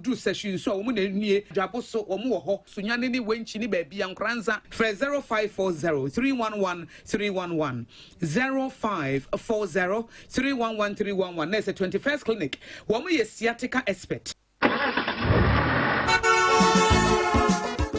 Woduru Sɛhwi nso a, wɔn na nie. Dwabo so, wɔn wɔ hɔ. Sunyani ne Wenchi ne baabi a, Nkoranza. Frɛ 0540 311 311, 0540 311 311. Na ɛsɛ 21st Clinic. Wɔn yɛ sciatica expert.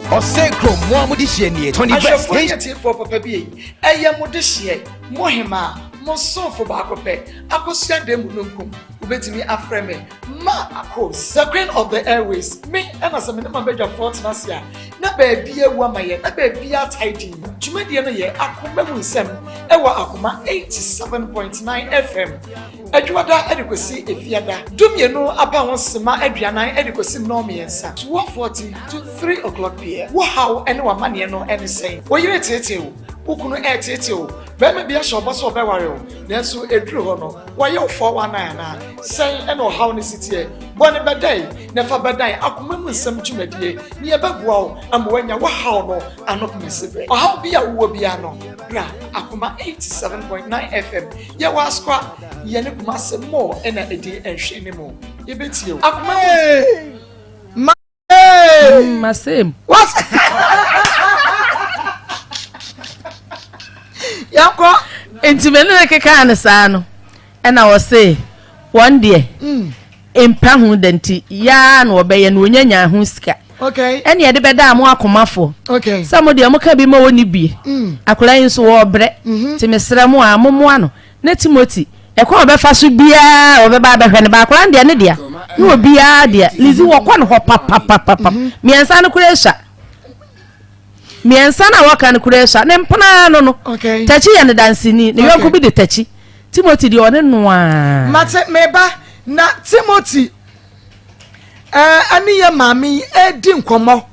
Ɔsɛe kurom mo a mode hyeɛ nie Tony Best Ahwɛfoɔ ne atiefoɔ papa bi ei, ɛyɛ mo dehyeɛ, mo hemaa, mo somfo baako pɛ, Akosua Damununkum. Wobɛtumi afrɛ me Ma Akos, the queen of the airways. Me ɛna sɛ me ne m'abadwafoɔ tena ase a, na baabi awu ama yɛn, na baabi atae din. Dwumadie no yɛ Akoma mu nsɛm ɛwɔ Akoma 87.9 FM. Adwuada de kɔsi Efiada, dumienu apa ho sema aduanan de kɔsi nnɔnmiɛnsa, 12:40 to 3 o'clock pm. Wo haw ne w'amanneɛ no ne sɛn? Wo yere teetee wo? Wo kunu reteetee wo? Barima bi ahyɛ wo bɔ sɛ ɔbɛware wo, nanso ɛduru hɔ no, wayɛ wo 419 anaa? Sɛn na ɔhaw no si teɛ? Bɔ no bɛdɛe na fa bɛdan akoma mu nsɛm dwumadie na yɛbɛboa wo ama woanya wo haw no ano pomasiberɛ. Ɔhaw bi a wowɔ biara no, bra Akoma 87.9 FM. Yɛwɔ Asoa, yɛne Kumase Mall na ɛdi nhwɛanimu. Yɛbɛtie wo. Akoma mu. Ma Ma same. What? Yɛnkɔ. Nti me ne no kekaa no saa no, ɛna ɔse wɔn deɛ mm. mpa ho da nti yaa na wɔbɛyɛ no wɔnya nyaa ho sika. Okay. Ɛne yɛde bɛdaa mo akomafoɔ. Okay. Sɛ mo deɛ moka bi ma wɔnni bie. Mm. Akwadaa yi nso wɔrebrɛ. Mm-hmm. Nti mesrɛ mo a mommoa no. Na Timothy, ɛkwan a ɔbɛfa so biara a ɔbɛba abɛhwɛ no ba akwadaa no deɛ ne dea. Ne obiara deɛ. Lizzy wɔkɔ no hɔ papapapapa. Mm-hmm. Mmiɛnsa no koraa sua. Mmiɛnsa no a wɔka no koraa sua. Ne mpena no no. Okay. Takyi yɛ ne danseni. Ne yɔnko bi de Takyi. Timothy deɛ ɔne noaa. Mate meba na Timothy ɛne yɛ maame yi ɛredi nkɔmmɔ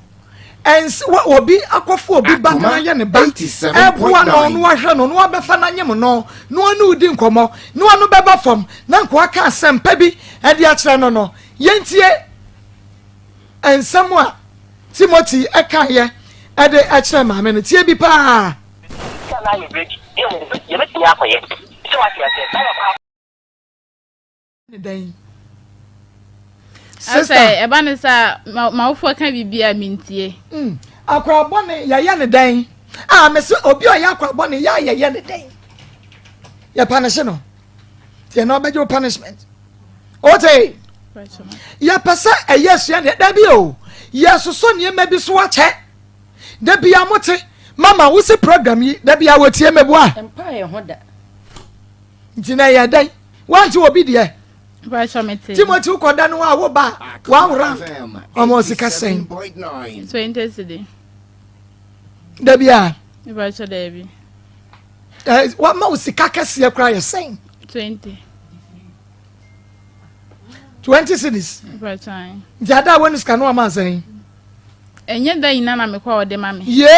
ɛnse wɔ obi akɔfo obi ba na ayɛ ne ba ɛboa no na wahwɛ no na wabɛfa no anyem no na ɔne wodi nkɔmmɔ na ɔno bɛba fam na nkoa ka asɛmpa bi ɛde akyerɛ no no yɛntie nsɛm a Timothy ɛkaeɛ ɛde ɛkyerɛ maame no tie bi paa. Sɛ na ayɛ ready, yɛbɛtumi akɔyɛ. Sɛ wate aseɛ, na yɛkɔ. ne dɛn. Sista ɛba ne sɛ m'awofoɔ ka biribi a mentie. Mm, akora bɔne yɛyɛ ne dɛn? A mese obi a ɔyɛ akora bɔne yɛ a yɛyɛ ne dɛn? Yɛ punish no. Tiɛ na ɔbɛgye wo punishment. Ote. Yɛpɛ sɛ ɛyɛ asua deɛ dabi o. Yɛsosɔ nneɛma bi so akyɛ. Da bia mote mama wo se program yi da bia wɔtie mɛboa. Mpa yɛ ho da. Nti na ɛyɛ dɛn? Wante obi deɛ? Mpatsɔ me te. Timothy wokɔda no a wo ba one round ɔma sika sɛn? 20 cedi. Dabi a. Mpatsɔ dabi. Eh, wama wo sika kɛseɛ koraa yɛ sɛn? 20. 20 cedis. Mpatsɔ. Nti ada a wɔne sika no ama sɛn? Ɛnyɛ da nyinaa na mekɔ a ɔde ma me. Ye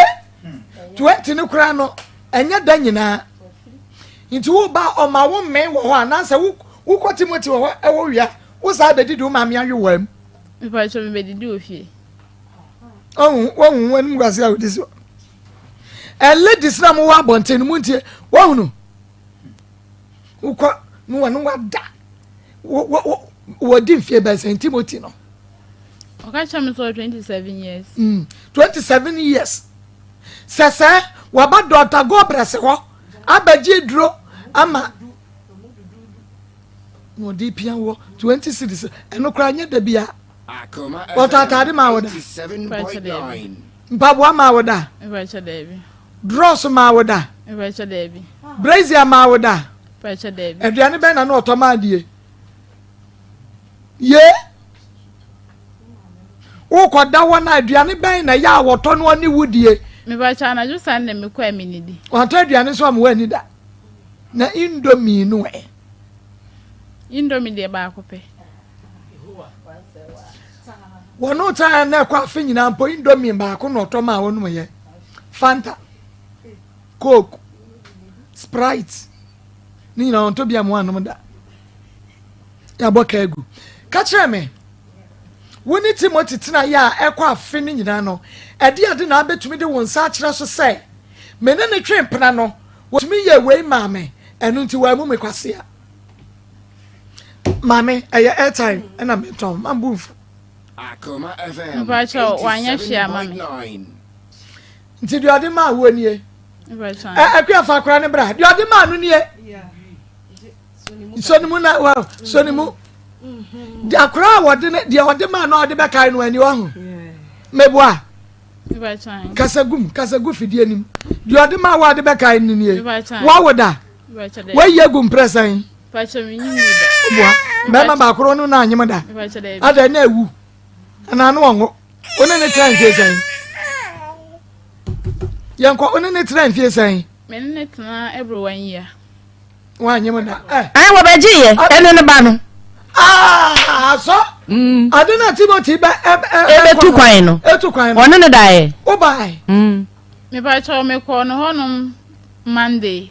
20 no koraa no ɛnyɛ da nyinaa. Nti wo ba ɔma wo mmɛn wɔ hɔ anaasɛ wo wokɔ Timothy wɔ hɔ ɛwɔ wia wo saa bɛdidi wo maame awe wɔ mu. Mpatsɔ mi bɛdidi wɔ fie. Ɔhu wɔhu wɔn anim guase a wɔdi so. Ɛ ladies na mo wɔ abɔnten no mo ntie wɔhunu wokɔ no wɔn wada wɔ wɔ wɔdi mfie bɛsɛn Timothy no. Ɔka kyerɛ me sɛ 27 years. Mm, 27 years. Sɛ sɛ waba Dɔkta Gobrɛs hɔ abɛgye duro ama na ɔde pia wɔ 20 cities ɛno koraa nyɛ da bia wɔtɔ ataade maa wo da mpaboa maa wo da drɔs maa wo da brazier maa wo da aduane bɛn na na ɔtɔ maa die Ye! Wokɔda hɔ no a, aduane bɛn na ɛyɛ a wɔtɔ no ɔne wo die? Mepakyɛ anadwo saa na mekɔ a menidi. Wantɔ aduane nso ama woanni da. Na indomie no ɛ? Indomie deɛ baako pɛ. Wɔn taa na ɛkɔ afe nyinaa mpo indomie baako na ɔtɔ maa wɔnom yɛ. Fanta, Coke, Sprite, ne nyinaa ɔntɔ bi ama wɔanom da. Yɛabɔ ka agu. Ka kyerɛ me, wo ne Timothy tenaeɛ a ɛkɔ afe no nyinaa no, ɛde ade na abɛtumi de wo nsa akyerɛ so sɛ me ne no twe mpena no, wɔtumi yɛɛ wei maa me, ɛno nti wɔammu me kwasea. Maame, ɛyɛ airtime ɛna metɔn, mambu mfu. Mepakyɛw, wanyɛ hwee ama me. Nti deɛ ɔde maa woɔ nie. Akua fa akora ne bra. Deɛ ɔde maa no nie. Sɔ ne mu na wa sɔ ne mu. Deɛ akora a wɔde ne deɛ ɔde maa no a ɔde bɛkae no ani wahu. Meboa. Kasa gum kasa gu fidie nim. Deɛ ɔde maa wo a ɔde bɛkae no nie. Wawo da. Wayi agu mprɛ sɛn. Boa. Bɛrima baako no na anyem da. Adɛn na awu. Anaa no ɔnwo. Wo ne ne tena mfie sɛn? Yɛnkɔ wo ne ne tena mfie sɛn? Me ne ne tena ɛboro one year. Wanyɛ mu da. Ɛn eh. wɔbɛgye yɛ ɛne ne ba no. Asɔ. Ah, Ade na Timothy bɛ ɛ ɛ. Ebetu kwan no. Etu kwan no. Ɔne ne da yɛ. O ba yɛ. Mepa kyɛw mekɔɔ no hɔnom Monday.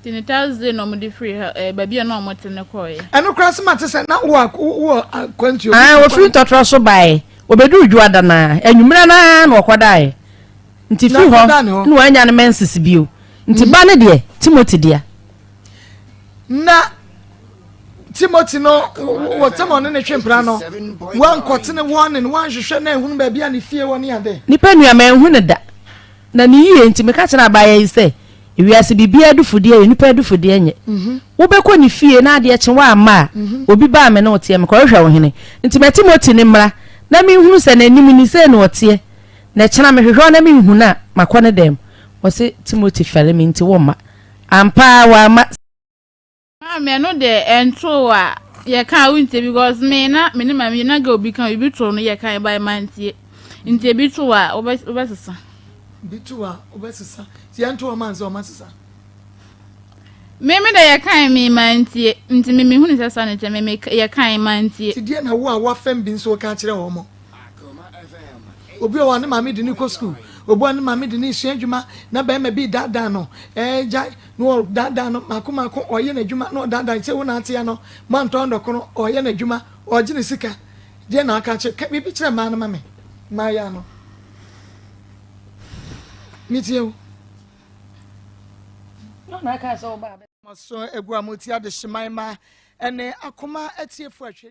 Ti ne Thursday na wɔde firi ha ɛɛ baabi a na wɔte no kɔɔɛ. Ɛno koraa sɛ mate sɛ na wowɔ wowɔ akwantuo. Ah, wɔfiri ntɔtorɔ so baeɛ. Wɔbɛduru Dwoada no ara, anwummerɛ no ara na wɔkɔdaeɛ. Nti firi hɔ na wɔanya no menses bio. Nti ba no deɛ, Timothy dea. Na Timothy no wɔ tɛm ɔne ne twe mpena no, wankɔtene wɔne no, wanhwehwɛ na ehunu baabi a ne fie wɔ ne ade. Nipa nua, manhu no da. Na ne yie nti, meka kyerɛɛ abaayewa yi sɛ, Ewiase biribiara adufudeɛ yɛ, nnipa adufudeɛ nyɛ. Wobɛkɔ ne fie na adeɛ kye woamma a, obi ba a me ne wo teɛ, mekɔhwehwɛ wo hene. Nti ma Timothy no mmra na menhunu sɛ n'anim ni, sei na ɔteɛ. Na kyena mehwehwɛ wo na menhu no a, makɔ ne dan mu. Ɔse, Timothy fɛre me nti womma. Ampa ara wamma. Maame ɛno deɛ ɛntoo a yɛka a wontie because me na me ne maame na girl bi ka ebi too no yɛka ɛba ɛma ntie nti ebi too a wobɛsesa. Bi too a wobɛsesa nti yɛnto wɔn ansa wɔn asesa. Me me deɛ yɛka me ma ntie nti me mehunu sɛ sa ne kyɛ me me yɛka ma ntie. Ti deɛ na wo a wafɛm bi nso ka kyerɛ wɔn. Obi wɔ hɔ a ne maame de no kɔ sukuu, obi wɔ hɔ a ne maame de no resua adwuma na barima bi redaadaa no, ɛɛ gyae na ɔredaadaa no mako mako, ɔreyɛ n'adwuma na ɔdaadaa no sɛ wo na atea no, moantɔn dɔkono, ɔreyɛ n'adwuma, ɔregye ne sika. Deɛ na aka akyerɛ, ka biribi kyerɛ mmaa no ma me, mmaayewa no. Metie wo. Maso agu a motie adehyeman ma ɛne akoma atiefo ahwɛ.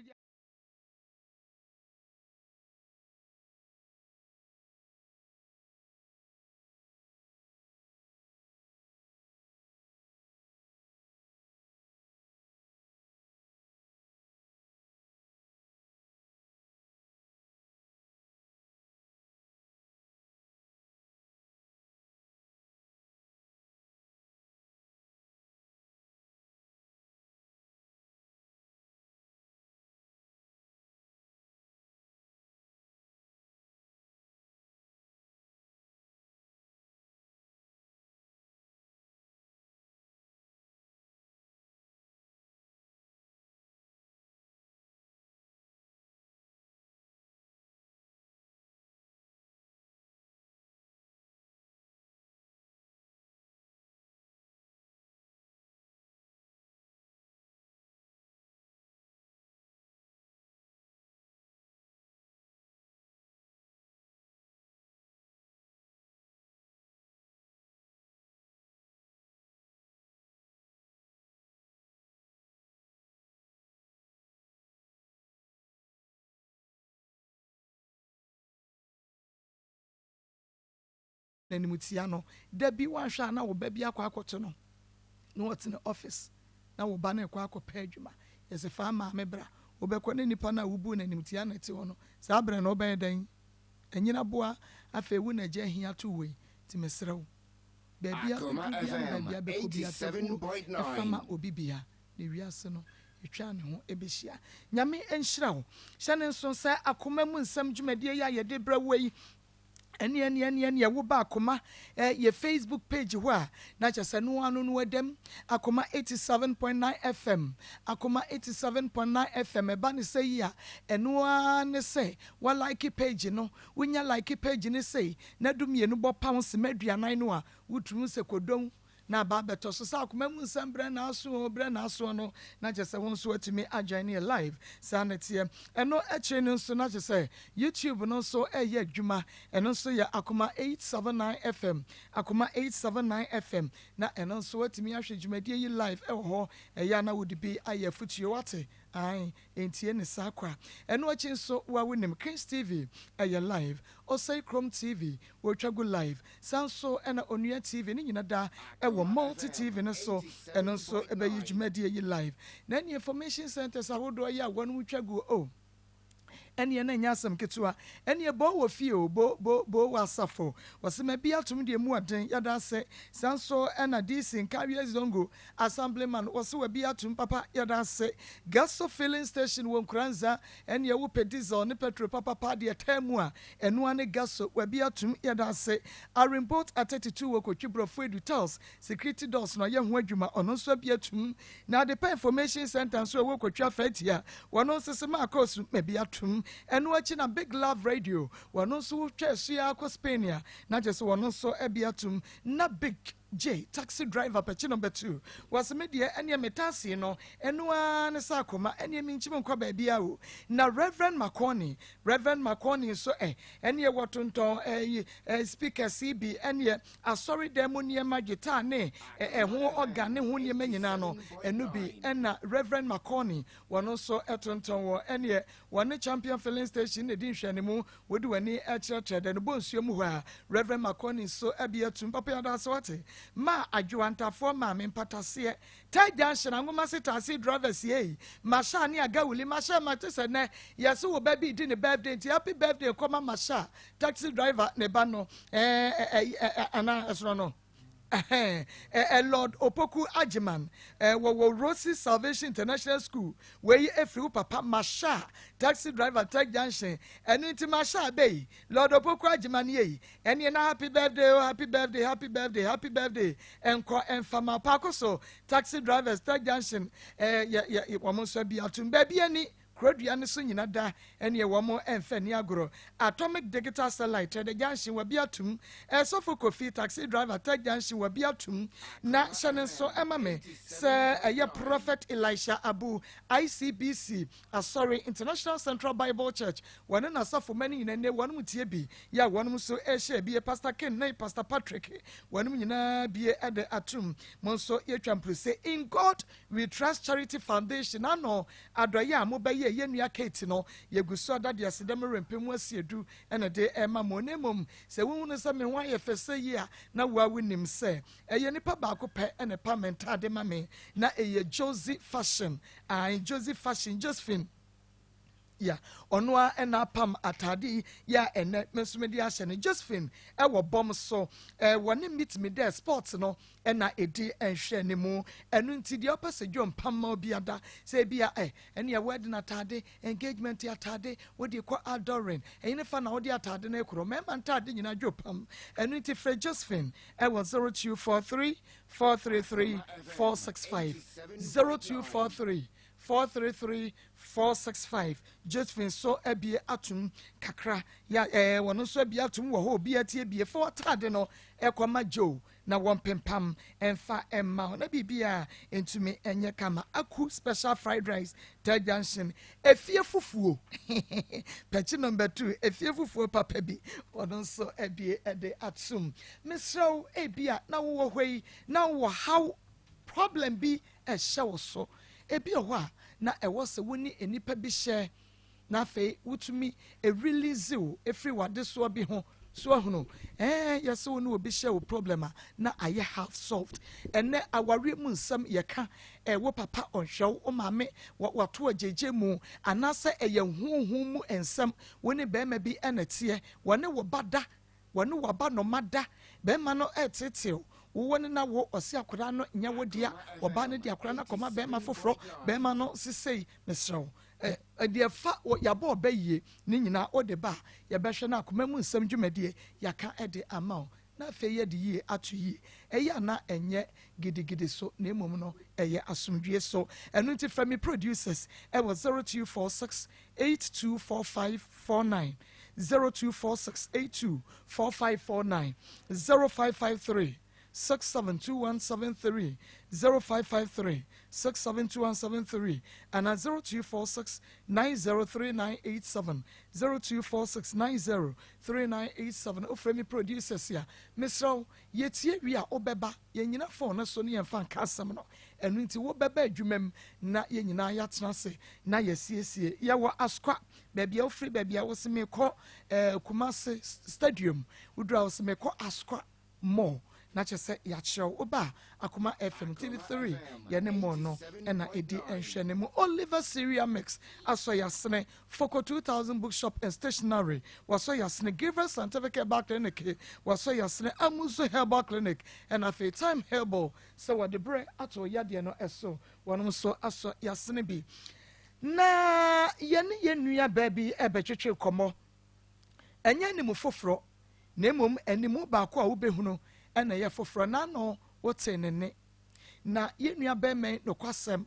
N'animtia no, da bi woanhwɛ a na wo ba bi akɔ akɔto no na ɔte ne office na wo ba no rekɔ akɔpɛ adwuma. Yɛse fa maame bra. Wobɛkɔ ne nipa no a wobuu no animtia na ɛte hɔ no, saa berɛ no wobɛyɛ dɛn? Anyina boa, afei wo na agya ahia to wo yi, nti mesrɛ wo, baabi a wobɛduru biara ne baabi a wobɛkɔ biara fɛ kuo fa ma obi bia, na wiase no ɛtwa ne ho bɛhyia. Nyame nhyira wo. Hyɛ no nso sɛ akoma mu nsɛm dwumadie yi a yɛde brɛ woɔ yi, Ɛneɛ neɛ neɛ neɛ wo ba akoma eh, yɛ Facebook page hɔ a na kyɛ sɛ no ano no ɛdɛm akoma 87.9 FM akoma 87.9 FM ɛba ne sɛ yi a ɛno ara ne sɛ wa like page no wonya like page no sei na du mmienu bɔ pounds ma aduanan no a wotumi sɛ kodon na aba abɛtɔ so sɛ akoma mu nsɛm brɛ n'aso o, brɛ n'asoɔ no, na kyerɛ sɛ wo nso woatumi ajoin yɛ live. Saa na ɛteɛ. Ɛno akyire no nso na kyerɛ sɛ YouTube no nso ɛreyɛ adwuma. Ɛno nso yɛ Akoma 879 FM, Akoma 879 FM, na ɛno nso woatumi ahwɛ dwumadie yi live ɛwɔ hɔ. Ɛyɛ a na wode bi ayɛ afutuo, woate? Ae, ntie ne saa kwa. Ɛno akyi nso, wo a wonim Kings TV, ɛyɛ live. Osei Krom TV, wɔtwa gu live. Saa nso na Onua TV, ne nyina da ɛwɔ Multi TV no so, ɛno nso ɛbɛyi dwumadie yi live. Na ɛne information centers ahodoɔ yi a wɔnom twa gu, oh. Ɛneɛ na ɛnyɛ asɛm ketewa. Ɛneɛ boo wɔ fie o, bo, bo, boo wɔ asafo. Wɔse ma bi atom deɛ mu ɔden, yɛda ase. Saa nso na DC Nkawie Zongo Assemblyman, wɔse wa bi atom papa, yɛda ase. Gaso Filling Station wɔ Nkuranza, ɛneɛ wo pɛ diesel ne petrol papapa deɛ ɛtaa mu a, ɛno ara ne Gaso, wa bi atom, yɛda ase. Arin Boat A32 wɔ Kotwi Brɔfo Edu Tiles, Security Doors na ɔyɛ ho adwuma, ɔno nso abi atum. Na Adepa Information Centre nso a ɛwɔ Kotwi Afatia, wɔno nso se maa kɔɔsu ma bi atum. Ɛno akyi na Big Love Radio, wɔno nso wotwa asu ara kɔ Spain a, na kyerɛ sɛ wɔno nso abi atum. Na Big J, taxi driver pɛkye number 2, wɔse me deɛ ɛneɛ me taxi no, ɛno ara ne sɛ akoma, ɛneɛ menkyim nkɔ baabiara o. Na Rev. Makoni, Rev. Makoni nso ɛ, ɛneɛ wɔtontɔn ɛyi, ɛ, speakers yi bi, ɛneɛ Asɔredan mu nneɛma, guitar ne ɛho organ ne ho nneɛma nyinaa no, ɛno bi na Rev. McCorney wɔn nso tontɔn wɔ ɛneɛ wɔne Champion Filling Station na ɛdi nhwɛanimu. Wode w'ani kyerɛkyerɛ dɛ no bɔ nsuo mu hɔ a, Rev. McCorney nso abi atum. Papa yi adaase wate. Ma Adwoa Ntafoɔ Maame Mpataseɛ, Tai Junction, Anwomase Taxi Drivers yei, Masha ne Agawuli, Masha mate sɛ nɛ yɛse wo ba bi redi ne birthday nti happy birthday kɔma Masha. Taxi driver ne ba no ɛɛ ɛɛ anaa ɛsono no ɛhɛn ɛɛ Lord Opoku Agyeman ɛɛ wɔwɔ Rosy Salvation International School wei efiri wo papa Masha taxi driver Tech Junction ɛno nti Masha abɛyi Lord Opoku Agyeman yei ɛneɛ na happy birthday oh happy birthday happy birthday happy birthday ɛnkɔ ɛnfa ma paako so taxi drivers Tech Junction ɛɛ yɛ yɛ wɔn nso abi atum baabi ani Kurodua no so nyina da ɛneɛ wɔn ɛnfɛ nni agorɔ Atomic digital satellite Trɛdɛ junction wabi atum Sɔfo Kofi taxi driver Tech junction wabi atum Na hyɛ no nso ɛma me sɛ ɛyɛ Prophet Elisha Abu ICBC Asɔre International Central Bible Church wɔne n'asafo mma no nyina nne wɔnom tie bi yɛ a wɔnom nso ɛhyɛ bie Pastor Ken ne Pastor Patrick wɔnom nyinaa bie ɛde atum Mo nso yɛtwa mprose In God We Trust Charity Foundation ano adɔeɛ a mobɛyɛɛ yɛn nua Kate no, yɛgu so ada de aseda mu rempɛ mu asiedu na ɛde rema mo. Na mmom, sɛ wohunu sɛ me ho ayɛ fɛ sɛ yi a, na wo ara wonim sɛ ɛyɛ nipa baako pɛ na ɛpam me ntaade ma me, na ɛyɛ Josie Fashion. Ae, Josie Fashion, Josephine. Ya, ɔno ara na apam ataade yi yɛ a ɛnɛ me nso mede ahyɛ no. Josephine wɔ bɔm so, wɔne Meet Me There Sports no na ɛdi nhwɛanimu. Ɛno nti deɛ ɔpɛ sɛ Joe mpam ma obi ada, sɛ ebi a ɛ, ɛneɛ wedding ataade, engagement ataade, wode kɔ adoring, ɛyi ne fa na wode ataade no rekorɔ. Mmarima ntaade nyinaa Joe pam. Ɛno nti frɛ Josephine wɔ 0243 433 465, 0243 433 465 Josephine nso abue atom kakra ya ɛɛ wɔn nso abue atom wɔ hɔ obi atie bie fa w'ataade no ɛkɔ ma Joe na wɔn pempam ɛnfa ɛmma hɔ na biribi a ntumi ɛnyɛ kama aku special fried rice third junction efie fufuo pɛkyi number 2 efie fufuo papa bi wɔn nso abue ɛde atom mesrɛw ebi a na wowɔ hɔ yi na wowɔ haw problem bi ɛhyɛ wo so. Ebi wɔ hɔ a, na ɛwɔ sɛ wo ne nnipa bi hyɛ, na afei wotumi release wo firi w'adesoa bi ho. So ahunu? Ɛɛ, yɛsɛ wo ne obi hyɛ wo problem a, na ayɛ half solved. Ɛnɛ awareɛ mu nsɛm yɛka, ɛ, wo papa ɔnhwɛ wo, wo maame wato agyegye mu, anaasɛ ɛyɛ honhom mu nsɛm, wo ne barima bi na ɛteɛ, wɔne wo ba da, Wɔne w'abanoma da. Bɛrima no reteetew wo wɔ ne na wo ɔse akwadaa no nyɛ wo dea ɔbaa no de akwadaa no akɔma bɛrima foforɔ bɛrima no sesei mesrɛ wo deɛ fa yɛabɔ ɔbɛ yie ne nyinaa wode ba a yɛbɛhwɛ no akoma mu nsɛm dwumadie yɛaka de ama wo na afei yɛde yie ato yie ɛyɛ a na ɛnyɛ gidigidi so na mmom no ɛyɛ asomdwie so ɛno nti frɛ me producers ɛwɔ 0246 824549 0246 824549 0553 672173, 0553 672173 anaa 0246 903987, 0246 903987. Wofrɛ me producers a, mesrɛ wo, yɛtie wie a wobɛba, yɛnnyina phone no so ne yɛmfa nka asɛm no. Ɛno nti wobɛba adwuma mu na yɛn nyinaa yɛatena ase na yɛasiesie. Yɛwɔ Asokwa, baabi a wofiri, baabi a wose mekɔ eh, Kumasi Stadium, woduru a wose mekɔ Asokwa Mall, na kyerɛ sɛ yɛakyerɛ wo. Woba a, Akoma FM, TV3, yɛne Mall no na ɛdi nhwɛne mu. Oliver Cereal Mix asɔ yɛasene, Foko 2000 Bookshop and Stationery wasɔ yɛasene, Gabriel Scientific Herbal Clinic wasɔ yɛasene, Amuzu Herbal Clinic, ɛna afei Time Herbal sɛ wɔde berɛ ato wo yadeɛ no so, wɔnom nso asɔ yɛasene bi. Na yɛne yɛn nua baa bi rebɛtwetwe nkɔmmɔ. Ɛnyɛ anim foforɔ, na mmom animu baako a wobɛhunu na ɛyɛ foforɔ. N'ano wotee ne nne. Na yɛn nua barima yi, nokwasɛm,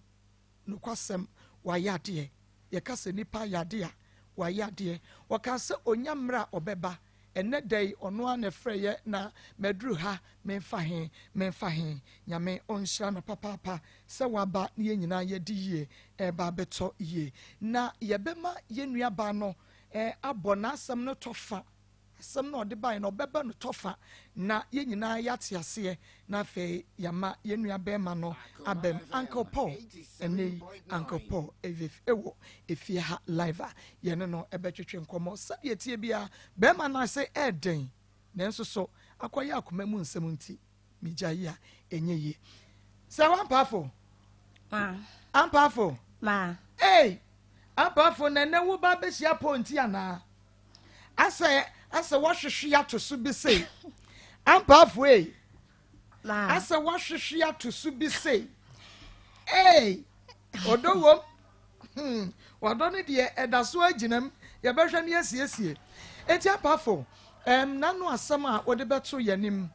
nokwasɛm, wayɛ adeɛ. Yɛka sɛ nipa ayɛ adeɛ a, wayɛ adeɛ. Ɔkaa sɛ ɔnya mmerɛ a ɔbɛba. Ɛnnɛ da yi, ɔno ara na ɛfrɛeɛ na maduru ha, memfa he, memfa he. Nyame ɔnhyira no papaapa sɛ waba na yɛn nyinaa yɛadi yie reba abɛtɔ yie. Na yɛbɛma yɛn nuabaa no abɔ n'asɛm no tɔ fa, asɛm no a ɔde baeɛ no ɔbɛbɛ no tɔ fa na yɛn nyinaa yɛate aseɛ na afei yɛama yɛn nua bɛrima no abam. Uncle Paul, ɛnɛ yi Uncle Paul ɛwɔ efie ha live a yɛne no ɛbɛtwetwe nkɔmmɔ. Sɛdeɛ ɛteɛ biara bɛrima no ase ɛɛden nanso so akɔyɛ akoma mu nsɛm nti megya yi a ɛnyɛ yie. Sɛ wampaafo? Ampaafo? Ei! Ampaafo na ɛnɛ wo ba bɛhyia Paul nti anaa? Asɛ asɛ wɔhwehwe ato so bi sei. Ampaafo ei. Asɛ wɔhwehwe ato so bi sei. Ei! Ɔdɔ wom. Hmm, ɔdɔ no deɛ ɛda so agyinam. Yɛbɛhwɛ ne asiesie. Enti ampaafo, ɛm n'ano asɛm a wɔde bɛto yɛn anim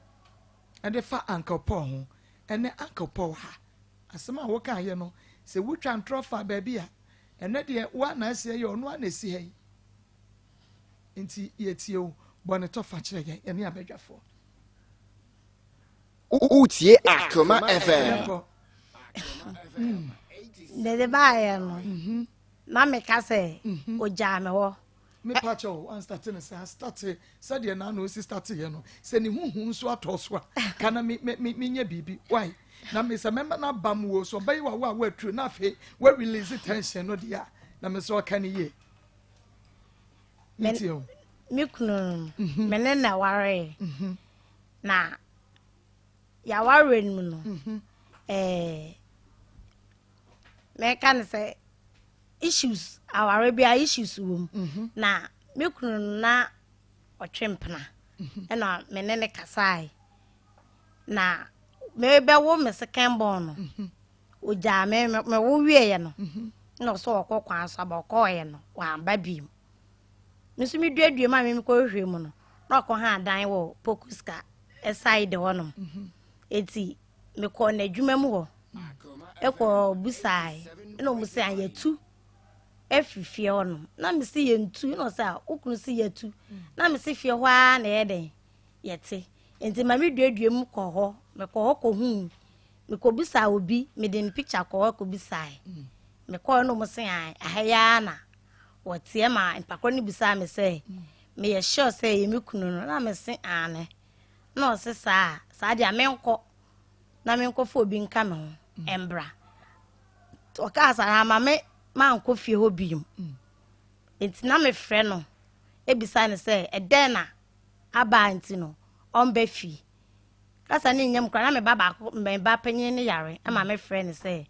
ɛde fa Uncle Paul ho. Ɛnɛ Uncle Paul ha. Asɛm a wokaeɛ no, sɛ wotwa ntorɔ fa baabi a, ɛnɛ deɛ wo a na asi ha yi, ɔno a na ɛsi ha yi. Nti yɛtie wo, bɔ ne tɔfa kyerɛ yɛn, yɛne abadwafoɔ. Wotie Akoma FM. Mede baeɛ no, mhm. na meka sɛ mhm. ogyaa me hɔ. Mepa kyɛw, wan starte no saa, starte sɛdeɛ na na osi starte yɛ no, sɛ ne huhu nso atɔ so a, ka na me me me menyɛ biribi, why? Na me sɛ mɛma no aba mu o, so ɔbɛyɛ wa wo a woaturu na afei wa release tension no deɛ a, na me sɛ ɔka ne yie. Me tie o. Me kunu no, mhm. me ne na waree. Mhm. Na yɛawareɛ no mu no, mhm. ɛɛ mɛka no sɛ issues aware bia issues wɔ mu mhm. na me kunu no na ɔtwe mpena mhm. ɛna me ne ne kasae na mebɛwo me second born no mhm. ogyaa me mewo wieɛ no na ɔsɛ ɔkɔ kwan so aba ɔkɔɔeɛ no wamba bio me nso meduadua mu a memekɔhwehwɛ mu no na ɔkɔ ha adan wɔ pokuska ɛsae de hɔnom eti mekɔɔ n'adwuma mu hɔ ɛkɔ busae ɛna wɔn sɛ yɛtu afiri fie hɔ nom na me se yɛntu ɛna ɔsɛ a okunu se yɛtu na me se fie hɔ ara na ɛyɛ dɛn yɛte nti ma me duadua mu kɔ hɔ mekɔ hɔ kɔ hu mekɔ busa obi mede ne picture kɔ hɔ kɔ busae mekɔɔ na wɔn se aha yi ara na wɔteɛ ma mpakorɔ no busaa me sɛ meyɛ sure sɛ ɛyɛ me kunu no na me se aane na ɔse saa a, saa deɛ a menkɔ na menkɔfa obi nka me ho mbra. Ɔkaa saa na ama me mankɔ fie hɔ biom. Nti na mefrɛ no ebisa no sɛ ɛdɛn na aba a nti no ɔmba fie. Kasa ne nyam koraa na me ba baako me ba panyin no yare ɛma mefrɛ no sɛ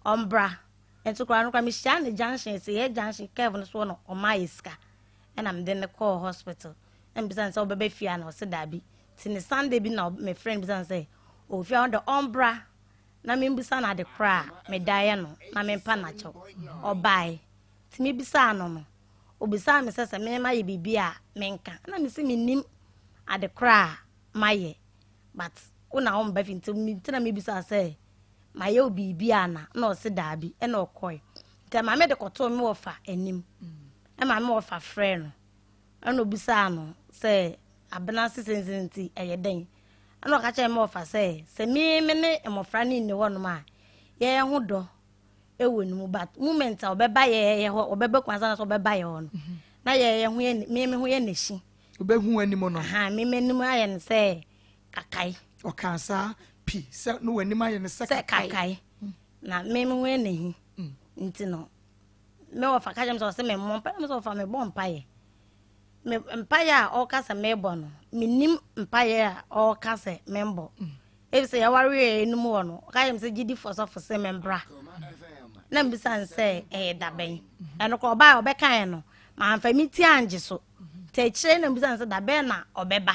ɔmbra. Nti koraa no koraa mehyia no junction sɛ yɛ junction curve no so no ɔma yɛ sika ɛna mede no kɔɔ hospital. Na mebisa no sɛ ɔbɛba fie ana ɔse daabi. Nti ne Sunday bi na me friend bisa no sɛ ɔwɔ fie a ɔno deɛ ɔmbra na membisa no ade korɔ a medaeɛ no na mempa no akyɛw. Ɔbae. Nti mebisaa no no, ɔbisaa me sɛ sɛ me mayɛ biribi a menka. Na mese mennim ade korɔ a mayɛ but wo na womba fie nti nti na mebisaa sɛ mayɛ wo biribi ana na ɔse daabi ɛna ɔkɔe. Nti ɛma mede kɔtoo me wɔfa anim. Ɛma me wɔfa frɛɛ no. Ɛna obisaa no sɛ, Abena se sɛnsɛn nti ɛyɛ dɛn? Ɛna ɔka kyerɛɛ me wɔfa sɛ, sɛ me me ne mmɔfra no nni hɔnom a, yɛn ho dɔ wɔ ne mu but moment a ɔbɛba yɛn hɔ, ɔbɛba Kumasi anaasɛ ɔbɛba yɛn hɔ no, na yɛn ho yɛ me me ho yɛ n'akyi. Ɔbɛhu anim no. Aha, me m'anim ayɛ no sɛ kakae. Ɔkaa saa pi sɛ no w'anim ayɛ no sɛ kakae. Sɛ kakae. Na me me ho yɛ n'ahi. Nti no, me wɔfa ka kyerɛ me sɛ ɔsɛ me mmɔ mpaeɛ, me sɛ ɔfa mebɔ mpaeɛ. Me mpaeɛ a ɔka sɛ mebɔ no, menim mpaeɛ a ɔka sɛ membɔ. Ebi sɛ yɛwareɛ no mu hɔ no, ɔka kyerɛ me sɛ gyidifoɔ sɔfo sɛ membra. Na mbisa no sɛ ɛyɛ da bɛn. Ɛno koraa ɔbaa a ɔbɛkaeɛ no, mamfa me ti angye so. Nti akyire na mbisa no sɛ da bɛn na ɔbɛba.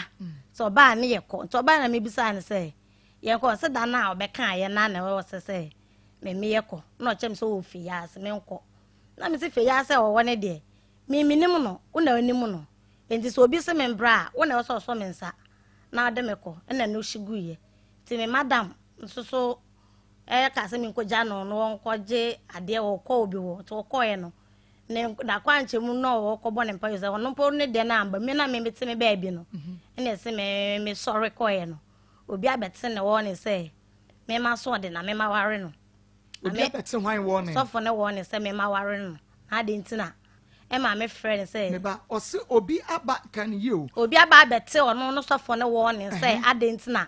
Sɛ ɔbaa ne yɛkɔ. Nti ɔbaa na mebisa no sɛ yɛnkɔ. Ɔsɛ da no a ɔbɛkaeɛ no a na ɛwɔ sɛ sɛ me meyɛkɔ. Na ɔkyerɛ me sɛ ɔwɔ fie ase menkɔ. Na mese fie ase a ɔwɔ no deɛ, Me mennim no, wo na wonim no. Enti sɛ obi se me mbra a, wo na ɛwɔ sɛ ɔsɔ me nsa na ɔde me kɔ. Ɛna ɛno hye guiɛ. Nti me madam nso so ɛka sɛ menkɔgya no na ɔnkɔgye adeɛ wɔ ɔkɔ obi hɔ. Nti ɔkɔeɛ no, ne n'akwankyɛ mu na ɔkɔbɔ ne mpaeɛ sɛ ɔno mpo ne deɛ no amba. Me na me mete me baabi no, ɛna ɛse me mesɔre kɔeɛ no, obi abɛte ne wɔne sɛ mema so ɔde na mema ware no. Obi abɛte hwan wɔne? Sɔfo ne wɔne sɛ mema ware no. Na adɛn nti na ɛma me frɛ no sɛ. Me ba, ɔse obi aba ka no yie o. Obi aba abɛte ɔno no sɔfo no wɔne sɛ adɛn nti na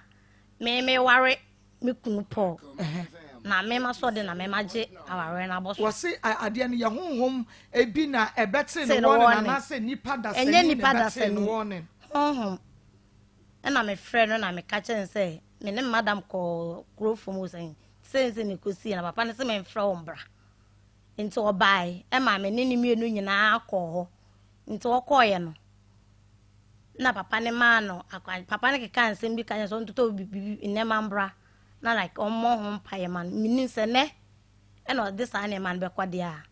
me meware me kunu Paul. Na me ma so ɔde na me ma gye awareɛ no abɔ so. Wɔse adeɛ no yɛ honhom bi na ɛbɛte no wɔne anaasɛ nipa dasani na ɛbɛte no wɔne. Honhom. Ɛna me frɛ no na meka kyerɛ no sɛ me ne madam kɔɔ kuro fam sɛ sɛ sɛ mekɔsie na papa no sɛ memfrɛ wo mbra. Nti ɔbae ma me ne no mmienu nyinaa kɔɔ hɔ. Nti wɔkɔeɛ no, na papa no maa no akwan papa no keka nsɛm bi ka kyerɛ sɛ ɔntotɔ biribi nneɛma mbra na like ɔmmɔ ho mpaeɛ ma no. Menim sɛ nɛ ɛna ɔde saa nneɛma no bɛkɔ deɛ a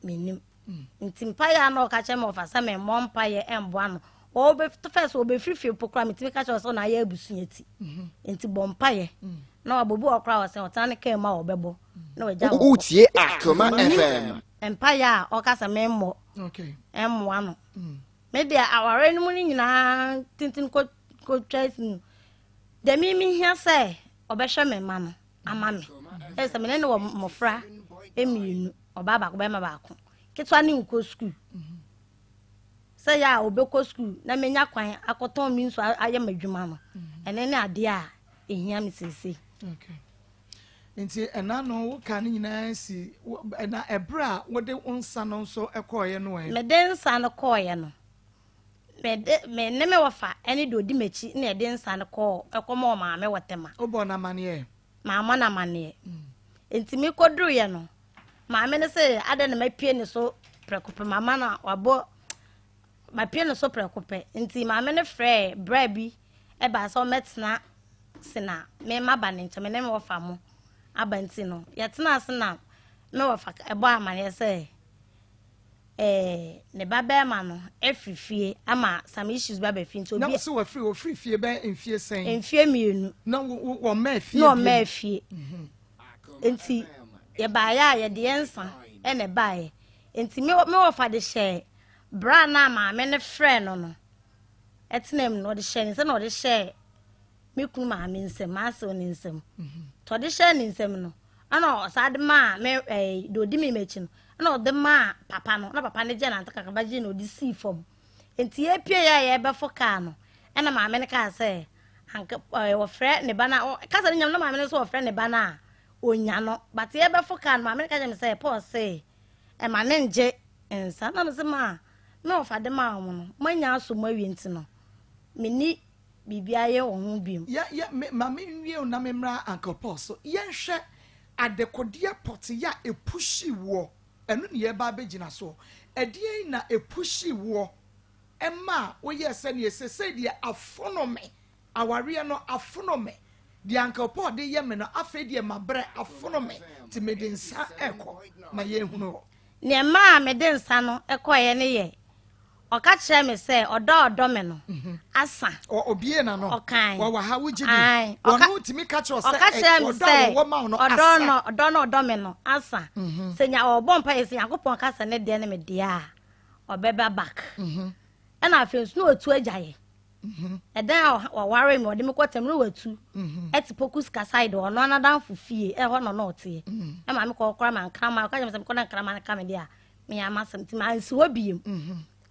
menim. Nti mpaeɛ a na ɔka kyerɛ me ɔfa sɛ memmɔ mpaeɛ mboa no. Ɔbɛ first ɔbɛfiri fie po koraa metumi ka kyerɛ sɛ ɔna ayɛ abusua ti. Nti bɔ mpaeɛ na wabɔ bi wɔ koraa ɔsɛ ɔtena ne kaa mu a ɔbɛbɔ na wagya wɔ. Wotie Akoma FM. Mpaeɛ a ɔka sɛ memmɔ mmoa no. Me deɛ awareɛ no mu no nyinaa tintin kɔtwa si no. Deɛ me mehia sɛ ɔbɛhwɛ me mma no ama me. Ɛyɛ sɛ me ne no wɔ mmɔfra mmienu, ɔbaa baako bɛrima baako. Ketewa ne nkɔ sukuu. Sɛ yɛ a ɔbɛkɔ sukuu na menya kwan akɔtɔn me nsu ayɛ m'adwuma no, ɛno ne adeɛ a ɛhia me seesei. Okay. Nti ɛna no wo ka no nyinaa si na ɛberɛ a wode wo nsa no nso kɔɔeɛ no ɛ? Mede nsa no kɔɔeɛ no, mede me ne me wɔfa ne deɛ ɔdi m'akyi na yɛde nsa no kɔɔ ɛkɔma ɔmaame wɔ Tema. Wobɔɔ no amaneɛ? Mammɔ no amaneɛ. Nti mekɔduruiɛ no, maame no sɛ adɛn na mapue ne so prɛko pɛ, mama no wabɔ mapue ne so prɛko pɛ. Nti maame no frɛɛ bra bi ɛbaa sɛ ɔmmɛtena se na me maba ne nkyɛn, me ne me wɔfa mo aba nti no, yɛtena ase na me wɔfa ɛbɔ amaneɛ sɛ eh, ne ba bɛrima no afiri fie ama some issues ba bɛfi nti obi. Na sɛ wafiri ofiri fie bɛn mfie sɛn? Mfie mmienu. Na wɔmmaa fie Na wɔmmaa fie. Mhm. Nti yɛbaeɛ a yɛde yɛn nsa ɛna ɛbaeɛ. Nti me me wɔfa de hyɛɛ bra no a maame no frɛɛ no no ɛtena mu no ɔde hyɛɛ ne nsa na ɔde hyɛɛ me kunu maame nsam m'asew ne nsam. Mhm. Nti ɔde hyɛɛ ne nsam no ɛna ɔsan de maa me ɛɛ deɛ ɔdi me m'akyi no ɛna ɔde maa papa no na papa no gye nante kakraba gye na ɔde sii fam nti yɛpie yɛ a yɛbɛfo kaa no ɛna maame no kaa sɛ anka ɛɛ wɔfrɛ ne ba no a kasa no nyam na maame no nso wɔfrɛ ne ba no a onya no but yɛbɛfo kaa no maame no ka kyerɛ me sɛ Paul se ɛma ne ngye nsa na me se maa me wɔfa de maa wɔn no moanya aso mo awie nti no menni biribiara yɛ wɔ ho bio. Yɛ, yɛ, me, ma me nwie o na me mmra Uncle Paul so. Yɛnhwɛ adekodeɛ pɔtee a ɛpushii woɔ, ɛno ne yɛreba abɛgyina soɔ. Ɛdeɛn na ɛpushii woɔ ɛmaa woyɛɛ sɛdeɛ seesei deɛ afono me, awareɛ no afono me, deɛ Uncle Paul de yɛ me no afei deɛ mabrɛ afono me, nti mede nsa rekɔ. Ma yɛnhunu hɔ. Deɛ ɛmaa mede nsa no kɔeɛ no yɛ Ɔka kyerɛɛ me sɛ ɔdɔ a ɔdɔ me no asa. Obie n'ano. Ɔkae. Wɔwɔ ha wogye di. Ae. Ɔno tumi ka kyerɛ sɛ Ɔka kyerɛɛ me ɔdɔ a sɛ wɔwɔ ma wo no ɔdɔ asa. no ɔdɔ no ɔdɔ me no asa. Sɛ nya ɔbɔ mpa yɛ sɛ Nyankopɔn ka sɛ ne deɛ ne me deɛ a ɔbɛba back. Ɛna afei nso na ɔtu agyaeɛ. Ɛdan a ɔwaree me ɔde me kɔ tɛm no watu. Ɛte poku sika side ɔno anadamfo fie ɛhɔ na ɔno ɔteɛ. Ɛma me kɔ kora ma nkrama ɔka kyerɛ me sɛ mekɔ na nkrama no ka me deɛ a meyɛ amasɛm nti mansi hɔ biem.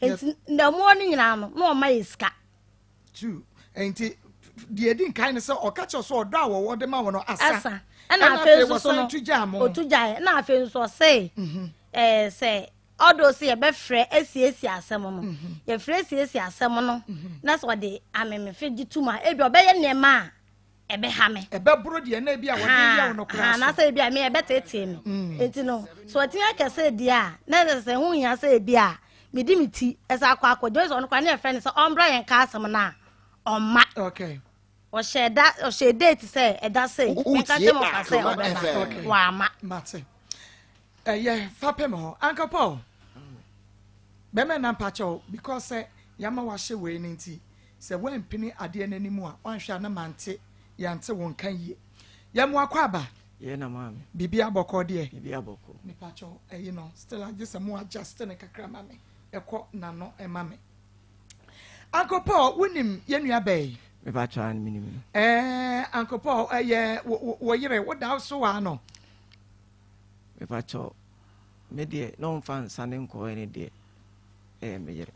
Nti na ɛmoɔ no nyinaa no na ɔma yɛ sika. Two. Nti deɛ edi nkan ne sɛ ɔka kyerɛ sɛ ɔdɔ a wɔwɔ de ma wɔn no asa. Asa. Ɛna afei nso so no otu gyae. Ɛna afei nso ɔse ɛɛ sɛ ɔdo sɛ yɛbɛfrɛ asiesie asɛm no. Yɛfrɛ asiesie asɛm no na sɛ ɔde amemefe gye tum a ebi ɔbɛyɛ nneɛma a ɛbɛha me. Ɛbɛboro deɛ na ebi a wɔde yɛ wo no koraa so. Anaasɛ ebi a me ɛbɛteetee me. Nti no sɛ ɔtumi akɛsɛ deɛ a na ɛsɛ sɛ ho hia sɛ ebi a mede me ti ɛsɛ akɔ akɔ gyina sɛ ɔno koraa ne yɛfrɛ no sɛ ɔmbra yɛn ka asɛm no a ɔmma. Okay. Ɔhyɛ da ɔhyɛ date sɛ ɛda sɛ menka kyɛ mo ka sɛ ɔbɛba wama. Mate. Ɛyɛ fa pɛ me hɔ. Uncle Paul. Bɛmɛ na mpakyɛw because sɛ yama wahyɛ wei no nti sɛ wampini adeɛ no anim a wanhwɛ a na mante yɛante wo nka yie. Yɛ mo akɔ aba. Yɛ na maame. Biribi abɔkɔ deɛ. Biribi abɔkɔ. Mepakyɛw ɛyi no still agye sɛ mo adjust no kakra ma me ɛkɔ n'ano ɛma me. Uncle Paul wonim yɛn nua bɛɛ yi? Mepakyɛw ano menim no. Ɛɛ Uncle Paul ɛyɛ wo yere wo da so waa no? Mepakyɛw me deɛ na ɔmfa nsa ne nkɔɛ ne deɛ ɛyɛ me yere.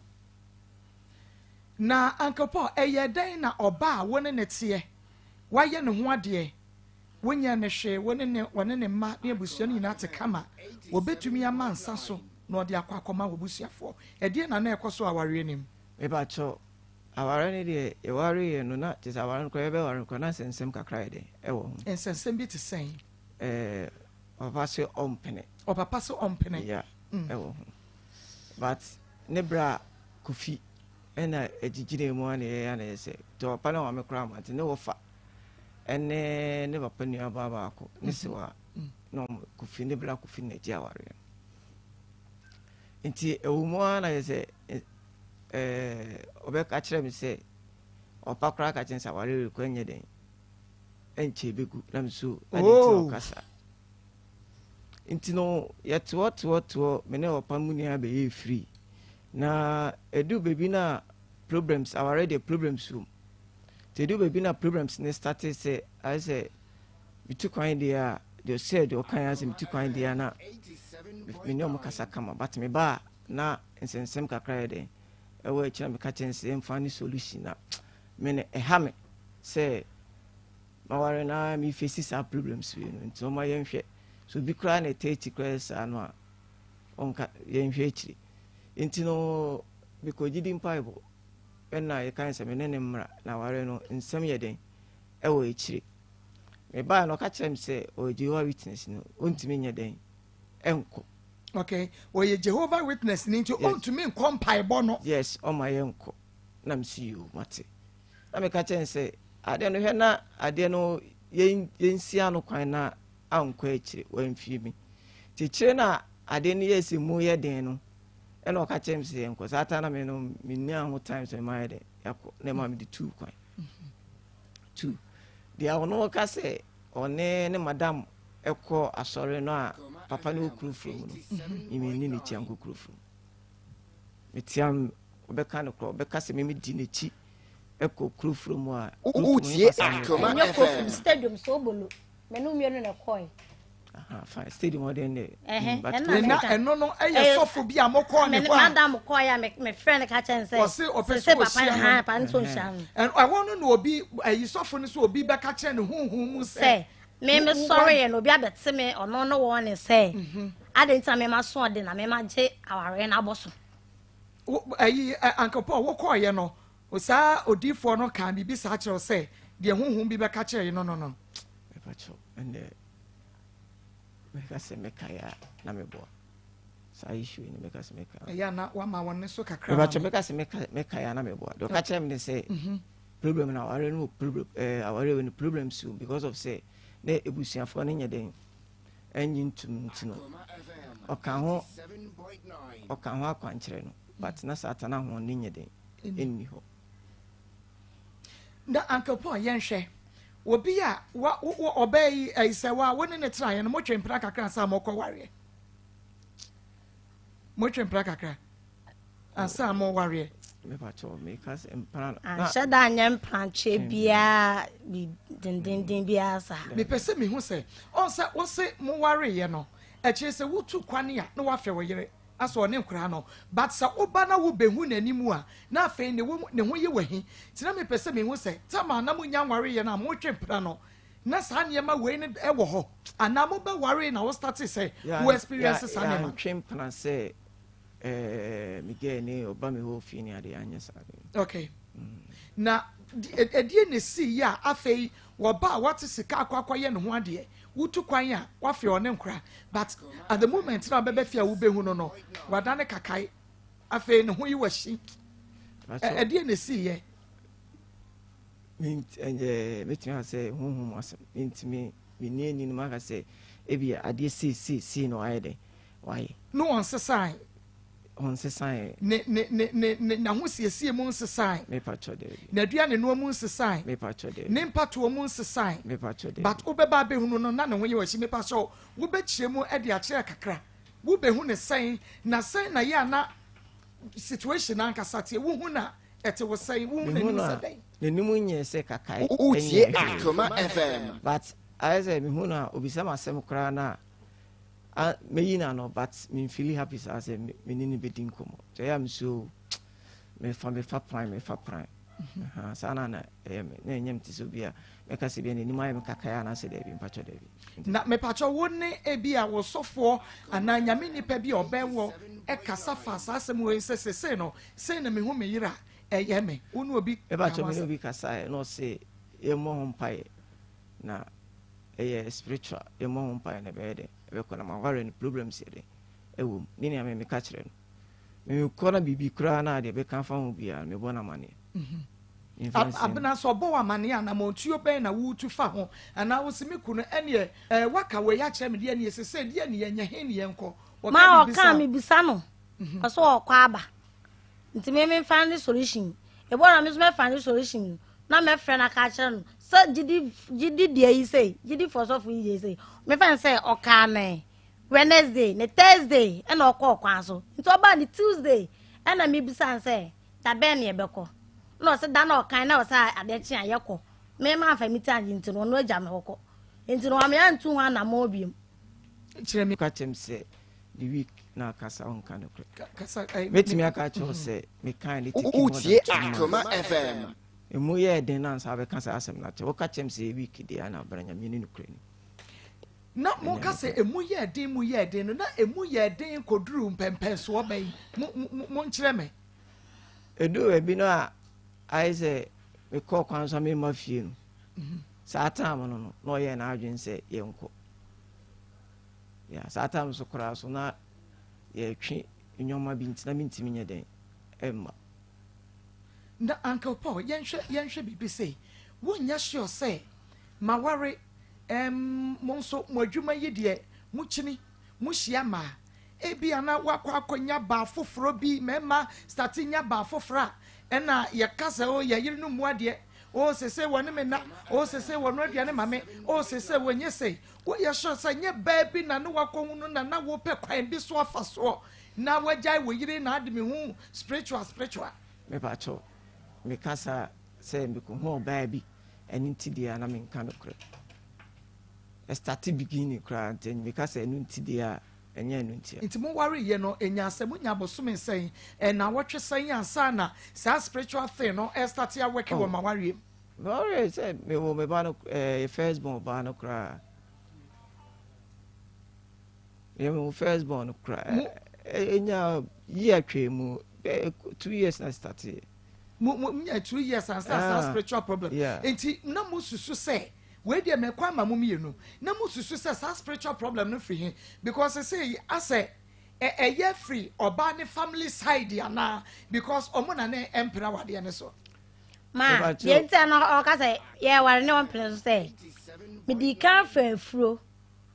Na Uncle Paul ɛyɛ dɛn na ɔbaa wo ne ne teɛ wayɛ ne ho adeɛ Wonyɛɛ no hwee, wo ne ne, wɔne ne mma ne abusua no nyinaa te kama. Wɔbɛtumi ama nsa so na ɔde akɔ akɔma w'abusuafoɔ. Ɛdeɛn na na ɛrekɔ so wɔ awareɛ no mu? Mepakyɛw, aware no deɛ, yɛwareeɛ no na kyerɛ sɛ aware no koraa yɛbɛware no koraa na nsɛnsɛm kakra ayɛ dɛn ɛwɔ ho. Nsɛnsɛm bi te sɛn? Ɛɛ, ɔpapa se ɔmpene. Ɔpapa se ɔmpene. Yeah, ɛwɔ ho. But ne bra Kofi ɛna ɛgyigyinaa mu a na yɛyɛ a na yɛ sɛ, nti ɔpapa ne maame koraa amma nti ne wɔfa. ɛne ne papa nuabaa baako ne sewa na wɔn kofi ne bla kofi na agye awareɛ no nti ɛwɔ mu ara na yɛ sɛ ɛɛ ɔbɛka kyerɛ me sɛ ɔpa koraa ka kyerɛ sɛ awareɛ rekɔ nyɛ den ɛnkyɛ bɛgu na me so ade nti na oh. ɔkasa nti no yɛtoɔ toɔ toɔ me ne ɔpa mu nua bɛyɛ firi na ɛdu baabi no a problems awareɛ deɛ problems wɔ mu Nti ɛduru baabi na problems no starte sɛ ayɛ sɛ metu kwan deɛ a deɛ ɔsɛ deɛ ɔka yɛ sɛ metu kwan deɛ a na me ne ɔmo kasa kama but me ba a na nsɛnsɛm kakra yɛ dɛn ɛwɔ akyi na meka kyɛn sɛ mfa ne solution na me no ɛha me sɛ maware na mefesi saa problems wei no nti ɔma yɛnhwɛ so obi koraa na ɛtɛ akyi koraa saa no a ɔnka yɛnhwɛ akyiri nti no mekɔgyidi mpaebɔ Ɛnna yɛkae sɛ me ne no mmra, na aware no nsɛm yɛ den wɔ akyire. Mebaeɛ no, ɔka kyerɛɛ me sɛ ɔyɛ Jehovah Witness no, ɔntumi nyɛ dɛn nkɔ. Okay, ɔyɛ Jehovah Witness ni nti ɔntumi nkɔ mpaebɔ no. Yes, ɔma yɛnkɔ. Na mesi yoo, mate. Na meka kyerɛ no sɛ adeɛ no hwɛ na adeɛ no yɛnsi ano kwan na ankɔ akyire, wamfie mi. Nti akyire no a adeɛ no yɛɛ sɛ mu yɛ den no, ɛna ɔka kyerɛ me sɛ yɛnkɔ saa ta na me no mennya ho time sɛ mayɛ dɛ yɛakɔ na ɛma mede tuu kwan tu deɛ ɔno ka sɛ ɔne ne madam ɛkɔ asɔre no a papa no wɔ kuro furo mu no menni ne kyia nkɔ kuro furo mu metia ɔbɛka no korɔ ɔbɛka sɛ memedi n'akyi ɛkɔ kuro furo mu a wotie Akoma FM stadium so obolo mene mmienu na ɛkɔe fine stadium ɔden de. Mm, na ɛno no ɛyɛ sɔfo bi a mokɔɔ ne hɔ a. madam kɔɔ yɛ a mefrɛ no ka kyɛn sɛ. Wɔse ɔpɛ sɛ ɔhyia no. Papa no ɔnhyia no. Ɛhɔ no na obi ɛyi sɔfo no sɛ obi bɛka kyerɛ no huhu mu sɛ. Sɛ me me sɔre yɛ na obi abɛte me ɔno no wɔn ne sɛ. Mhm. Adi nti na me ma so ɔde na me ma gye awareɛ no abɔ so. Ɛyi Uncle Paul wokɔɔ yɛ no saa odiifoɔ no kaa biribi saa kyerɛ sɛ deɛ huhu bi bɛka kyerɛ yi no no no. Ɛpa kyɛw ɛnɛ. Mɛka sɛ mɛkae a na meboa. Saa issue yi no mɛka sɛ mɛkae. Ɛyɛ a na wama wɔn ne so kakra. Mebakyɛ mɛka sɛ mɛkae a na meboa. Deɛ ɔka kyerɛ me ne sɛ mhm. problem na aware no problem ɛɛ eh, aware no problem so because of sɛ na ebusuafoɔ no nyɛ den ɛnyi ntum nti no ɔka ho ɔka ho akwankyerɛ no but na saa ta na ho ne nyɛ den ɛnni hɔ. Na Uncle Paul yɛnhwɛ obi a wa wo ɔbaa yi ɛyi sɛ wa wo ne ne tenaeɛ no motwe mpena kakra ansa mokɔ wareɛ motwe mpena kakra ansa mo wareɛ. Mepakyɛw meka sɛ mpena no. Anhyɛ da anyɛ mpenatweɛ biara bi dendenden biara saa. Mepɛ sɛ mehu sɛ, ɔn sɛ wose mowareeɛ no, ɛkyerɛ sɛ wotu kwane a na woafrɛ wo yere asɛ ɔne nkoraa no, but sɛ woba na wobɛhu n'anim a, na afei ne wo ne ho yɛ wo ahi. Nti na mepɛ sɛ mehu sɛ, tam a na monya nwareeɛ no a motwe mpena no, na saa nneɛma wei no wɔ hɔ anaa mobɛwaree na wo startee sɛ wo experience saa nneɛma no? Yɛantwe mpena sɛ Eh, me girl ne ɔba me hɔ fie ne adeɛ anyɛ saa de. Okay. Na ɛdeɛ na ɛsii yɛ a afei wɔba a wate sika akɔ akɔyɛ ne ho adeɛ wotu kwan a wafe ɔne nkora but at the moment na ɔbɛbɛ fie a wobɛhu no no wadane kakae afei ne ho yi wahyi ɛdeɛ na ɛsii yɛ. Mɛtumi aka sɛ honhom asɛm mentumi menni ani no maka sɛ ebi adeɛ sei sei sei na wayɛ dɛn wayɛ. No ɔnsesae. Ɔnsesae. Ne ne ne ne ne n'ahosiesie mu nsesae. Mepakyɛw daabi. N'aduane noa mu nsesae. Mepakyɛw daabi. Ne mpatoɔ mu nsesae. Mepakyɛw daabi. But wobɛba abɛhunu no na ne ho yɛ w'akyi. Mepakyɛw wobɛkyerɛ mu de akyerɛ kakra. Wobɛhu no sɛn na sɛn na yɛ a na situation no ankasa teɛ. Wohu no a ɛte wo sɛn? Wohu Mehu n'anim no sɛ a dɛn? n'anim nyɛ sɛ kakae Wotie ɛnyɛ hwee. Akoma FM. But ayɛ sɛ mehu no a obisa me asɛm koraa no a Ah mɛyi no ano but me nfeeli happy saa sɛ me ne no bɛdi nkɔmmɔ nti ɛyɛ a me so mefa mefa pran mefa pran mhm. saa na na ɛyɛ me na ɛnyɛ me te sɛ obi a mɛka sɛ bia n'anim ayɛ me kakae anaasɛ daabi mpakyɛ daabi. Na mepakyɛ wo ne ebi a wo sɔfoɔ anaa nyame nipa bi a ɔbɛn wɔ ɛkasa fa saa asɛm wei sɛ sesei no sei na mehu me yere a ɛyɛ me wo ne obi ka ho Mepakyɛ me ne asɛm? obi kasaeɛ na ɔse yɛmmɔ ho mpaeɛ na ɛyɛ spiritual yɛmmɔ ho mpaeɛ na ɛbɛyɛ dɛ ɛbɛkɔ na maware no problems yɛ dɛ ɛwɔ mu ne nea me meka kyerɛ no mekɔ na biribi koraa na adeɛ bɛka fa ho biara no mebɔ no amaneɛ mhm. Mfa nsi Abena sɛ ɔbɔ wo amaneɛ a anammɔntuo bɛn na woretu fa ho anaa wo se me kunu ɛneɛ eh, waka wei akyerɛ me deɛ neɛ sesei deɛ ne yɛnyɛ he ne yɛnkɔ wɔka Ma biribi ɔka saa mebisa no mhm. ɔsɛ ɔkɔ aba Nti me me find solution. Ebo na me nso mɛ find solution na mɛ frɛ na ka kyerɛ no sɛ gyidi gyidi deɛ yi sei gyidi fo sɔfo yi deɛ sei. Me fɛn sɛ ɔkaa ne Wednesday ne Thursday ɛna ɔkɔ ɔkwan so. Nti ɔbaa ne Tuesday ɛna me bisa no sɛ da bɛn na yɛbɛkɔ. Na ɔsɛ da na ɔkan na ɔsɛ adeɛ kye a yɛkɔ. Me ma nfa me ti angye nti no ɔno agya me hɔ kɔ. Nti no wame antu ho anammɔn biom. Kyerɛ me. Ka kyerɛ me sɛ the week na akasa ɔnka nokorɛ. Kasa eh, Mɛtumi aka akyerɛ wo sɛ mekae no take more than Wotie two Akoma months. FM. Emu yɛɛ den na ansa wobɛka saa asɛm no akyerɛ. Woka kyerɛ me sɛ ɛyɛ week deɛ a na bra Nyame ne nokorɛ ni. Na moka sɛ emu yɛɛ den mu yɛɛ den no na emu yɛɛ den kɔduruu mpɛnpɛnsoɔ bɛn? Mo, mo, monkyerɛ me. Ɛduu baabi no a ayɛ sɛ mekɔɔ kwan so a memma fie no, saa time no no na ɔyɛɛ n'adwene sɛ yɛnkɔ. Yeah, saa time so koraa so na yɛtwe nneɛma bi nti na mentumi nyɛ dɛn ɛmma. Na Uncle Paul, yɛnhwɛ yɛnhwɛ biribi sei, wonyɛ sure sɛ maware ɛɛm mo nso mo adwuma yi deɛ mokyini mohyia mmaa, ebia na woakɔ akɔnya baa foforɔ bi, mmarima starte nya baa foforɔ a, ɛna yɛka sɛ oh yɛn yerenom mmu adeɛ, oh sesei wɔne me nna, oh sesei wɔnoa aduane ma me, oh sesei wɔnyɛ sei. Woyɛ sure sɛ nyɛ baa bi na ne woakɔhunu na na wopɛ kwan bi so afa soɔ na woagyae wo yere na ade me ho spiritual spiritual? Mepakyɛw, meka saa sɛ mekohu ɔbaa bi ɛno nti deɛ a na menka nokorɛ. Ɛstarte beginning koraa nti meka sɛ ɛno nti deɛ a ɛnyɛ ɛno nti a. Nti mowareeɛ no ɛnyaa sɛ monya bosome sɛn, nnawɔtwe sɛn ansa na saa spiritual thing no ɛrestarte awɔke wɔ Oh. mo awareɛ mu? Mewɔree sɛ mewoo me ba no ɛɛ first born ba no koraa. Meyɛ me first born no koraa. Enya year twɛ mu 2 years na start yɛ. Mo nya 2 years ansa saa ah, spiritual problem. Yeah. Nti na mo susu sɛ wei deɛ mɛkɔ ama mo mmienu na mo susu sɛ saa spiritual problem no firi he because sɛ asɛ ɛyɛ firi ɔbaa ne family side anaa because ɔmo na ne ɛmpere awadeɛ ne so. Ma deɛ nti a na ɔka sɛ yɛware ne ɔmpene so sɛ medi kan fa afuro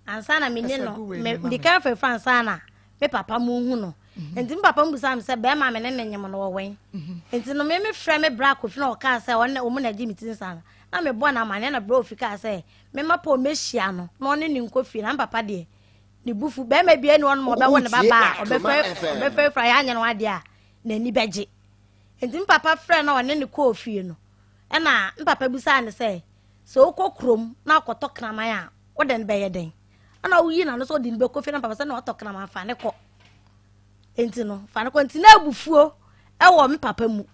ansa na mene no medi kan fa afuro ansa na me papa mu hu no mhm. nti me papa mu bisa me sɛ bɛrima me ne ne nyem no wɔwɛn mhm. nti no me me frɛ me bra kofi na ɔkaa sɛ ɔne ɔmo na gye me ti nsa no na mebɔ no amaneɛ na bra ofi kaa sɛ mema pɔ mɛhyia no na ɔne ne nkɔ fie na me papa deɛ ne bufu bɛrima bia ne ɔnom ɔbɛwo ne ba baa ɔbɛfɛ ɔbɛfɛ fura yɛ anyɛ no adeɛ a n'ani bɛgye. Nti me papa frɛ na ɔne ne kɔɔ fie no, ɛna me papa bisaa no sɛ, sɛ wokɔ kurom na akɔtɔ kraman a, wode no bɛyɛ dɛn? Ɛna woyi n'ano sɛ ɔde no bɛkɔ fie na me papa sɛ na watɔ kraman fa ne kɔ. Nti no, fa no kɔ. Nti na abufuo ɛwɔ me papa mu.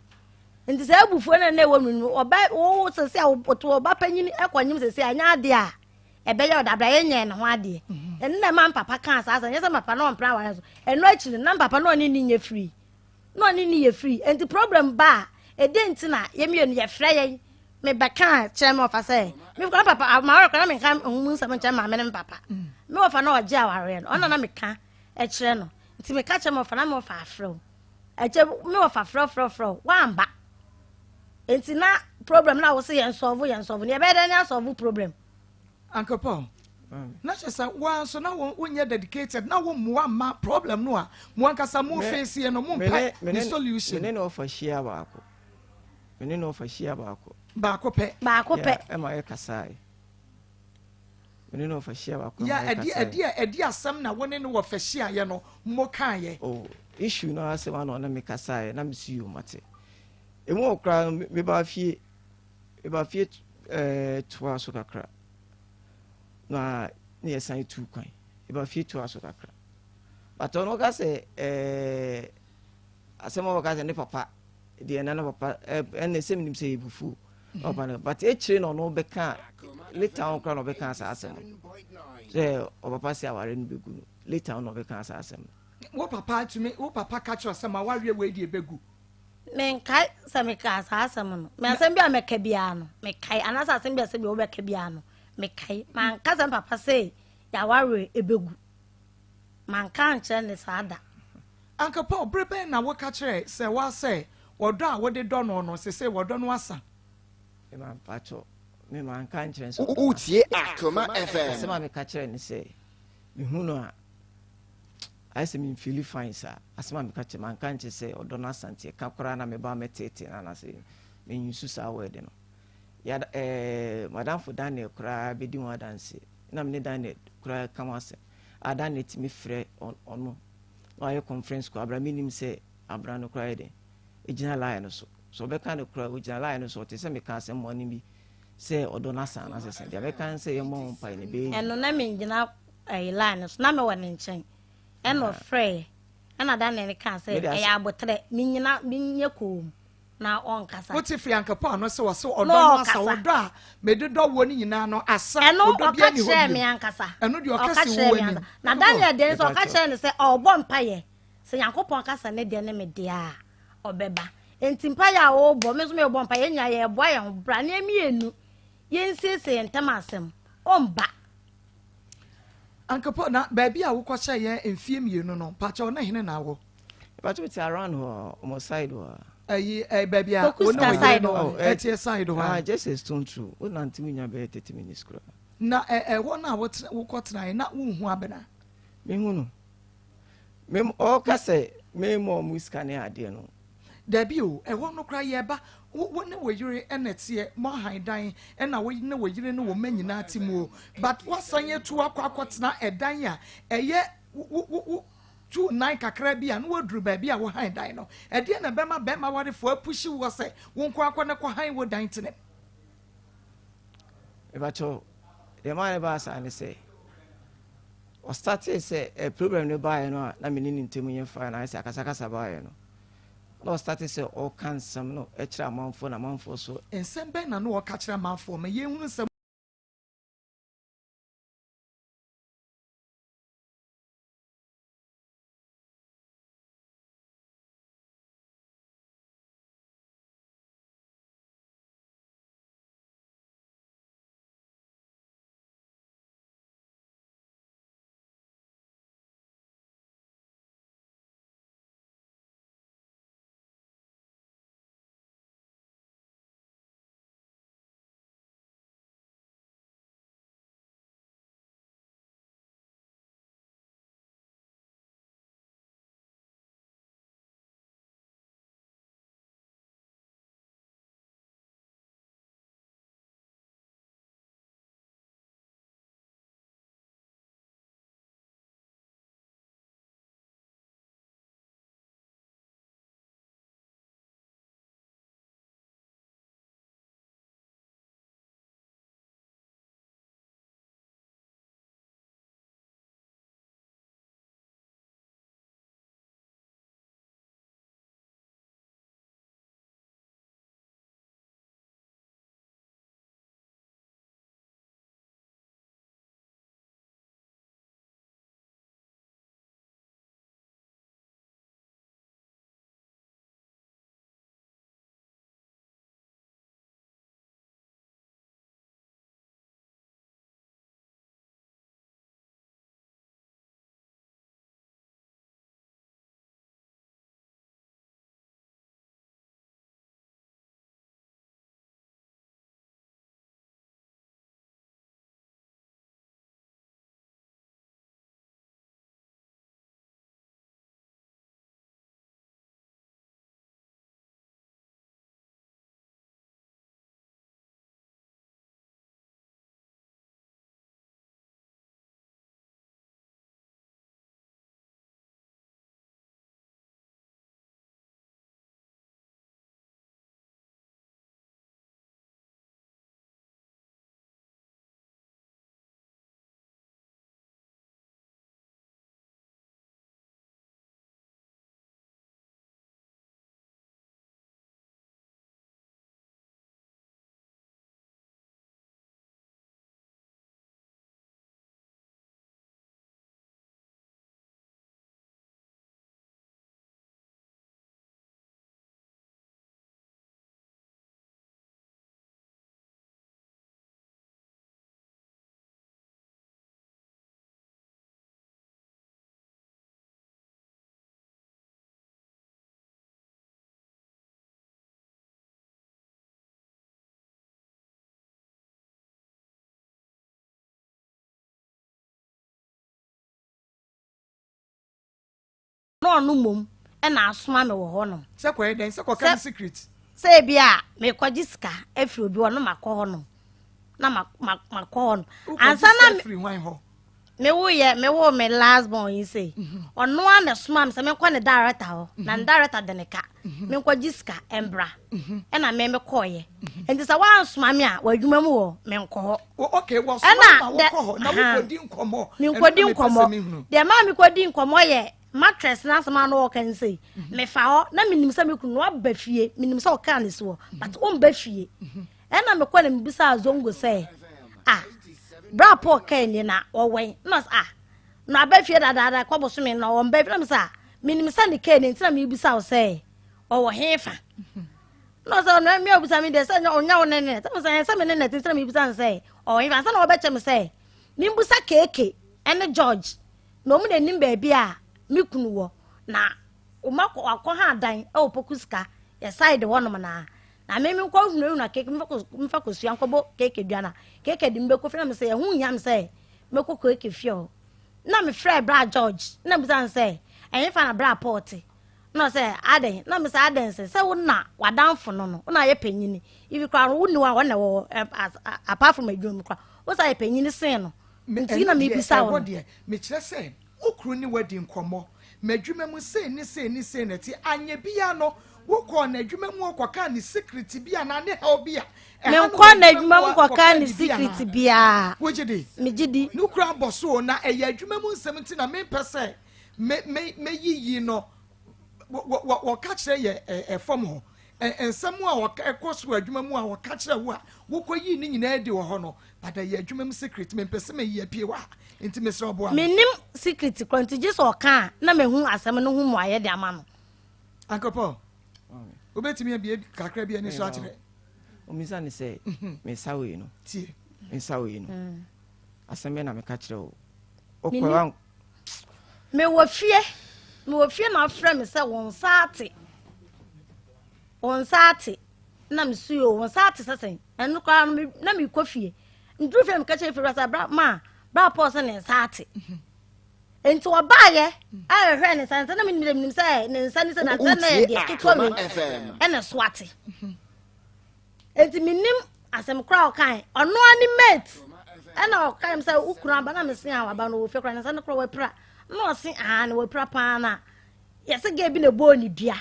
Nti sɛ abufuo no na ɛwɔ mu no, ɔbɛ wo sɛsɛ a woto ɔba panyin ɛkɔnyem sɛsɛ a, ɛnyɛ adeɛ a ɛbɛyɛ ɔda abira yɛnyɛ ne ho adeɛ. Mhm. Ɛno na ɛma me papa kaa saa sɛ, ɛnyɛ sɛ me papa na ɔmpere awareɛ so. Ɛno akyi no, na me papa na ɔne ne nyɛ free. na ɔne ne yɛ free nti problem ba a ɛdɛn nti na yɛ mmienu yɛfrɛ yɛn mebɛka kyerɛ me ɔfa sɛ me kora papa maware kora na menka ho nsɛm nkyerɛ maame ne me papa mm. me ɔfa na ɔgye awareɛ no ɔna na meka kyerɛ no nti meka kyerɛ me ɔfa na me ɔfa afrɛ wo ɛkyɛ me ɔfa frɛ frɛ frɛ wo wamba nti na problem na wo se yɛn sɔlvo yɛn sɔlvo ne yɛbɛyɛ dɛ ne asɔlvo problem Uncle Paul, na kyerɛ sɛ woa nso na wonyɛ dedicated na wommoa mma problem no a mo ankasa mo face yɛ no mompɛ ne solution. Me ne ɔfa hyia baako. Me ne ɔfa hyia baako. Baako pɛ. Baako pɛ. Ɛma yɛ kasae. Me ne ɔfa hyia baako. Ya ɛdi ɛdi ɛdi asɛm na wo ne no wɔfa hyia yɛ no mo kan yɛ. Oh issue no asɛm ano na me kasae na me si yo mate. Emu ɔkora me ba fie. Meba fie eh, toaa so kakra na ne yɛsan tu kwan. Meba fie toaa so kakra. But ɔno ka sɛ eh, asɛm a wɔka sɛ ne papa deɛ na ne papa ɛnna sɛ menim sɛ yɛ bufuo papa no but akyire na ɔno bɛka later on koraa na ɔbɛka saa asɛm no sɛ ɔpapa sɛ aware no bɛgu no later on na ɔbɛka saa asɛm no. Wo papa tumi wo papa ka kyerɛ sɛ ma wareɛ wei deɛ bɛgu. Menkae sɛ mekaa saa asɛm no. Me asɛm bi a mɛka biara no, mekae. Anaasɛ asɛm bi a sɛ bi wobɛka biara no, mekae. Manka sɛ papa sɛ yɛawareɛ ɛbɛgu. Manka ankyerɛ ne saa da. Uncle Paul, bere bɛn na woka kyerɛɛ Sɛwa sɛ ɔdɔ a wode dɔ no no, seesei ɔdɔ no asa? Me ma mpakyɛw, me manka ankyerɛ no sɛ ɔdɔ no asa. Wotie Akoma FM. Asɛm a meka kyerɛɛ no sɛ, mehu no a, Ayɛ sɛ me nfeeli fine saa. Asɛm a meka kyerɛ manka nkyerɛ sɛ ɔdɔ no asa nti ɛka koraa na meba mɛteetee no anaasɛ me use saa word no. Yada ɛɛ madamfo Daniel koraa bɛdi ho adanseɛ. Na me ne Daniel koraa ka ho asɛm. A Daniel tumi frɛ ɔno na wayɛ conference call abra menim sɛ abra no koraa yɛ dɛn ɛgyina line no so. So ɔbɛka no koraa ɔgyina line no so ɔte sɛ meka asɛm bɔne bi sɛ ɔdɔ no asa anaasɛ sɛ deɛ mɛka ne sɛ yɛmmɔ ho mpae na ɛbɛyɛ yie. Ɛno na mengyina ɛyi line no so na mewɔ ne nkyɛn ɛna ɔfrɛɛ ɛna Daniel kaa sɛ ɛyɛ aboterɛ menyina menyɛ koom na ɔnkasa. Wote firi Ankapɔ ano sɛ ɔse ɔdɔ no asa ɔdɔ a mede dɔ woɔ no nyinaa no asa ɛno ɔdɔ ɔka biara nni hɔ kyerɛɛ bio me ankasa ɛno deɛ ɔka ɔka si kyerɛɛ wo me anim ankasa na Daniel deɛ nso ɔka kyerɛɛ no sɛ ɔrebɔ mpaeɛ sɛ Nyankopɔn ka sɛ ne deɛ ne me deɛ a ɔbɛba nti mpaeɛ a ɔrebɔ me nso mebɔ mpaeɛ yɛn nyinaa yɛreboa yɛn ho bra ne mmienu yɛnsiesie yɛn ntam asɛm ɔmba. Uncle Paul, na baabi a wokɔ hyɛ yɛn mfie mmienu no, mpakyɛw ne hene na awɔ? Mpakyɛw te around hɔ, ɔmo side hɔ. Ɛyi ɛ baabi a wo ne wo yere no ɛteɛ side hɔ a. Ah, just a stone throw. Wo nante wo nya bɛyɛ 30 minutes koraa. Na ɛ ɛhɔ no a wokɔ tenaeɛ na wonhu abena? Mehu no. Me ɔka sɛ me ma ɔmo sika ne adeɛ no. Dabi o, ɛhɔ no koraa yɛba, wo wo ne wo yere na ɛteɛ, mo ahan dan ɛna wo ne wo yere ne wo mma nyinaa te mu o, but woasan atu akɔ akɔtena ɛdan a ɛyɛ wo wo wo tu nan kakra bi a na woaduru baabi a wohan dan no, ɛdeɛn na ɛbɛma bɛrima warefoɔ apushi woɔ sɛ wo nko ara kɔ na kɔhan wo dan tena mu? Mepakyɛw, deɛ ɛmaa no baa saa ne sɛ, ɔstartee sɛ eh, problem no baeɛ no a na me ne ne ntam nyɛ fine ayɛ sɛ akasakasa baeɛ no, na ɔstartee sɛ ɔka nsɛm no kyerɛ amanfoɔ na amanfoɔ so. Nsɛm bɛn na na ɔka kyerɛ amanfoɔ? Ma yɛnhunu nsɛm. Na ɔno mmom na asoma me wɔ hɔnom. Sɛ kɔyɛ dɛn? Sɛ kɔka ne secret. Sɛ ebi a mekɔgye sika afiri obi hɔ no makɔ hɔnom. Na makɔ hɔnom. Ansa na me firi hwan hɔ? Me wo yɛ me wo me last born yi sei. Ɔno ara na ɛsoma me sɛ menkɔ ne director hɔ. Na ne director de ne ka. Menkɔgye sika mbra. Ɛna me mekɔɔyɛ. Nti sɛ woansoma me a w'adwuma mu hɔ menkɔ hɔ. Okay, wɔsoma ma wokɔ hɔ na wokɔdi nkɔmmɔ. Menkɔdi nkɔmmɔ. Deɛ maa mekɔdi nkɔmmɔ yɛ mattress no asɛm a na ɔka ne sei. Mefa hɔ na menim sɛ me kunu no waba fie. Menim sɛ ɔkaa ne si hɔ but ɔmba fie. Ɛna mekɔ na mebisaa Zongo sɛ ah bra Paul kaa nie na ɔwɛn na ɔsɛ ah na aba fie dadaada kɔ bosome na ɔmba fie na mesɛ ah menim sɛ ne kaa nie nti na mebisa wo sɛ ɔwɔ hefa. Na ɔsɛ ɔno mi a obisa mi deɛ sɛ ɔnya wo ne ne sɛ sɛ sɛ me ne ne tenten na mebisa no sɛ ɔwɔ hefa ansa na ɔbɛkyɛ me sɛ membusa keeke ɛne George na ɔmu na anim baabi a me kunu wɔ na ɔma akɔ ha adan ɛwɔ poku sika yɛ side hɔnom na na me menkɔ hunahuna keeke mfa kosua nkɔbɔ keeke dua na keeke de mbɛkɔ fie na me sɛ ɛho hia me sɛ mɛkɔ keeke fie hɔ na mefrɛ bra George na bisa no sɛ ɛhefa na bra Paul te Na ɔsɛ, Adɛn? Na mesɛ, Adɛn sɛ, sɛ wo na w'adamfo no no, wo na ayɛ panyini. Ibi koraa no, wonni hɔ a wɔn na ɛwɔ hɔ, apart from adwuma mu koraa, wo sɛ ayɛ panyini sen no. Nti na mebisa wo no. Ɛhɔ deɛ, mekyerɛ sɛ, wo kunu ne wo adi nkɔmmɔ, m'adwuma mu sei ne sei ne sei na ɛte, anyɛ biara no, wokɔɔ n'adwuma mu hɔ kɔkaa ne secret bi anaa ne haw bi a ɛha no Menkɔɔ wɔ adwuma n'adwuma mu mu hɔ kɔkaa kɔkaa ne ne bi secret anaa? biara. Wogye di? Megye di. Ne kunu abɔ so o, na ɛyɛ adwuma mu nsɛm nti na mempɛ sɛ me me meyiyi no wɔ wɔ wɔka kyerɛ yɛ ɛfam hɔ nsɛm a wɔka ɛkɔ so adwuma mu a wɔka kyerɛ wo a wokɔyii ne nyinaa adi wɔ hɔ no but ɛyɛ adwuma mu secret mempɛ sɛ meyi apue wɔ ha nti mesrɛ ɔboa me. Mennim secret korɔ nti gye sɛ ɔka a na mahu asɛm no ho mmuaeɛ de ama no. Uncle Paul, wobɛtumi abie kakra bi ani so akyerɛ? Omisa ne sɛ me nsa wei no. Tie. Me nsa wei no. Asɛm bɛ na meka kyerɛ wo. Ɔkɔra Mewɔ fie, mewɔ fie na afrɛ me sɛ wo nsa ate. Wo nsa ate. Na mesu o, wo nsa ate sɛ sɛn. Ɛno koraa no, na mekɔ fie. Nduru fie meka kyerɛ fie sɛ bra ma bra Paul sɛ ne nsa ate. Nti ɔbaayɛ a ɛhwɛ ne nsa nsa na menim menim sɛ ne nsa ne sɛ na nsa na yɛ deɛ ketewa wei ɛna so ate. Enti mennim asɛm koraa a ɔkae. Ɔno ara ne mate ɛna ɔkae m sɛ wo kunu aba na mese a waba no wɔ fie koraa ne nsa no koraa wapira. Na ɔse aa na wapira paa na yɛse gɛ bi na ɛbɔɔ ne dua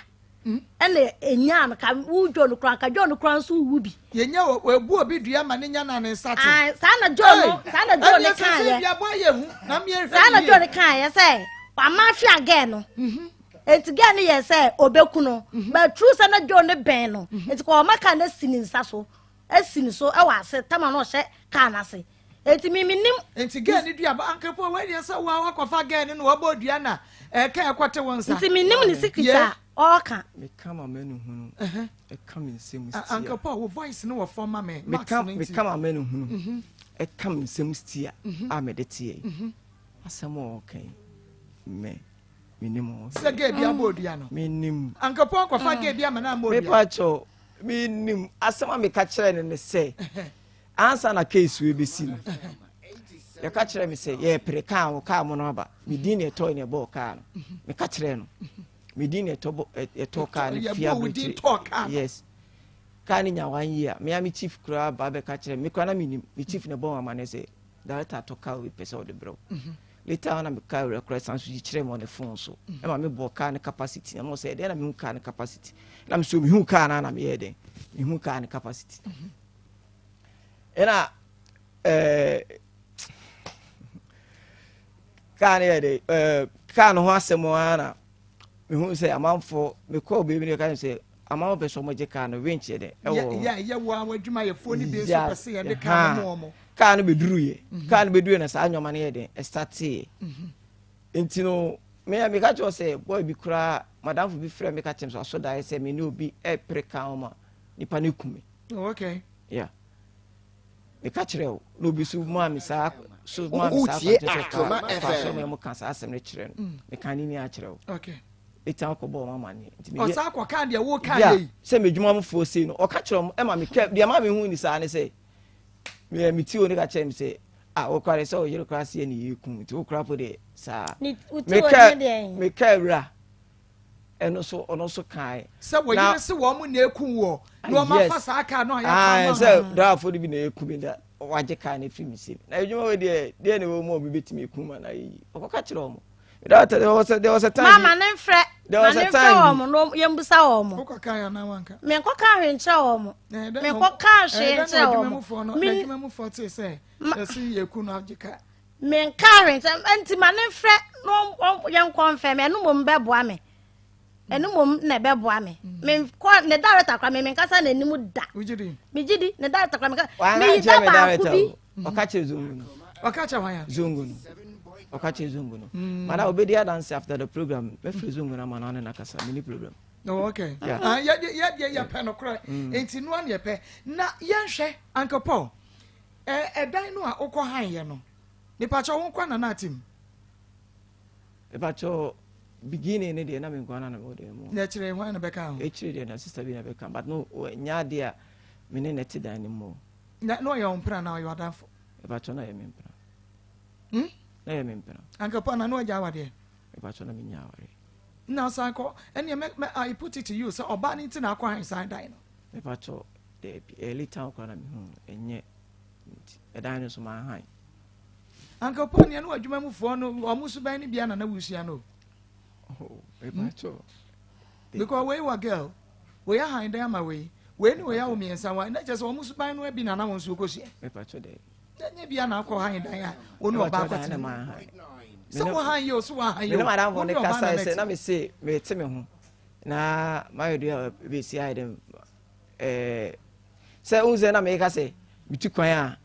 hmm. ɛna ɛnyaa no ka wo dwo no koraa ka dwo no koraa nso wu bi. Yɛnya wɔbu obi dua ma ne nya na ne nsa te. Saa na dwo no saa na dwo no kaeɛ. Saa na dwo no kaeɛ sɛ wama ahwe agɛ no. Mhm. Enti girl no yɛɛ sɛ ɔbɛku no mhm. but true sɛ na Joe no bɛn no mhm. nti kɔ ɔma kaa no asi ne nsa so asi ne so ɛwɔ ase tama no ɔhyɛ kaa no ase enti mi mi nim. Nti girl no dua ba ankepo wei deɛ sɛ wa wakɔfa girl no na wabɔ dua na ɛka ɛkɔte wo nsa. Nti mi nim ne secret a ɔɔka. Meka ma mɛnu hunu ɛka mi nsɛm stia. Uncle Paul wo voice no wɔ fam ma me max no nti. Meka ma mɛnu hunu ɛka mi nsɛm stia a mɛde teɛ asɛm a ɔɔka yi mɛ. Menim ho. Sɛ gay bi abɔ odua no. Menim. Anka po akɔfa gay bi ama no ammɔ odua. Mepa kyɛw, menim. Asɛm a meka kyerɛɛ no ne sɛ, ansa na case wei bɛsi no, yɛka kyerɛɛ me sɛ yɛrepere kaa ho, kaa mono aba. Me din na ɛtɔe na ɛbɔɔ kaa no. Meka kyerɛɛ no. Me din na ɛtɔ ɛtɔ kaa no fie aburokyire. Yes. Kaa no nya one year. Me a me chief koraa ba bɛka kyerɛ me. Me koraa na menim. Me chief na ɛbɔɔ me amanneɛ sɛ director atɔ kaa wei pɛ sɛ ɔde brɛ wo. Later on na me car wura koraa san so yi kyerɛɛ me wɔ ne phone so. Ɛma me bɔɔ car no capacity. Na mo sɛ ɛdɛn na mehu car no capacity. Na me so mehu car no na meyɛɛ dɛn. Mehu car no capacity. Ɛna ɛɛ car no yɛ dɛ ɛɛ car no ho asɛm ara na mehu sɛ amanfoɔ mekɔɔ baabi no yɛka sɛ amanfoɔ pɛ sɛ wɔgye kaa no winch yɛ dɛ ɛwɔ hɔ. Yɛ yɛ wɔ awɔ adwumayɛfoɔ no bi nso pɛ sɛ yɛde kaa no mu wɔn. Kaa no bɛduruyɛ mhm. kaa no bɛduruyɛ na saa nneɛma no yɛ dɛ ɛstateeɛ mhm. nti no me meka kyerɛ sɛ boy bi koraa madamfo bi frɛ me ka kyerɛ me sɛ asɔ daeɛ sɛ me ne obi ɛpere kaa ho ma nipa no ku me. Oh, okay. Yeah. Meka kyerɛ wo na obi so maa me saa so maa me saa kwankyerɛ sɛ kaa ɔkɔ asɔre mu na mo ka saa asɛm no kyerɛ no mm. meka ne ni akyerɛ wo ɛtan kɔbɔ ɔmo amaneɛ nti meyɛ ɔsan kɔka deɛ wo ka yɛ yi sɛ me adwuma foɔ sei no ɔka kyerɛ ɔmo ɛma me kɛ deɛ maa me hu ni saa ne sɛ meyɛ me ti o ne ka kyerɛ me sɛ a wokora de sɛ ɔyere kora seɛ ne yɛ kum nti wokora po deɛ saa meka meka awura. Ɛno so ɔno so kae. Sɛ wɔyere se wɔn na eku wɔ na wɔn afa saa kaa no a yɛatɔ ama. Sɛ driverfoɔ no bi na eku mi da wagye kaa no efiri mi nsam na adwuma wɔ deɛ deɛ na ɛwɔ mu a obi betumi eku ma na ayi ɔkɔka kyerɛ wɔn. There was a, there was a time. Mama ne nfrɛ ma ne nfrɛ wɔn no yɛn busa wɔn. Wokɔ kan anaa wanka. Menkɔ kan hwee nkyerɛ wɔn. Menkɔ kan hwee nkyerɛ wɔn. Mi adwuma mu fɔ te sɛ ɛsi yɛ ku no agye kaa. Menka hwee nkyerɛ nti ma ne mfrɛ na yɛnkɔ mfɛ me ɛno mmom bɛboa me ɛno mmom na ɛbɛboa me mm. menkɔ ne director kora me menkasa n'anim da megye di ne director kora menka meyi da baako bi ɔka kyerɛ zongo no ɔka kyerɛ hwan zongo no ɔka kyerɛ zongo no mm. mana obedi adanse after the program mɛfrɛ zongo no ama no ane nakasa mini program Oh, okay. Yeah. Uh, yeah, yeah, yeah, yeah, pɛ no korɛ. Mm. Nti noa ne yɛpɛ. Na yɛnhwɛ Uncle Paul. Ɛ ɛdan no a wokɔ han yɛ no mepakyɛw wo nkoa na na ate mu? Mepakyɛw beginning ne deɛ na me nkoa na na mewɔ dan mu. Na akyire hwan na bɛka ho? Akyire deɛ na sister bi na bɛka but no nyɛ adeɛ a me ne na ɛte dan no mu. Na na ɔyɛ wo mpena na ɔyɛ w'adamfo? Mepakyɛw na ɔyɛ me mpena. Hmm? Na ɔyɛ me mpena. Anka pa na na wagya awadeɛ? Mepakyɛw na menya awareɛ. Na ɔsan kɔ ɛneɛ mɛ mɛ I put it to you sɛ ɔbaa no nti na akɔ han saa dan no. Mepakyɛw Dabi, early town koraa na mehuu no, ɛnyɛ nti ɛdan no so manhan. Uncle Paul nea ne w'adwuma mu foɔ no wɔn suban no bia na na wusua no. Oh, mepakyɛw. Hmm? Because wei wɔ girl, wei ahan dan ama wei, wei ne wei awo mmiɛnsa wa, na kyerɛ sɛ wɔn suban no bi na na wɔn nso kɔsua. Mepakyɛw dabi. Na nyɛ bia na akɔ han dan a wɔn ne ɔbaa akɔtena mu. Sɛ wɔ han yɛ o, so wɔ han yɛ o, wɔn ne ɔbaa na na ɛte. Na me se mete me ho na mayɛ dua bɛsi ayɛ dɛ ɛɛ sɛ ohun sɛ na meka sɛ metu kwan a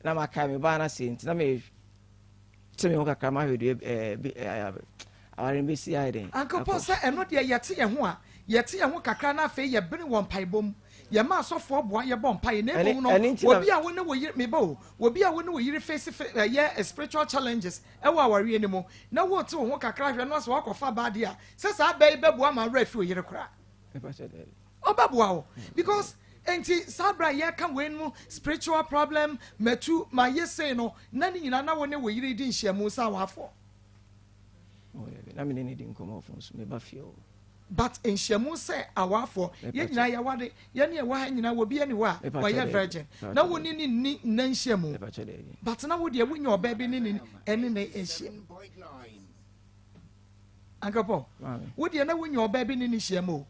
na makae me baa no ase nti na me te me ho kakra mahwɛ dua ɛɛ bi ɛɛ aware no bɛsi ayɛ den. Uncle Paul sɛ ɛno deɛ yɛte yɛn ho a yɛte yɛn ho kakra na afei yɛbene wɔ mpaebɔ mu yɛma asɔfoɔ boa yɛbɔ mpaeɛ na mmom no obi a wo ne wo yere meba o obi a wo ne wo yere face ɛyɛ spiritual challenges ɛwɔ awareɛ no mu na wote wo ho kakra hwɛ no asɛ wakɔfa baa deɛ a sɛ saa bɛ yi bɛboa ma awerɛ afi wo yere koraa. Ɔbɛboa wo because nti saa berɛ a yɛka wei no spiritual problem matu mayɛ sei no na ne nyinaa na wo ne wo yere di nhyiamu sɛ awafoɔ. Oh, na me ne ne di nkɔmmɔ phone so meba fie o. But nhyiamu sɛ awafoɔ yɛn nyinaa yɛwade yɛne ɛwɔ ha nyinaa wɔ bi ɛni hɔ a ɔyɛ virgin na wo ne ne nni nna nhyiamu but na wo deɛ wonya ɔbaa bi ne ne ɛne ne nhyiamu. Uncle Paul, wo deɛ na wonya ɔbaa bi ne ne hyia mu o,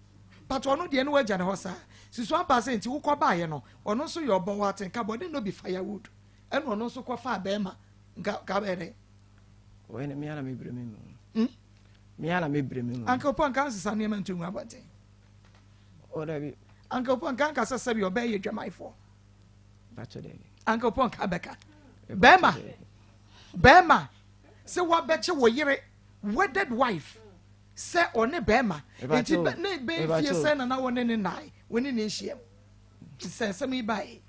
but ɔno deɛ na wagya ne hɔ saa. Susu ampa sɛ nti wokɔ baeɛ no, ɔno nso yɛ ɔbɔ wɔ atenka bɔne no bi firewood ɛna ɔno nso kɔ faa bɛrima nka ka bɛyɛ dɛn? Wɔyɛ no mea na mebrɛ me mu. Hmm? Mea na mebrɛ me mu. Uncle Paul nka nsesa nneɛma nto ngu abɔnten. Oh, dabi. Uncle Paul nka nka sɛ sɛbi ɔbɛyɛ yɛ dwamanfoɔ. Bakyɛ dabi. Uncle Paul nka bɛka. Bɛrima, bɛrima sɛ wabɛkye wo yere wedded wife sɛ ɔne bɛrima nti ne bɛn fie sɛ na na wɔne ne nae wɔne ne nhyiam sɛ nsɛm yi bae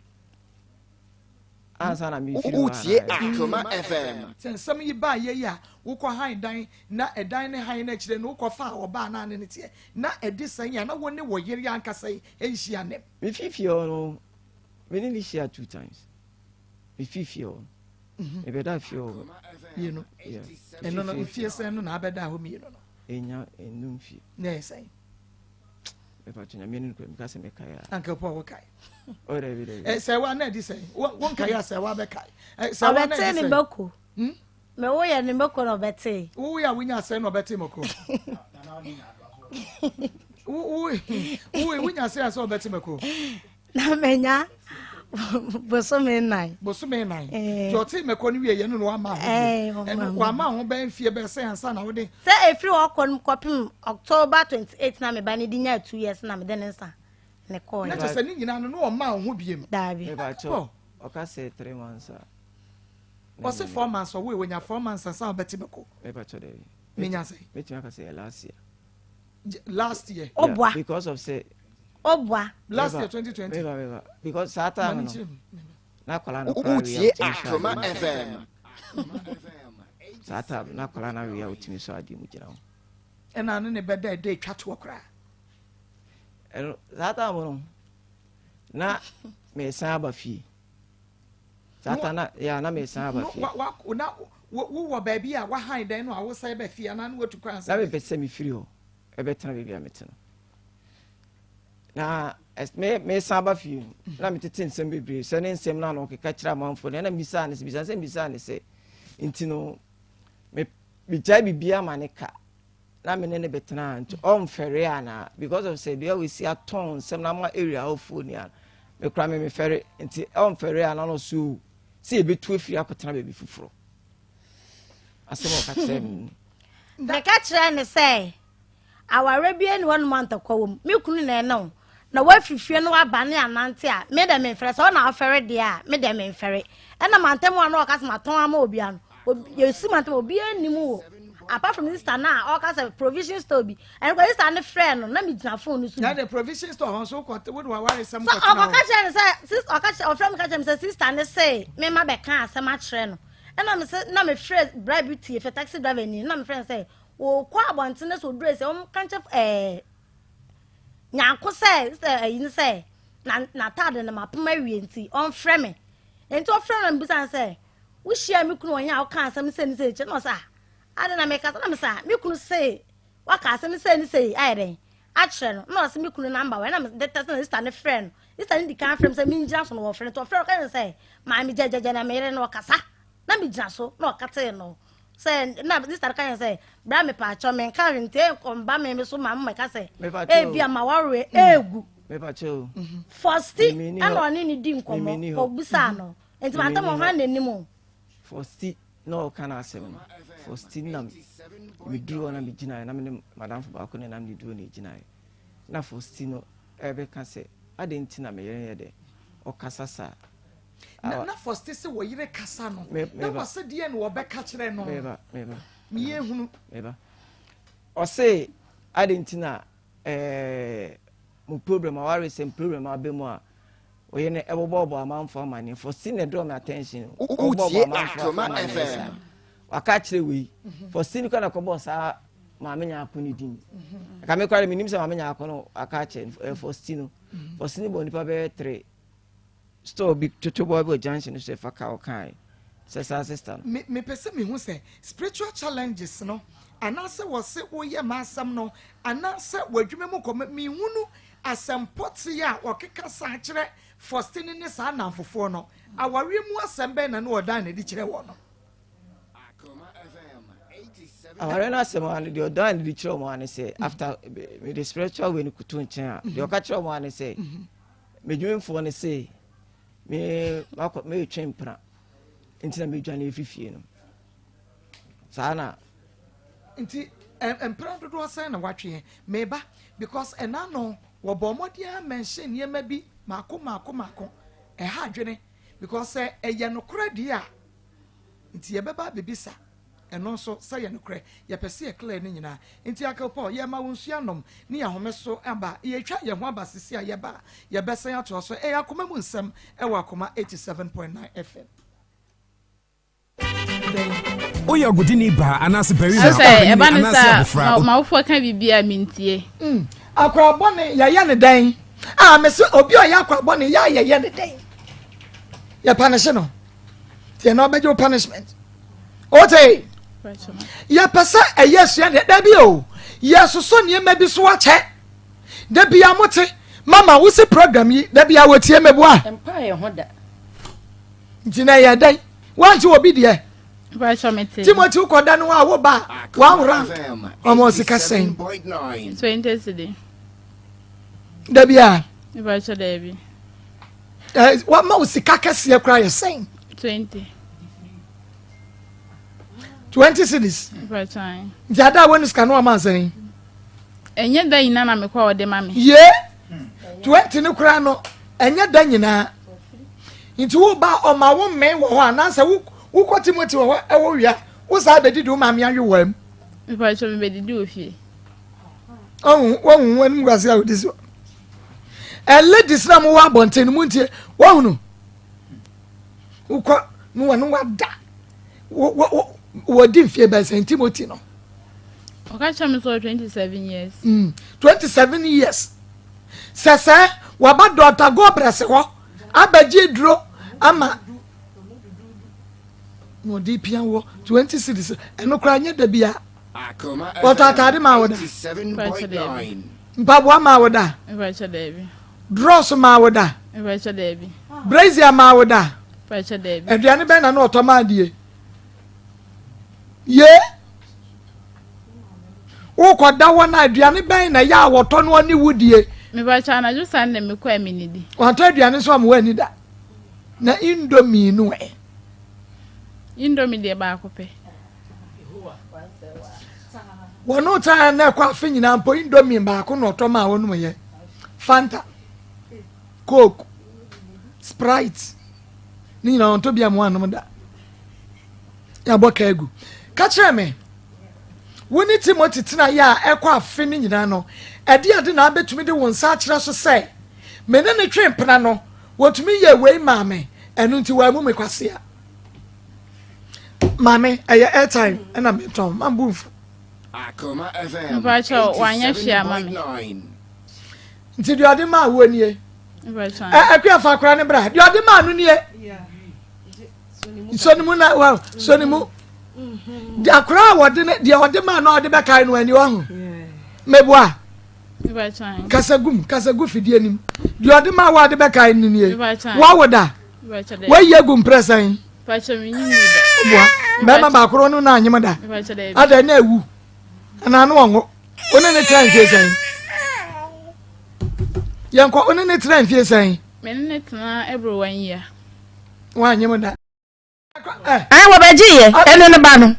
ansa na mefiri Wotie Akoma FM. Sɛ nsɛm yi baa yɛ yi a wokɔ han dan na ɛdan ne han no akyire no wokɔ fa a ɔbaa na ne ne teɛ na ɛde sɛn a na wo ne wɔ yere ankasa yi nhyia nɛm. Mefi fie hɔ no me ne ne hyia two times mefi fie hɔ Mebɛda fie hɔ. Mmienu. Ɛno no mfie sɛn no na abɛda hɔ mmienu no? Enya enum fie. Na ɛyɛ sɛn? Mepatwa nyame no kura meka sɛ mekae a. Anka po a wokae. Oh, dabi dabi. Eh, sɛ wa na ɛdi sɛn? Wo nkae a sɛ wa bɛkae. Eh, sɛ wa na ɛdi sɛn? Ɔbɛtee ne mako. Hmm? Me wo yɛ ne mako na ɔbɛtee. Wo yɛ a wonya sɛn na ɔbɛtee mako? Wo wo wo wonya sɛn a sɛ ɔbɛte mako? Na manya bosome nnan. Bosome nnan. Eh. Nti ɔte mɛkɔ no wie yɛ no na wama ho. Eh, ɛno wama ho bɛn fie bɛn sɛ ansa na wode. Sɛ efiri hɔ kɔ no kɔpem October 28 na me ba no di nyaa 2 years na mede ne nsa ne kɔɔ. Na kyerɛ sɛ ne nyinaa no na ɔma ho biem. Daabi. Mepakyɛw ɔka sɛ 3 months a. Ɔse 4 months ɔwoe wɔnya 4 months ansa ɔbɛte mɛkɔ. Mepakyɛw daabi. Menya sɛ. Mɛtumi aka sɛ last year. last year. Obua. Because of say. Obua. Last year 2020. Meba meba because saa time no. Na akwadaa no kora wia Wotie Akoma FM. Saa time na akwadaa no awia otumi sɔ adeɛ mu gyina ho. Ɛna ne ne bɛda ɛda etwa toɔ koraa. Ɛno saa time no na mesan aba fie. Saa time na ya na mesan aba fie. Wa wa na wowɔ baabi a wahan dan no a wosan ba fie anaa na watu kwan ansa. Na mepɛ sɛ mefiri hɔ. ɛbɛtena baabi a mete no. Na me mesan ba fie no, na metete nsɛm bebree sɛ ne nsɛm no a na ɔkeka kyerɛ amanfoɔ no, ɛna mebisaa ne sɛ, bisa sɛ mebisaa ne sɛ, nti no me megyae biribiara ma ne ka na me ne ne bɛtena nti ɔmfɛre anaa because of sɛ deɛ wɔsi atɔn nsɛm no ama area hɔfoɔ ni a mekora me mefɛre nti ɔmfɛre anaa na ɔso sɛ yɛbɛtu afiri akɔtena baabi foforɔ asɛm a ɔka kyerɛ me meka kyerɛ ne sɛ Awareɛ biara nni hɔnom a ntɔkwa wɔ mu. Me kunu na ɛne wo. Na woafiri fie no woaba ne anante a, me deɛ memfɛre. Sɛ wo na wofɛre deɛ a, me deɛ memfɛre. Ɛna mantam a na ɔka sɛ matɔn ama obiara no, yɛsi mantam a obiara nnim wo. Apart from sister no a ɔka sɛ provision store bi. Ɛno kora sister no frɛ no na megyina phone no so bi. Na de provision store hɔ nso wokɔ wode w'awaresɛm So kɔtena ɔkɔka hɔ. kyerɛ no sɛ sister ɔka kyerɛ ɔfrɛ me ka kyerɛ me sɛ sister no se mema bɛka asɛm akyerɛ no. Ɛna me se na mefrɛ bra bi tie fɛ taxi driver ni na mefrɛ no sɛ Wɔkɔ abɔnten na sɛ oduru sɛ wɔn ka nkyɛ ɛɛ nyanko sɛ sɛ ɛyi no sɛ na n'ataade no mapem awie nti ɔnfrɛ me nti ɔfrɛ no mbisa no sɛ wohyia me kunu wɔ he a woka asɛm sɛ ne sɛ kyɛ na ɔsɛ a ade na meka sɛ na mesɛ a me kunu se waka asɛm sɛ ne sɛ ayɛ dɛn akyerɛ no na ɔsɛ me kunu namba wɔ ɛna mede tɛ sɛ na sista no frɛ no sista no di kan frɛ me sɛ mengyina so no wɔfrɛ no nti ɔfrɛ no ɔka sɛ maame gyɛgyɛgyɛ na meyere no ɔkasa na megyina so na ɔkatee no sɛ na sista no ka yɛn sɛ bra mepaakyɛw menka hwee nti ɔmba me me so ma mmɛka sɛ ebi a ma wareɛ egu fɔsti ɛna ɔne ne di nkɔmmɔ ɔbisaa no nti ma ntɛm ɔha n'anim o. Fɔsti na ɔka n'asɛm no fɔsti na meduru hɔ na megyinaeɛ na mene madamfo baako ne nam ne duro na ɛgyinaeɛ na fɔsti no ɛbɛka sɛ adɛn nti na meyere yɛ dɛ ɔkasa saa. Na na Foste se wɔ yere kasa no na wɔse deɛ na wɔbɛka kyerɛ no. Meba meba. Meyɛ hunu. Meba. Ɔse ade nti na ɛɛ mo problem awaresɛm problem abɛ mu a ɔyɛ no ɛbɔbɔbɔ amanfo amaneɛ Foste na ɛdraw me attention. Wotie Akoma FM. Waka kyerɛ wei. Foste no kɔ na kɔbɔ saa maame nyaako ne din. Ɛka me kora menim sɛ maame nyaako no aka kyerɛ Foste no. Foste no bɔ nipa bɛyɛ tere. Store bi toto bɔ bi wɔ junction no so ɛfa ka ɔkae sɛ saa sister no. Me mepɛ sɛ mehu sɛ spiritual challenges no anaasɛ wɔse woyɛ m'asɛm no anaasɛ w'adwuma mu kɔ menhunu asɛm pɔtee a wɔkeka san kyerɛ Faustine ne saa nnamfofoɔ no awareɛ mu asɛm bɛn na ne ɔdan n'adi kyerɛ wɔn no. Awareɛ no asɛm ano deɛ ɔdan n'adi kyerɛ wɔn ano sɛ after mede spiritual way no koto nkyɛn a deɛ ɔka kyerɛ wɔn ano sɛ Medwemfoɔ no se, Me makɔ meretwe mpena nti na medwane afi fie no. Saa na. Nti mpena dodoɔ sɛn na watweɛ? Meba because ɛna no wɔbɔ mmɔden a mention nneɛma bi maako maako maako ɛha adwene because sɛ ɛyɛ nokorɛ deɛ a nti yɛbɛba abɛbisa. Ɛno nso, sɛ yɛ nokorɛ, yɛpɛ sɛ yɛ clear ne nyinaa. Nti Uncle Paul, yɛma wo nsuo anom ne yɛn ahome so aba. Yɛretwa yɛn ho aba sisi a yɛba a, yɛbɛsan atoa so. Ɛyɛ Akoma mu nsɛm ɛwɔ Akoma 87.9 FM. Dɛn? Woyɛ ɔgodini baa anaase barima, Sɛ ɔpanyin ɛba no anaase saa a, abofra. m'awofoɔ ka biribi a mentie. Mm, akora bɔne yɛyɛ ne dɛn? Ah, mese obi a ɔyɛ akora bɔne yɛ a yɛyɛ ne dɛn? Yɛ panishe no. Tiɛ na ɔbɛgye wo punishment. Ote, yɛpɛ sɛ ɛyɛ asua deɛ dabi o yɛsosɔ nneɛma bi so akyɛ da bia mote mama wo se program yi da bia wɔtie meboa nti na ɛyɛ dɛn woante obi deɛ timothy wokɔda no a woba woawora ɔma ɔsika sɛn da bia wama wo sika kɛseɛ koraa yɛ sɛn 20 cities nti ada a wɔne sika no ama sɛn ɛnyɛ da nyinaa na mekɔ a ɔde ma me ye 20 no koraa no ɛnyɛ da nyinaa nti woba ɔma wo mmɛn wɔ hɔ anaasɛ wokɔ timothy wɔ hɔ ɛwɔ wia wo saa bɛdidi wo maame awe wɔ mu mepatwɛ mebɛdidi wɔ fie ɔhu wɔhu wɔn anim guase a wɔdi so ɛ ladies na mo wɔ abɔnten no mo ntie wɔhunu wokɔ no wɔne wada wɔdi mfie bɛn sɛn timothy no ɔka kyerɛ me sɛ 27 years 27 years sɛ sɛ waba dɔta gobrɛs hɔ abɛgye duro ama na ɔde pia wɔ 20 cities ɛno koraa nyɛ da bia. Wɔtɔ ataade maa wo da? Mpaboa maa wo da? Drɔs maa wo da? Brazier maa wo da? Aduane bɛn na na ɔtɔ maa die? Ye? Wokɔda hɔ no aduane bɛn na ɛyɛ a wɔtɔ no ɔne wo die? Mepakyɛ anadwo saa na mekɔ a menidi. Wantɔ aduane nso ama woani da. Na indomie no ɛ? Indomie deɛ baako pɛ. Wɔn taa na ɛkɔ afe nyinaa mpo indomie baako na ɔtɔ maa wɔnom yɛ. Fanta, Coke, Sprite ne nyinaa ɔntɔ bi ama wɔanom da. Yɛabɔ ka agu. Ka kyerɛ me, wo ne Timothy tenaeɛ a ɛkɔ afe no nyinaa no, ɛde ade na abɛtumi de wo nsa akyerɛ so sɛ me ne ne twe mpena no, wɔtumi yɛ wei maa me, ɛno nti wɔamu me kwasea. Maame, ɛyɛ airtime ɛna metɔn, mambu mfu. Mpakyɛ wanyɛ hwee ama me. Nti deɛ ɔde maa woɔ nie. Akua fa akora ne bra. Deɛ ɔde maa no nie. Sɔ ne mu na wa sɔ ne mu. Deɛ akora a wɔde ne deɛ ɔde maa no a ɔde bɛkae no ani wahu. Meboa. Kasa gum kasa gu fidie nim. Deɛ ɔde maa wo a ɔde bɛkae no nie. Wawo da. Wayi agu mprɛ sɛn. Boa. Bɛrima baako no na anyem da. Ada na ewu. Anaa no ɔnwo. Wo ne ne tena mfie sɛn? Yɛnkɔ wo ne ne tena mfie sɛn? Me ne ne tena ɛboro one year. Wanyem da. Ɛn wɔbɛgye yɛ ɛne ne ba no.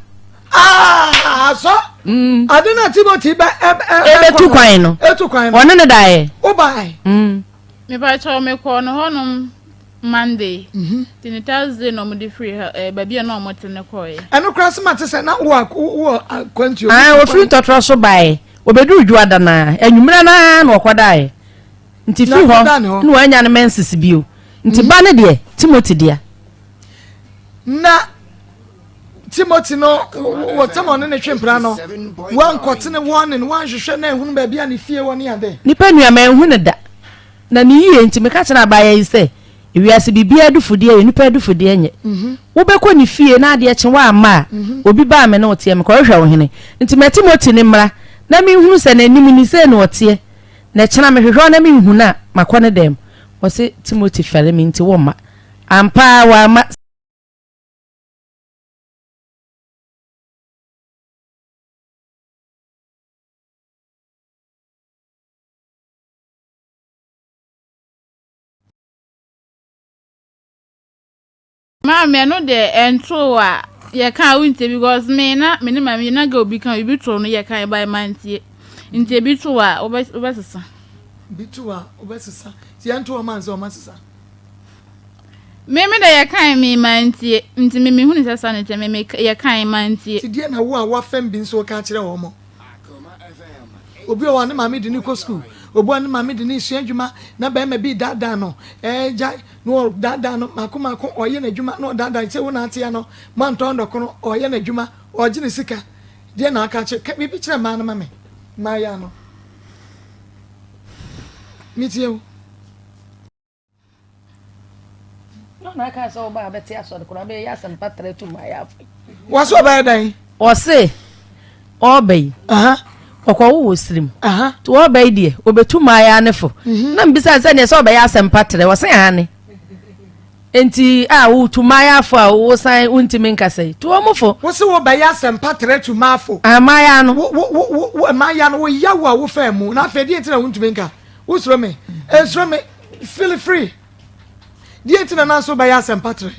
Asɔ. Mm. Ade na Timothy bɛ ɛ ɛ. Ebetu kwan no. Etu kwan no. Ɔne ne da yɛ. O ba yɛ. Mm. Mepakyɛw mekɔɔ no hɔnom Monday. Mhm. Ti ne Thursday na wɔde firi ha ɛɛ baabi a na wɔte no kɔɔɛ. Ɛno koraa sɛ mate sɛ na wowɔ wowɔ akwantuo. Ah, ofiri ntɔtorɔ so baeɛ. Obeduru dwoada naa anwummerɛ naa na ɔkɔdaeɛ. Nti firi hɔ na wanya ne menses bio. Nti ba no deɛ Timothy dea. Na Timothy no wɔ tam ɔne ne twe mpena no wankɔtene wɔne no wanhwehwɛ na ehunu baabi a ne fie wɔ ne ade. Nipa nua manhu no da. Na ne yie nti meka kyerɛ abaayewa yi sɛ ewiase biribiara adufudeɛ yɛ nipa adufudeɛ nyɛ. Mhm. Wobɛkɔ ne fie na adeɛ kye woamma a mhm. obi baa me ne woteɛ mekɔhwehwɛ wo hene. Nti ma Timothy ne mmra na menhunu sɛ n'anim ni sei na ɔteɛ. Na kyena mehwehwɛ wo na menhu no a makɔ ne dɛm. Ɔse Timothy fɛre me nti womma. Ampa ara wamma. Maame ɛno deɛ ɛntoo a yɛka a wontie because me na me ne maame na girl bi ka ebi too no yɛka yɛ ba mantie nti ebi too a wobɛsesa. Bi too a wobɛsesa ti yɛnto wɔn ansa wɔn asesa. Me me deɛ yɛka me mantie nti me mehu ne sɛ sa ne kyɛ me me yɛka mantie. Ti deɛ na wo a wafɛm bi nso ka kyerɛ wɔn. Obi wɔ hɔ a ne maame de no kɔ sukuu, obi wɔ hɔ a ne maame de no resua adwuma na barima bi redaadaa no, ɛɛ gyae na ɔdaadaa no mako mako, ɔyɛ n'adwuma na ɔdaadaa no sɛ wo na atea no, moantɔ ndɔkono, ɔyɛ n'adwuma, ɔregye ne sika. Deɛ na aka akyerɛ, ka biribi kyerɛ mmaa no ma me, mmaayewa no. Metie wo. Na ɔna aka sɛ ɔba abɛte asɔre koraa bɛyɛ asɛmpa trɛ to mmaayɛ afo yi. Wɔsɛ ɔbɛyɛ dɛn? Ɔse ɔba yi ɔkɔwo wɔ sirim nti ɔba yi deɛ ɔbɛtu mmaayɛ ne fo mhm. na mbisa sɛ neɛ sɛ ɔbɛyɛ asɛmpa trɛ ɔse aane nti a wotu mmaayɛ afo a wosan wontumi nkasa yi tu wɔn fo. Wose wobɛyɛ asɛmpa trɛ tu mmaafo. Mmaayɛ no. Wo wo wo mmaayɛ no woya wo a wofaa mu na afei deɛ nti na wontumi nka wosuro me nsuro me. Feel free. Deɛ nti na nanso bɛyɛ asɛmpa trɛ.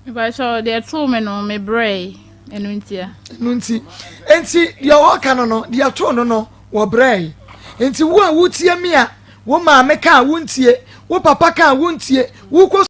Mepakyɛw deɛ ɛtoo me no me brɛe ɛno ntia. Ɛno nti nti deɛ ɔka no no deɛ ɛtoo no no wɔbrɛe nti wo a wotie me a wo maame ka a wontie wo papa ka a wontie wokɔ.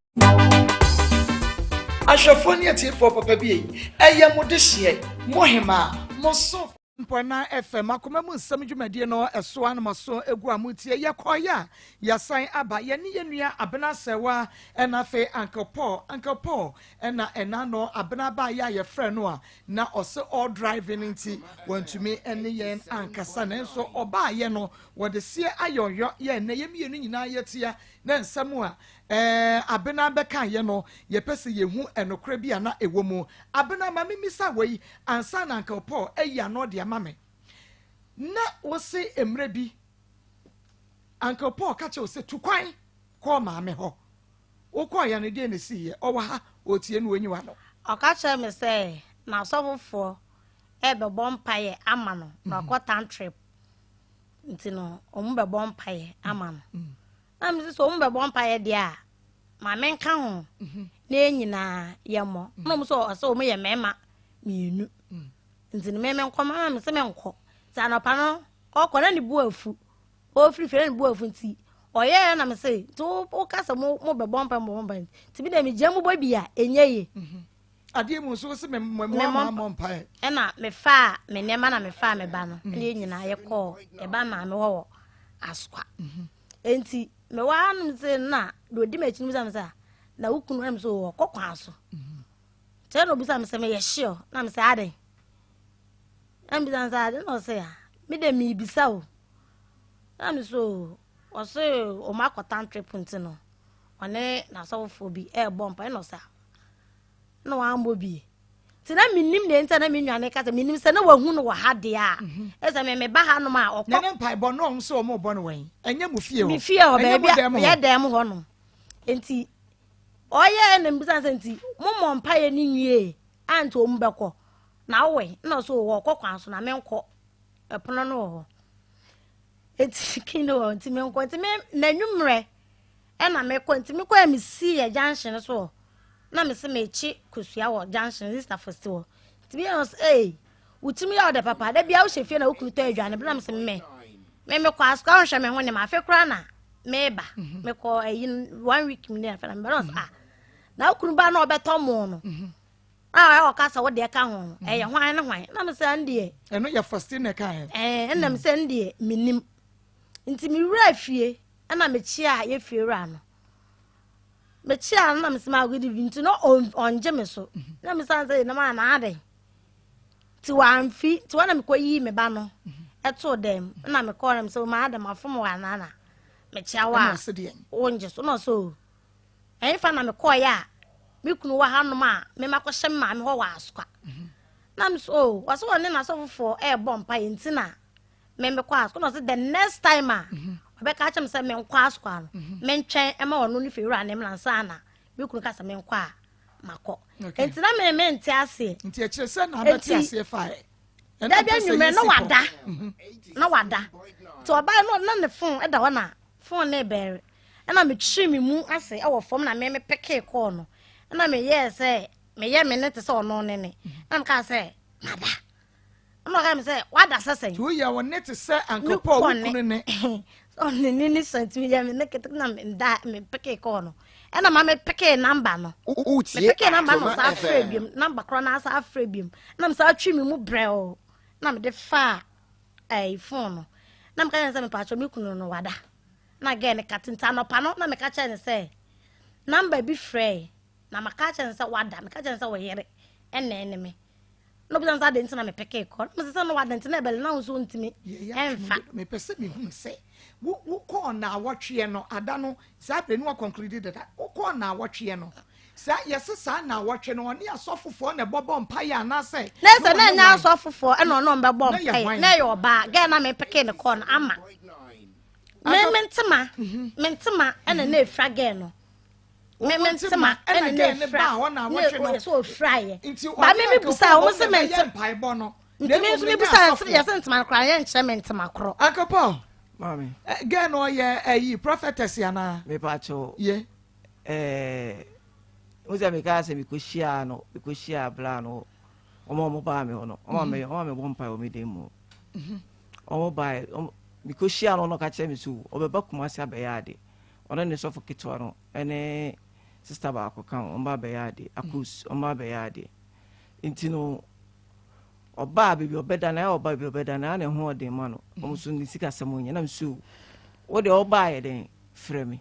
Ahwɛfoɔ ne atiefoɔ papa bi ei ɛyɛ mo dehyeɛ mo hemaa mo so. Mpɔnan FM akoma mu nsɛm dwumadie no ɛso ara na moaso agu a moretie. Yɛkɔeɛ a yɛasan aba. Yɛne yɛn nua Abena Asɛwa ɛna afei Uncle Paul. Uncle Paul ɛna ɛna no Abena baeɛ a yɛfrɛ no a na ɔse ɔredrive no nti wantumi ɛne yɛn ankasa. Nanso ɔbaeɛ no wɔde seɛ ayɛ ɔyɔ yɛ ɛnnɛ yɛn mmienu nyinaa yɛtia. Na nsɛm a ɛɛ Abena bɛkaeɛ no, yɛpɛ sɛ yɛhu ɛnokorɛ bi a na ɛwɔ mu. Abena, ma memmisa wei ansa na Uncle Paul ayi ano de ama me. Na wose mmerɛ bi Uncle Paul ka kyerɛ wo sɛ tu kwan kɔ maame hɔ. Wokɔeɛ no, deɛn na ɛsiiɛ? Ɔwɔ ha, ɔretie na ɔnyi w'ano. Ɔka kyerɛɛ me sɛ n'asɔfofoɔ rebɛbɔ mpaeɛ ama no na ɔkɔ town trip nti no wɔn bɛbɔ mpaeɛ ama no. Na mese sɛ wɔn bɛbɔ mpaeɛ deɛ a ma menka ho na yɛn nyinaa yɛmmɔ. Na wɔn sɛ ɔsɛ wɔn yɛ mmarima mmienu nti no me menkɔ ma me sɛ menkɔ. Nti anɔpa no ɔkɔ na ne bo afu. Ɔfiri fie na ne bo afu nti ɔyɛɛ na mese nti woka sɛ mo bɛbɔ mpaeɛ mo bɛbɔ mpaeɛ nti bi deɛ megya mu bɔ bi a ɛnyɛ yie. Adeɛ mu nso wose mmoa ma mmɔ mpaeɛ. Ɛna mefaa me nneɛma na mefaa me ba no ɛna yɛn nyinaa yɛkɔɔ yɛba maame hɔ wɔ Asokwa. Nti mewɔ hanom sɛ na deɛ ɔdi m'akyi no bisa me sɛ na wo kunu ɛna me sɛ ɔkɔ kwan so. Kyerɛ na ɔbisa me sɛ meyɛ sure na me sɛ adɛn. Na mebisa no sɛ ade na ɔse a me de mebisa o. Na me so ɔse ɔmo akɔtan trip nti no ɔne n'asɔfofoɔ bi ɛɛbɔ mpa ɛna ɔse a na wammɔ bie. Nti na menim deɛ nti a na me nua no ka sɛ menim sɛ na wahu no wɔ ha deɛ a mhm. ɛsɛ me meba ha nom a ɔkɔ. Na ne mpaebɔ no ɔmo sɛ ɔmo bɔ no wɛn ɛnyɛ mo fie hɔ. Me fie hɔ baabi a yɛ dan mu hɔ nom nti ɔyɛ na mbisa sɛ nti mo mmɔ mpaeɛ no nwie a nti ɔmo bɛkɔ. Na wowɛ na ɔsɛ wɔ ɔkɔ kwan so na menkɔ ɛpono no wɔ hɔ eti kin no wɔ nti menkɔ nti me n'anwummerɛ ɛna mekɔ nti mekɔ yɛ mesi yɛ junction so hɔ na mesi mekye kosua wɔ junction sister fosti hɔ nti mi yɛ ɔsɛ ee wotumi yɛ ɔdɛ papa da bia wohyɛ fie na wokunu tɔ aduane bi na mesi me me mekɔ asukɔ ahwehwɛ me ho ne ma afe koraa na meba mhm. mekɔ ɛyi one week mi ne afɛ na meba na ɔsɛ ah na wokunu ba na ɔbɛtɔ mo no. Mhm. a ɔyɛ ɔka sɛ wodeɛ ka ho no ɛyɛ hwan ne hwan na mesɛ ɛndeɛ ɛno yɛ first na ɛka ɛ ɛɛ ɛna mesɛ ɛndeɛ menim nti mewura fie ɛna mekyia yɛ fie wura no mekyia no na mesɛ ma good evening nti no ɔngye me so na mesan sɛ na maa na adɛn nti wamfi nti wɔn na mekɔ yii me ba no ɛtoo dɛm na mekɔɔ na mesɛ maa adɛn mafom wɔ anaa na mekyia wo a wongye so na ɔsɛ o Ɛhefa na mekɔeɛ a me kunu wɔ hanom a me makɔhyɛ me maame hɔ wɔ Asokwa? Na me so, oh, wɔsɛ wɔne n'asɔfofoɔ ɛrebɔ mpaeɛ nti na me mekɔ Asokwa. Na ɔsɛ the next time a ɔbɛka akyerɛ me sɛ menkɔ Asokwa no, mentwɛn ɛma ɔno ne fiewura ne mmra nsa na me kunu ka sɛ menkɔ a makɔ. Nti na me mente aseɛ. Nti ɛkyerɛ sɛ na abɛte aseɛ faeɛ. Da bi anwummerɛ na wada na wada nti ɔbaa no na ne phone ɛda hɔ na phone ne bɛre Ɛna metwee me mu ase wɔ fam na me mepekee kɔɔ no. Ɛna meyɛɛ sɛ meyɛ me ne te sɛ ɔno ne ne. Ɛna mekaa sɛ mada. Ɛna ɔkaa me sɛ wada sɛ sɛn. Nti woyɛ wo ne te sɛ Uncle Paul wo kunu ne. Ɔne ne ne sɛ nti meyɛ me ne kete na meda mepekee kɔɔ no. Ɛna ma mepekee namba no. Mepekee namba no saa frɛ biom namba korɔ na asa afrɛ biom. Ɛna mesaa twi me mu brɛoo na mede faa ɛyi phone no. Na meka kyerɛ no sɛ mepaakyɛw me kunu no wada. Na girl no kate nti anɔpa no na meka kyerɛ no sɛ number bi frɛe na maka akyerɛ no sɛ wada meka kyerɛ no sɛ wo yere ɛna ɛne me na obisa no sɛ adɛn nti na mepekee kɔ na mesɛ sɛ no wada nti na ɛbɛle na wo nso ntumi ɛmfa mepɛ sɛ mehunu sɛ wokɔɔ naawɔtweɛ no ada no saa berɛ no wakɔnkludi dada wokɔɔ naawɔtweɛ no saa yɛse saa naawɔtwe no ɔne asɔfofoɔ na ɛbɔbɔ mpaeɛ anaasɛ na sɛ na ɛnyɛ asɔfofoɔ ɛna ɔne ɔmbɛbɔ mpaeɛ na ɛyɛ ɔbaa gɛɛ na mepekee ne kɔɔ no ama Me me ntoma mhm. me ntoma ɛna na efura gɛɛ no me me ntoma ɛna na efura na ɛsɛ ofura yɛ ba me mi busa wɔn sɛ me ntoma nti mi nso mi busa yɛ sɛ ntoma kora yɛ nkyerɛ me ntoma korɔ. Uncle Paul maame gɛɛ no ɔyɛ ɛyi prophetess anaa. mepa kyɛw ye. ɛɛ n sɛ meka sɛ mekɔhyia no mekɔhyia bla no wɔn a wɔn baa me hɔ no wɔn a me wɔn a mebɔ mpae wɔ me dan mu wɔn baa wɔn mekɔhyia no na ɔka kyerɛ me so ɔbɛba Kumasi abɛyɛ ade ɔne ne sɔfo ketewa no ɛne sista baako ka ho wɔn ba abɛyɛ ade akos wɔn ba abɛyɛ ade nti no ɔbaa baabi ɔbɛda na ɛyɛ ɔbaa baabi ɔbɛda na ne ho ɔden ma no wɔn nso ne sika sɛm nyɛ nam so wo deɛ ɔbaa yɛ den frɛ me.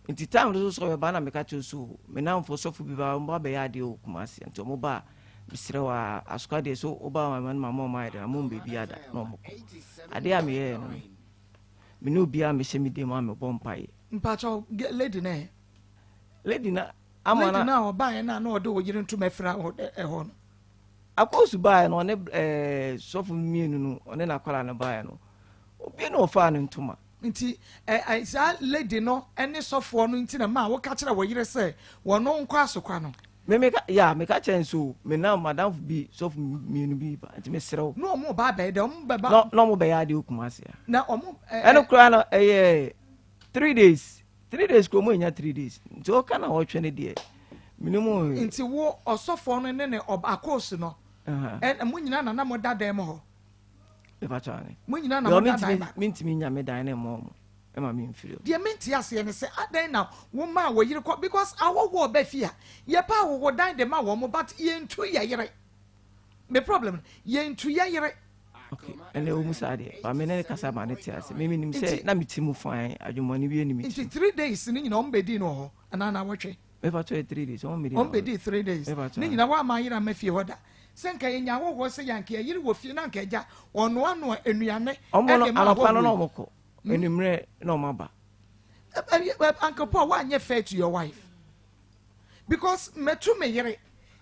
Nti time no so sɛ ɔbɛba na meka kyerɛ so me namfo sɔfo bi ba ɔmo abɛyɛ adeɛ wɔ Kumasi nti ɔmo ba a mesrɛ wo a asoka deɛ so woba ma ma no ma ma ɔmo ayɛ dɛ ama ɔmo baabi ada na ɔmo kɔ adeɛ a meyɛɛ no no me ne obiara mehyɛ me dan mu a mebɔ mpaeɛ. Mpakyɛw, lady no ɛ? Lady no ama na. Lady no a ɔbaeɛ no a na ɔde wo yere ntoma afira ɛhɔ no. Akɔsu baeɛ no ɔne ɛɛ sɔfo mmienu no ɔne n'akwadaa no baeɛ no obi na ɔfaa ne ntoma. Nti ɛ ɛ saa lady no ne sɔfoɔ no nti na maa woka kyerɛ wo yere sɛ wɔno nkɔ asokwa no. Me meka ya meka kyerɛ no so me nam madamfo bi sɔfo mmienu bi ba nti mesrɛ wo. Na wɔn ba abɛyɛ dɛ wɔn bɛba. Na na wɔn bɛyɛ adeɛ wɔ Kumasi a. Na wɔn ɛ. Ɛno koraa no ɛyɛ 3 days, 3 days kuro mu enya 3 days nti ɔka na ɔtwe ne deɛ mene mu. Nti wo ɔsɔfoɔ no ne ne ɔba akoosu no ɛ mo nyinaa na na mo da dan mu hɔ. Mepa kyɛw ne. Mo nyinaa na mo da dan baako. Mentumi nya me dan ne mmɔ mo ɛma me mfiri o. Deɛ mente aseɛ ne sɛ adɛn na wo maa wɔ yere kɔ because ahɔhoɔ ɔba fie a yɛpɛ ahɔho dan de ma wɔn but yɛntu yɛ yere me problem no yɛntu yɛ yere. Okay, ɛnna ɛwɔ mu saa deɛ ba me ne ne kasa ma ne te ase me menim sɛ na me ti mu fine adwemmɔne bi anim. Nti 3 days ne nyinaa wɔn bɛdi no wɔ hɔ anaa na wɔtwe. Mepa kyɛw yɛ 3 days wɔn bɛdi. Wɔn bɛdi 3 days ne nyinaa wɔn ama ayere ama fie hɔ da sɛ nka yɛnya ahɔhoɔ sɛ yɛn nka yɛyere wɔ fie na nka agya ɔnoanoa nnuane ɛde ma ahɔhoɔ. Anɔpa no na wɔn kɔ enumere na wɔn aba. Uncle Paul woanyɛ fair to your wife because mɛtu me yere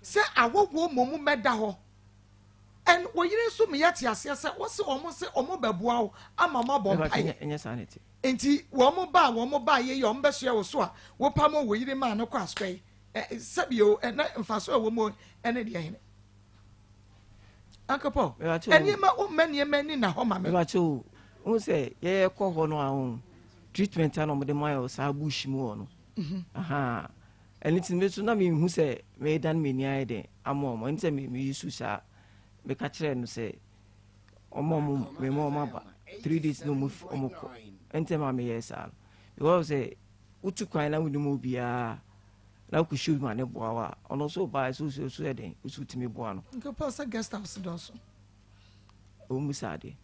sɛ ahɔhoɔ mmom mɛda hɔ and wo yere nso meyɛ te aseɛ sɛ wɔse wɔn se wɔn bɛboa wo ama mo abɔ mpaeɛ nti wɔn ba a wɔn ba yɛ yi wɔn bɛsoɛ wo so a wopam wo yere maa no kɔ asokɔ yi sɛbi o ɛnɛ mfaso a ɛwɔ mu ɛne deɛ hene. Uncle Paul, nneɛma wo mma nneɛma ani na hɔ ma me. Mepa kyɛw, wo sɛ yɛyɛ kɔ hɔ no a wo treatment a na wɔde ma yɛ saa bush mu hɔ no. Aha. Ɛno ti me so na mehu sɛ medan m'ani ayɛ den ama ɔmo. Ɛno sɛ me me su saa. Meka kyerɛ no sɛ ɔmo ɔmo me ma ɔmo aba 3 days na ɔmo ɔmo kɔ. Ɛno sɛ maa meyɛ saa no. Because sɛ wotu kwan na wonim obiara na wokɔhyɛ obi ma ne boa wo a ɔno nso baa sɛ wosu so yɛ den wosu tumi boa no. Uncle Paul sɛ guest house dɔɔso. Ɔmu mu saa deɛ.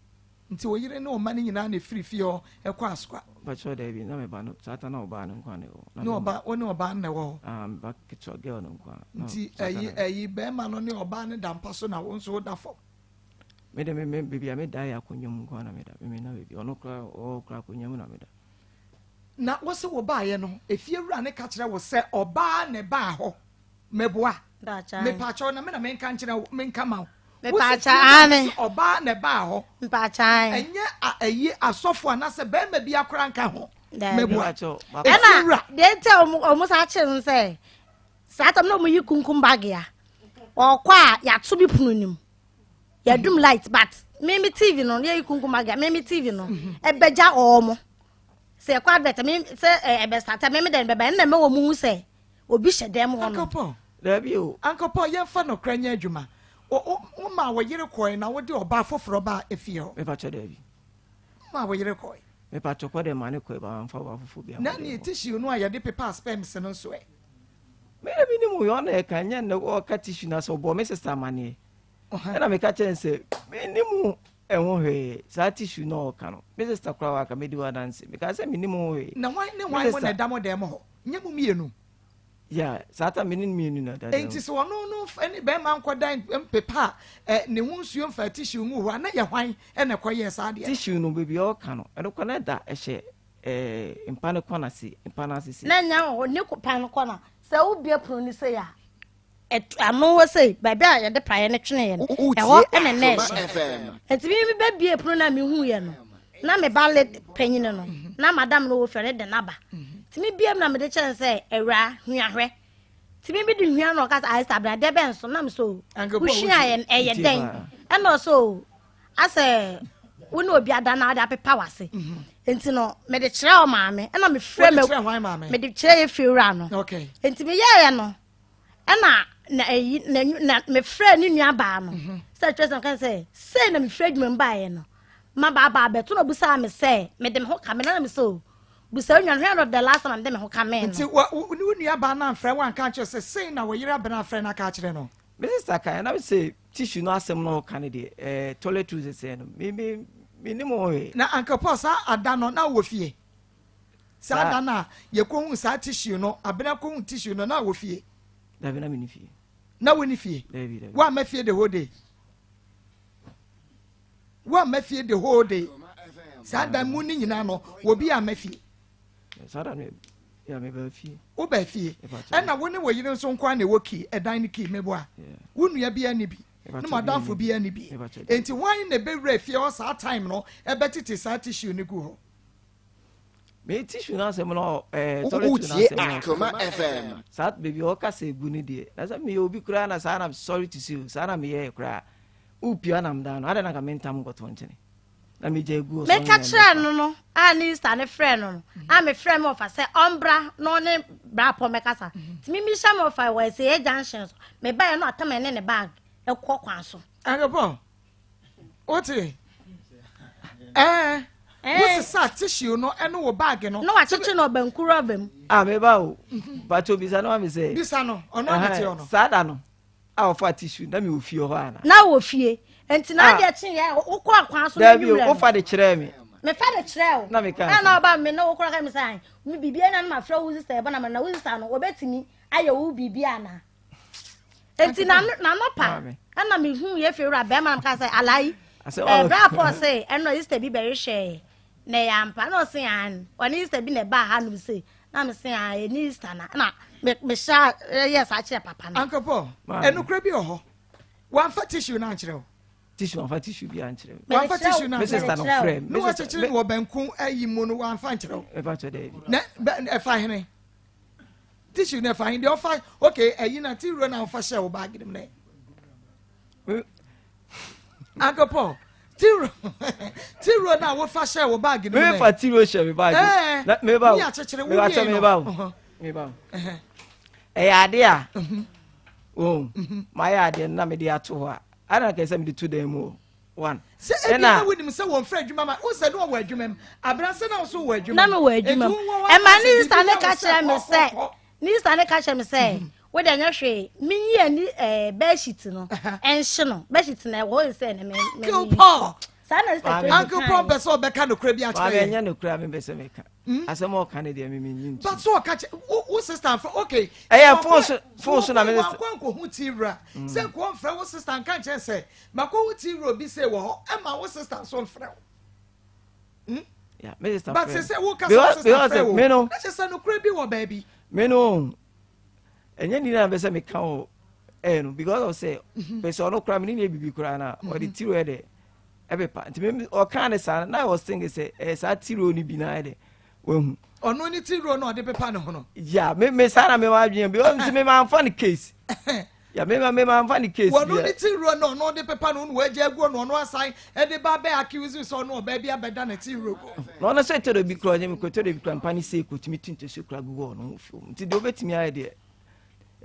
Nti wo yere ne wo mma no nyinaa na ɛfiri fie hɔ ɛkɔ Asokwa? Mpakyɛw daabi na me ba no saa ta na ɔbaa no nko na ɛwɔ. Ne ɔba wo ne ɔbaa no na ɛwɔ hɔ? Ah me ba ketewa girl no nko. Nti ɛyi ɛyi bɛrima no ne ɔbaa no da mpa so na wo nso wo da fam? Me de me me baabi a me da yɛ akonnwa mu nko na me da me me na baabi ɔno kora ɔwɔ kora akonnwa mu na me da. Na wo se wo baeɛ no efie wura no ka kyerɛ wo sɛ ɔbaa na ɛbaa hɔ meboa? Mepaakyɛw na me na menka nkyerɛ wo menka ma wo. Mepaakyɛw aane. Ɔbaa na ɛbaa hɔ. Mpaakyɛw aane. Ɛnyɛ ayi asɔfo anaasɛ bɛrima bi akora nka ho. Meboa. Ɛna deɛ nti a wɔn saa kyerɛ no sɛ saa tam na wɔn yi kunkum bag a ɔkɔ a yɛato bi pono nim yɛdum light but me me tv no yɛyi kunkum bag a me me tv no ɛbɛgya wɔn sɛ ɛkɔ advert me sɛ ɛbɛ start me me dɛ bɛba ɛna mɛ wɔn hu sɛ obi hyɛ dɛm hɔ no. Dabi o. Uncle Paul, yɛmfa nokorɛ nyɛ adwuma. Wo, wo, womaa wo yere kɔe na wode ɔbaa foforɔ baa efie hɔ. Mepakyɛ dabi. Womaa wo yere kɔe. Mepakyɛ kɔ dɛ ma ne kɔe ba mamfa ɔbaa foforɔ bi Na ne tissue no a yɛde pepaa sperms no nso ɛ? Me na menim o, ɔna ɛka nyɛ nnɛ ɔka tissue no asɛ ɔbɔɔ me sister amaneɛ. Ɛna meka kyerɛ no sɛ menim ɛho hwee saa tissue no ɔka no me sister koraa waka medi wɔ adanse meka sɛ menim ho hwee. Na hwan ne hwan mo na ɛda mo dan mu hɔ? Nyɛ mo mmienu? Yeah, saa ta me ne mmienu na ɛda dan mu. Enti sɛ ɔno no ne bɛrima nkɔ dan mpepa a ne ho nsuo mfa tissue ngu hɔ a na yɛ hwan na ɛkɔyɛɛ saa adeɛ no? Tissue no baabi a ɔka no ɛno kɔ na ɛda ɛhyɛ mpa no kɔna se mpa no ase se. Na nya ne pa no kɔna sɛ wobie pono no sei a ano hɔ sei baabi a yɛde praeɛ no tweneeɛ no ɛhɔ ɛna na ɛhyɛ nti me bɛbie pono no a mehuiɛ no na me ba le panyin no na madam no wɔ fie no de n'aba nti me bie mu na mede kyɛn sɛ awura hwia hwɛ nti me de hwia no ɔka sɛ ayɛ sɛ abena deɛ bɛn so nam so wohwia yɛ ɛyɛ dɛn ɛna ɔsɛ asɛ wo ne obi ada na ade apepa w'ase nti no mede kyerɛ wo maame ɛna mefrɛ me mede kyerɛ yɛ fie wura no nti meyɛeɛ no ɛna na ɛyi na na mefrɛ ne nua baa no mhm. sɛ kyerɛ sɛ nka sɛ sei na mefrɛ adwuma mu baeɛ no ma baabaa bɛto na obisaa me sɛ mede me ho ka me na me sɛ o busa onua no hwɛ no the last time mede me ho ka me no. Nti wa wo ne wo nua baa no amfrɛ wo anka ankyerɛ sɛ sei na wo yere abena afrɛ no aka akyerɛ no? Me sister kan na me sɛ tissue no asɛm na ɔka no deɛ ɛɛ eh, toilet roll sɛsɛ no me me me nim ho hwee. Na Uncle Paul saa ada no na wɔ fie? Saa da no a yɛkɔhuu saa tissue no, Abena kɔhuu tissue no, na wɔ fie? Dabi, na menni fie. Na wonni fie? Dabi, dabi. Woamma fie the whole day? Woamma fie the whole day? Saa da mu no nyinaa no, obi amma fie. Saa da no yɛ mebaa fie. Wobaa fie. Ɛna wo ne wo yere nso nko ara na ɛwɔ key, ɛdan no key, meboa? Wo nua biara nni bi, ne mo adamfo biara nni bi. Enti hwan na ɛbɛwura fie hɔ saa time no ɛbɛtete saa tissue no gu hɔ? Me tissue no asɛm no ɛɛ toilet no asɛm no. Akoma FM. Saa baabi a ɔka sɛ egu no deɛ, na sɛ meyɛ obi koraa na saa na sorry to say saa na meyɛɛ koraa. Wopia nam dan no, adɛn na nka mentam nkɔto nkyene? Na megya egu ɔsɔn Meka kyerɛɛ no no a ne Easter ne frɛɛ no no a mefrɛ me ɔfa sɛ ɔmbra na ɔne bra pɔ mɛkasa. Nti me mehyia me ɔfa wɔ Ɛsɛyɛ junction so. Mebaeɛ no atam ɛne ne bag ɛkɔ kwan so. Agapɔ, wote? Ɛɛ, wosesa tissue no ɛne wo bag no. Na wakyekye no ɔbanku rɔba mu. Ah, meba o. Pacho bisa no ma me sɛ. Bisa no, ɔno ade te ɔno. Saa da no. A ɔfa tissue na mewɔ fie hɔ ana? Na wɔ fie. Nti na adeɛ kye yɛ wokɔ akwan so na nwura. Dabi wofa de kyerɛɛ me. Mefa de kyerɛɛ wo. Na meka. Na na ɔba me na wokora ka me sɛ me biribi na na mafrɛ wo sister ɛbɔ na ma na wo sister no wɔbɛtumi ayɛ wo biribi ana? Nti na na nɔpa ɛna mehu yɛ fie wura bɛrima na meka sɛ alayi. Ɛbrɛ a Paul sɛ ɛnna sister bi bɛhwehwɛɛ na ɛyɛ ampa na ɔse an ɔne sister bi na ɛbaa hanom sei na me se ah ɛni Easter na na me me hyɛ yɛ saa kyerɛ papa no. Uncle Paul, ɛnukura bi wɔ hɔ wamfa tissue no ankyerɛ wo. Tissue wamfa tissue bi ankyerɛ me. Wamfa tissue no ankyerɛ. Me sister no frɛ me. Ne wakyekyere no wɔ banku ayi mu no wamfa ankyerɛ wo. Ɛfa kyerɛ dɛ bi. Na ɛfa hene tissue no ɛfa hene deɛ ɔfa okay ɛyi na ti wuro na ɔfa hyɛ wo baagi no mu nɛ. Uncle Paul, tiro tiro na wofa hyɛ wo baagi no mu nɛ. Mefa tiro hyɛ me baagi. Ɛɛ na meba o. Ni akyekyere wo wie no. Meba o. Meba o. Ɛyɛ ade a. Wɔn mayɛ adeɛ no na mede ato hɔ a. Ana kɛ sɛ mede to dan mu o. One. Sɛ ebi na wonim sɛ wɔn fɛ adwuma ma wosɛ ne wɔwɔ adwuma mu abrasɛ na wɔso wɔ adwuma mu. Na me wɔ adwuma mu. Ɛma ne sista ne ka kyerɛ me sɛ ne sista ne ka kyerɛ me sɛ wo deɛ nyɛ hwee menyi ani ɛɛ bedsheet no ɛnhye no bedsheet no ɛwɔ hɔ sɛ ne me me Uncle Paul saa na sista Tracy Uncle Paul pɛ sɛ ɔbɛka nokorɛ bi akyerɛ yɛn. Maame ɛnyɛ nokorɛ a mepɛ sɛ meka hmm? asɛm a ɔka no deɛ me menyi nto. But so ɔka kyɛ wo wo sister nfa okay. Ɛyɛ phone so phone so na me. Wankɔ nkɔhu tii wura hmm. sɛ nkɔ nfrɛ wo sister nka nkyɛn sɛ makɔ hu tii wura obi sɛ wɔ hɔ ɛma wo sister nso nfrɛ wo. Hmm? Yeah, me sister But sɛ sɛ wo kasa wo sister frɛ wo na kyɛ sɛ nokorɛ bi wɔ baabi. Me no ɛnyɛ ni na bɛ sɛ meka wɔ ɛyɛ no because of sɛ mhm. pɛ sɛ ɔno koraa mene ne bibi koraa na mhm. ɔde tiro ɛdɛ ɛbɛpa nti me ɔkaa ne saa na I was thinking sɛ ɛyɛ saa tiro no bi na ɛdɛ wahu. Ɔno ne tiro na ɔde pepa ne ho no. Ya me me saa na me ma adwene because nti me ma nfa ne case. Ya me ma me ma nfa ne case. Wɔno ne tiro na ɔno de pepa ne ho na wagya aguo na ɔno asan ɛde ba bɛ accuse sɛ ɔno ɔbaa bi abɛda ne tiro go. Na ɔno sɛ toro bi kura ɔnyɛ me kura toro bi kura mpa ne sei kotumi tu ntosuo kura gu hɔ ɔno ho fi nti deɛ obetumi ayɛ deɛ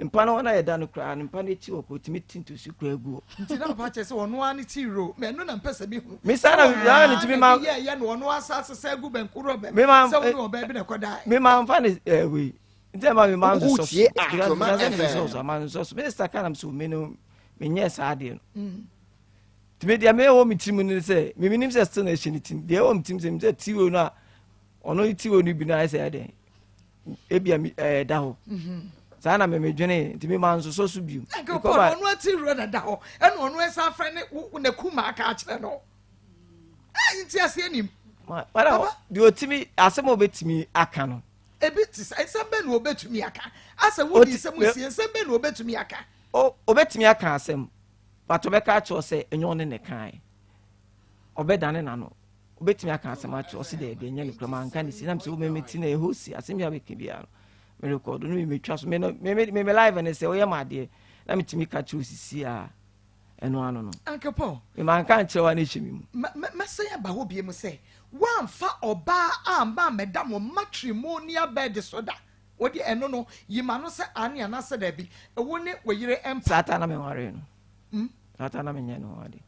mpa no hɔ na yɛda no koraa no mpa no akyi wɔ kɔ otumi ti ntosu koraa gu hɔ. Nti na papa kyerɛ sɛ ɔno ara ne ti ro mɛ ɛno na mpɛ sɛ mehu. Me saa na me saa na tumi ma. Yɛ yɛ no ɔno asa asesa gu bɛnko rɔba mu sɛ wo ne ɔbaa bi na ɛkɔ daa. Me ma nfa ne ɛɛ wei nti ɛma me ma nsosɔ so. Wotie Akoma FM. FM. Ma nsosɔ so me sista kan na so me no me nyɛ saa adeɛ no. Nti me deɛ me ɛwɔ me tirim ne sɛ me menim sɛ still na ɛhyɛ ne tirim deɛ ɛwɔ me tirim sɛ me sɛ ti ro no a ɔno ne ti ro no bi na ayɛ sɛ ɛdɛn ebia mi ɛɛ da hɔ mhm. saa na mɛmɛ dwene nti mi ma nsosɔ so bio. ɛnka paul ɔno ati wura na da hɔ ɛna ɔno ɛsan fɛ ne wo ne kuma aka akyerɛ no ɛyi nti aseɛ nim. papa deɛ otimi asɛm a obetumi aka no. ebi ti sɛ nsɛm bɛ na obetumi aka asɛ wo di nsɛm sie nsɛm bɛ na obetumi aka. o obetumi aka asɛm but ɔbɛka akyerɛ sɛ ɛnyɛ ɔne ne kan ɔbɛdane n'ano. Wobɛtumi aka asɛm akyerɛ ɔse daabi ɛnyɛ nokorɛ manka ne si nam sɛ womeme ti na ɛhɔ si asɛm bi a bɛka biara no merekɔdo no metwa so me me live ne sɛ woyɛ ma adeɛ na metumi ka kyerɛ osisi a ɛno ano no Uncle Paul memanka nkyerɛ wa na ɛhyɛ me mu mɛsɛn aba hɔ bie mu sɛ woamfa ɔbaa amma ammɛda mo matrimonial bed so da wode ɛno no yi ma no sɛ aane anaasɛ daabi wo ne wo yere mpa saa ta na menwaree no hmm? saa ta na menyɛ ne ho ade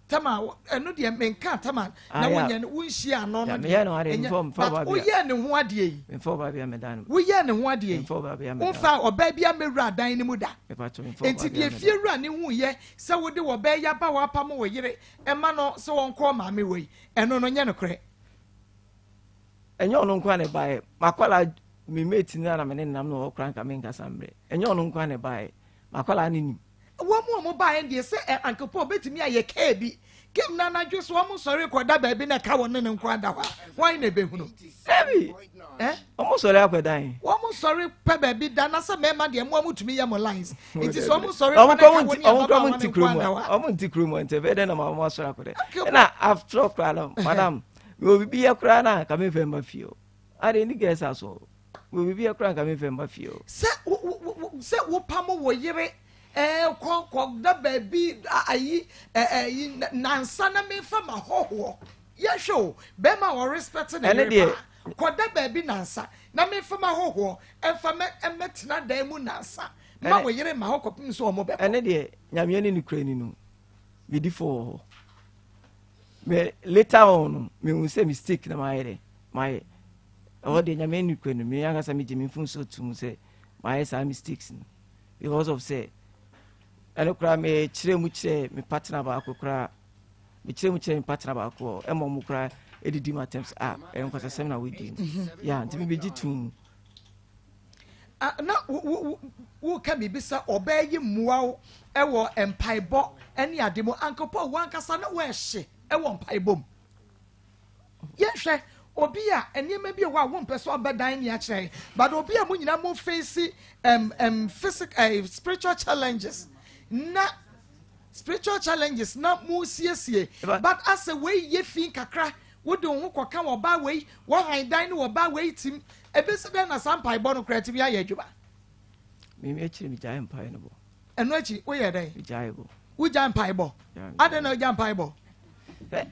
Tama ɛno deɛ menka tama na wonyɛ no wonhyia ano no deɛ ɛnyɛ but woyɛ ne ho adeɛ yi woyɛ ne ho adeɛ yi womfa ɔbaa bi amɛwura adan no mu da nti deɛ fie wura ne hu yɛ sɛ wode ɔbaa yi aba wapam wo yere ɛma no sɛ wɔnkɔ maame wɔ yi ɛno no nyɛ nokorɛ. Ɛnyɛ ɔno nko na ɛbaeɛ makwala me mate no na me ne nam na ɔwɔ kora nka menkasa mmerɛ ɛnyɛ ɔno nko na ɛbaeɛ makwala ne nim. Wɔn a wɔbaeɛ deɛ sɛ ɛ Uncle Paul bɛtumi ayɛ kaa bi. Kim na anadwo so wɔn sɔre kɔda baabi na ɛka wɔn ne ne nko ada hɔ a, wɔn na ebehunu. Dabi. Eh? Wɔn sɔre akɔdan. Wɔn sɔre pɛ baabi da na sɛ mmarima deɛ mo a motumi yɛ mo lines. Nti sɛ wɔn sɔre kɔ na ɛka wɔn ne ababaawa ne nko ada hɔ a. Wɔn nti kurom nti ɛbɛyɛ dɛ na ma wɔn asɔre akɔdan. Ɛna after all koraa no, madam, mewɔ biribi yɛ koraa na nka memfɛ mma fie o. Ade ne guest house o. Mewɔ biribi yɛ koraa nka memfɛ mma fie o. Sɛ wo wo wo sɛ wopam wo yere Ɛɛ kɔ kɔ da baabi ayi ɛyi nansa na mefa ma hɔhoɔ yɛhwɛ o bɛrima a ɔrespect ne yere paa kɔ da baabi nansa na mefa ma hɔhoɔ ɛnfa mɛ ɛmɛtena dan mu nansa ma wo yere ma hɔ kɔpem sɛ ɔmo bɛkɔ. Ɛne deɛ nyameɛ ne ne kura ni no medi fɔ wɔ hɔ mɛ later on no mehu sɛ mistake na mayɛ dɛ mayɛ ɛhɔ deɛ nyameɛ ne kura ni me ankasa megye me mfomsoɔ tom sɛ mayɛ saa mistakes no. because of sɛ ɛno koraa mekyerɛ mu kyerɛ me partner baako koraa mekyerɛ mu kyerɛ me partner baako ɛma ɔmo koraa ɛdidi mu atɛm sɛ ah ɛyɛ nkwasasɛm na wɔdi no mhm. ya nti mebɛgye tom mu ah, na woka biribi sɛ ɔbaa yi mmoa wo ɛwɔ mpaebɔ ne ade mu ankopɔ wankasa na wɔɛhye ɛwɔ mpaebɔ mu Yɛnhwɛ, obi a nneɛma bi wɔ hɔ a wompɛ sɛ ɔbɛdan ne akyerɛ yɛn, but obi a mo nyinaa mo face um, um, physical, uh, spiritual challenges na spiritual challenges na mo siesie, but asɛ wei yɛ fi kakra, wode wo ho kɔka wɔ ɔbaa wei, wɔhan dan ne wɔ ɔbaa wei tim, ebesi dɛn na saa mpaebɔ no koraa tumi ayɛ adwuma? Mimi akyiri megyae mpae no bɔ. Ɛno akyi woyɛ dɛn? Megyae bɔ. Wogyae mpaebɔ? Adɛn na wogyae mpaebɔ?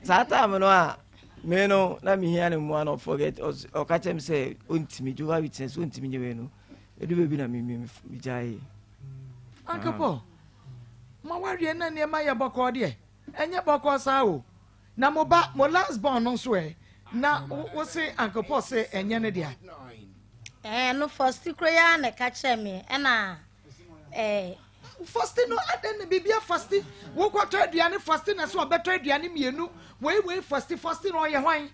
Saa time no a me no na mehia ne mmoa no forget ɔka kyerɛ me sɛ ɔntumi Jehovah Witness ɔntumi nyɛ wei no ɛdu baabi na megyae. Uncle Paul, ma wareɛ na nneɛma yɛ bɔkɔɔ deɛ ɛnyɛ bɔkɔɔ saa o. Na mo ba mo last born no nso ɛ na wo se Uncle Paul se ɛnyɛ ne dea. Ɛɛ no first kuro yi ara na ɛka kyerɛ me ɛna ɛɛ. Fɔsti no adɛn na biribi afɔsti wokɔtɔ aduane fɔsti na sɛ ɔbɛtɔ aduane mmienu wei wei fɔsti fɔsti na ɔyɛ hwan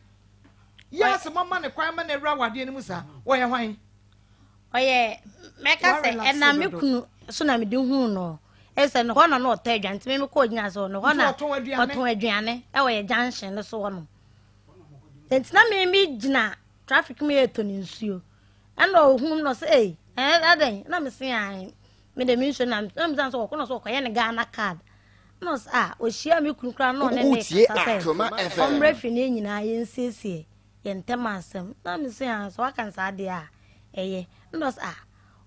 yɛ asɛ mama ne kwan ma na awura wadeɛ no mu saa ɔyɛ hwan. Ɔyɛ mɛka sɛ ɛna me kunu so na mede huu no ɛsɛ no hɔ na na ɔtɔ aduane nti me mekɔ gyina so no hɔ na ɔtɔn aduane ɛwɔ yɛ junction no so hɔ no nti na me me gyina traffic mu yɛ tɔ ne nsuo ɛna ɔhum no sɛ ei ɛɛ adɛn na me se ae me de me nsuo na na me san sɛ ɔkɔ na sɛ ɔkɔyɛ ne Ghana card na ɔsɛ a ɔhyia me kunu koraa na ɔne ne kasa sɛ ɔmmerɛ fi ne nyinaa yɛnsiesie yɛn ntɛm asɛm na me se a sɛ waka no saa deɛ a ɛyɛ na ɔsɛ a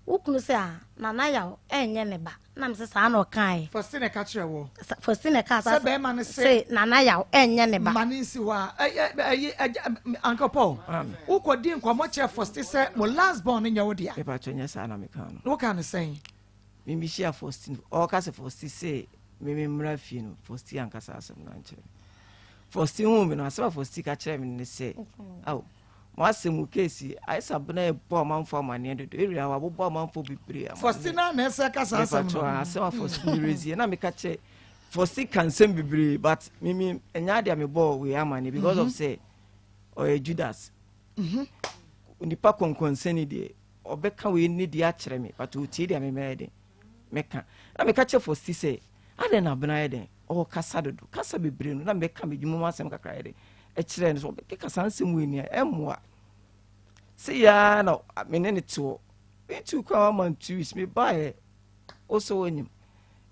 wo kunu sɛ a Nana Yaw ɛnyɛ ne ba na me se saa na ɔkaeɛ. Faustina ka kyerɛ wɔ. Faustina ka sɛ bɛrima no se Nana Yaw ɛnyɛ ne ba. Ma ne nsi hɔ a ɛyɛ ɛyi ɛgya Uncle Paul wokɔ di nkɔmɔ kyerɛ Fausti sɛ mo last born no nyɛ wo dea. Mepa kyɛ nyɛ saa na meka no. Na woka no sɛn? Me me hyia Fausti ɔka sɛ Fausti se me me mmra fie no Fausti ankasa asɛm no ankyerɛ me. Fausti hu me no asɛm a Fausti ka kyerɛ me ne sɛ aw Mo asɛm mu keesi ayɛ sɛ abena ɛbɔ amanfoɔ amaneɛ dodo area hɔ abobɔ amanfoɔ bebree amaneɛ. Faustina na ɛsɛ ka saa asɛm no. Asɛm a Faustina rezie na meka kyerɛ Faustina ka nsɛm bebree but mimi ɛnyɛ adeɛ a mebɔɔ wei amaneɛ because of mhm. sɛ ɔyɛ Judas. Mhm. Nipa kɔnkɔnsɛni deɛ ɔbɛka wei ne deɛ akyerɛ me but ɔtie deɛ memɛyɛ den mɛka na meka kyerɛ Faustina sɛ adɛn na abena yɛ den ɔkasa dodo kasa bebree no na mɛka medwuma mu asɛm kakra yɛ den kyerɛɛ no sɛ ɔbɛkeka saa nsɛm wei ni a ɛmmoa sɛ yɛa na me ne ne te hɔ metu kwan ama two weeks mebaeɛ wo sɛ wonyim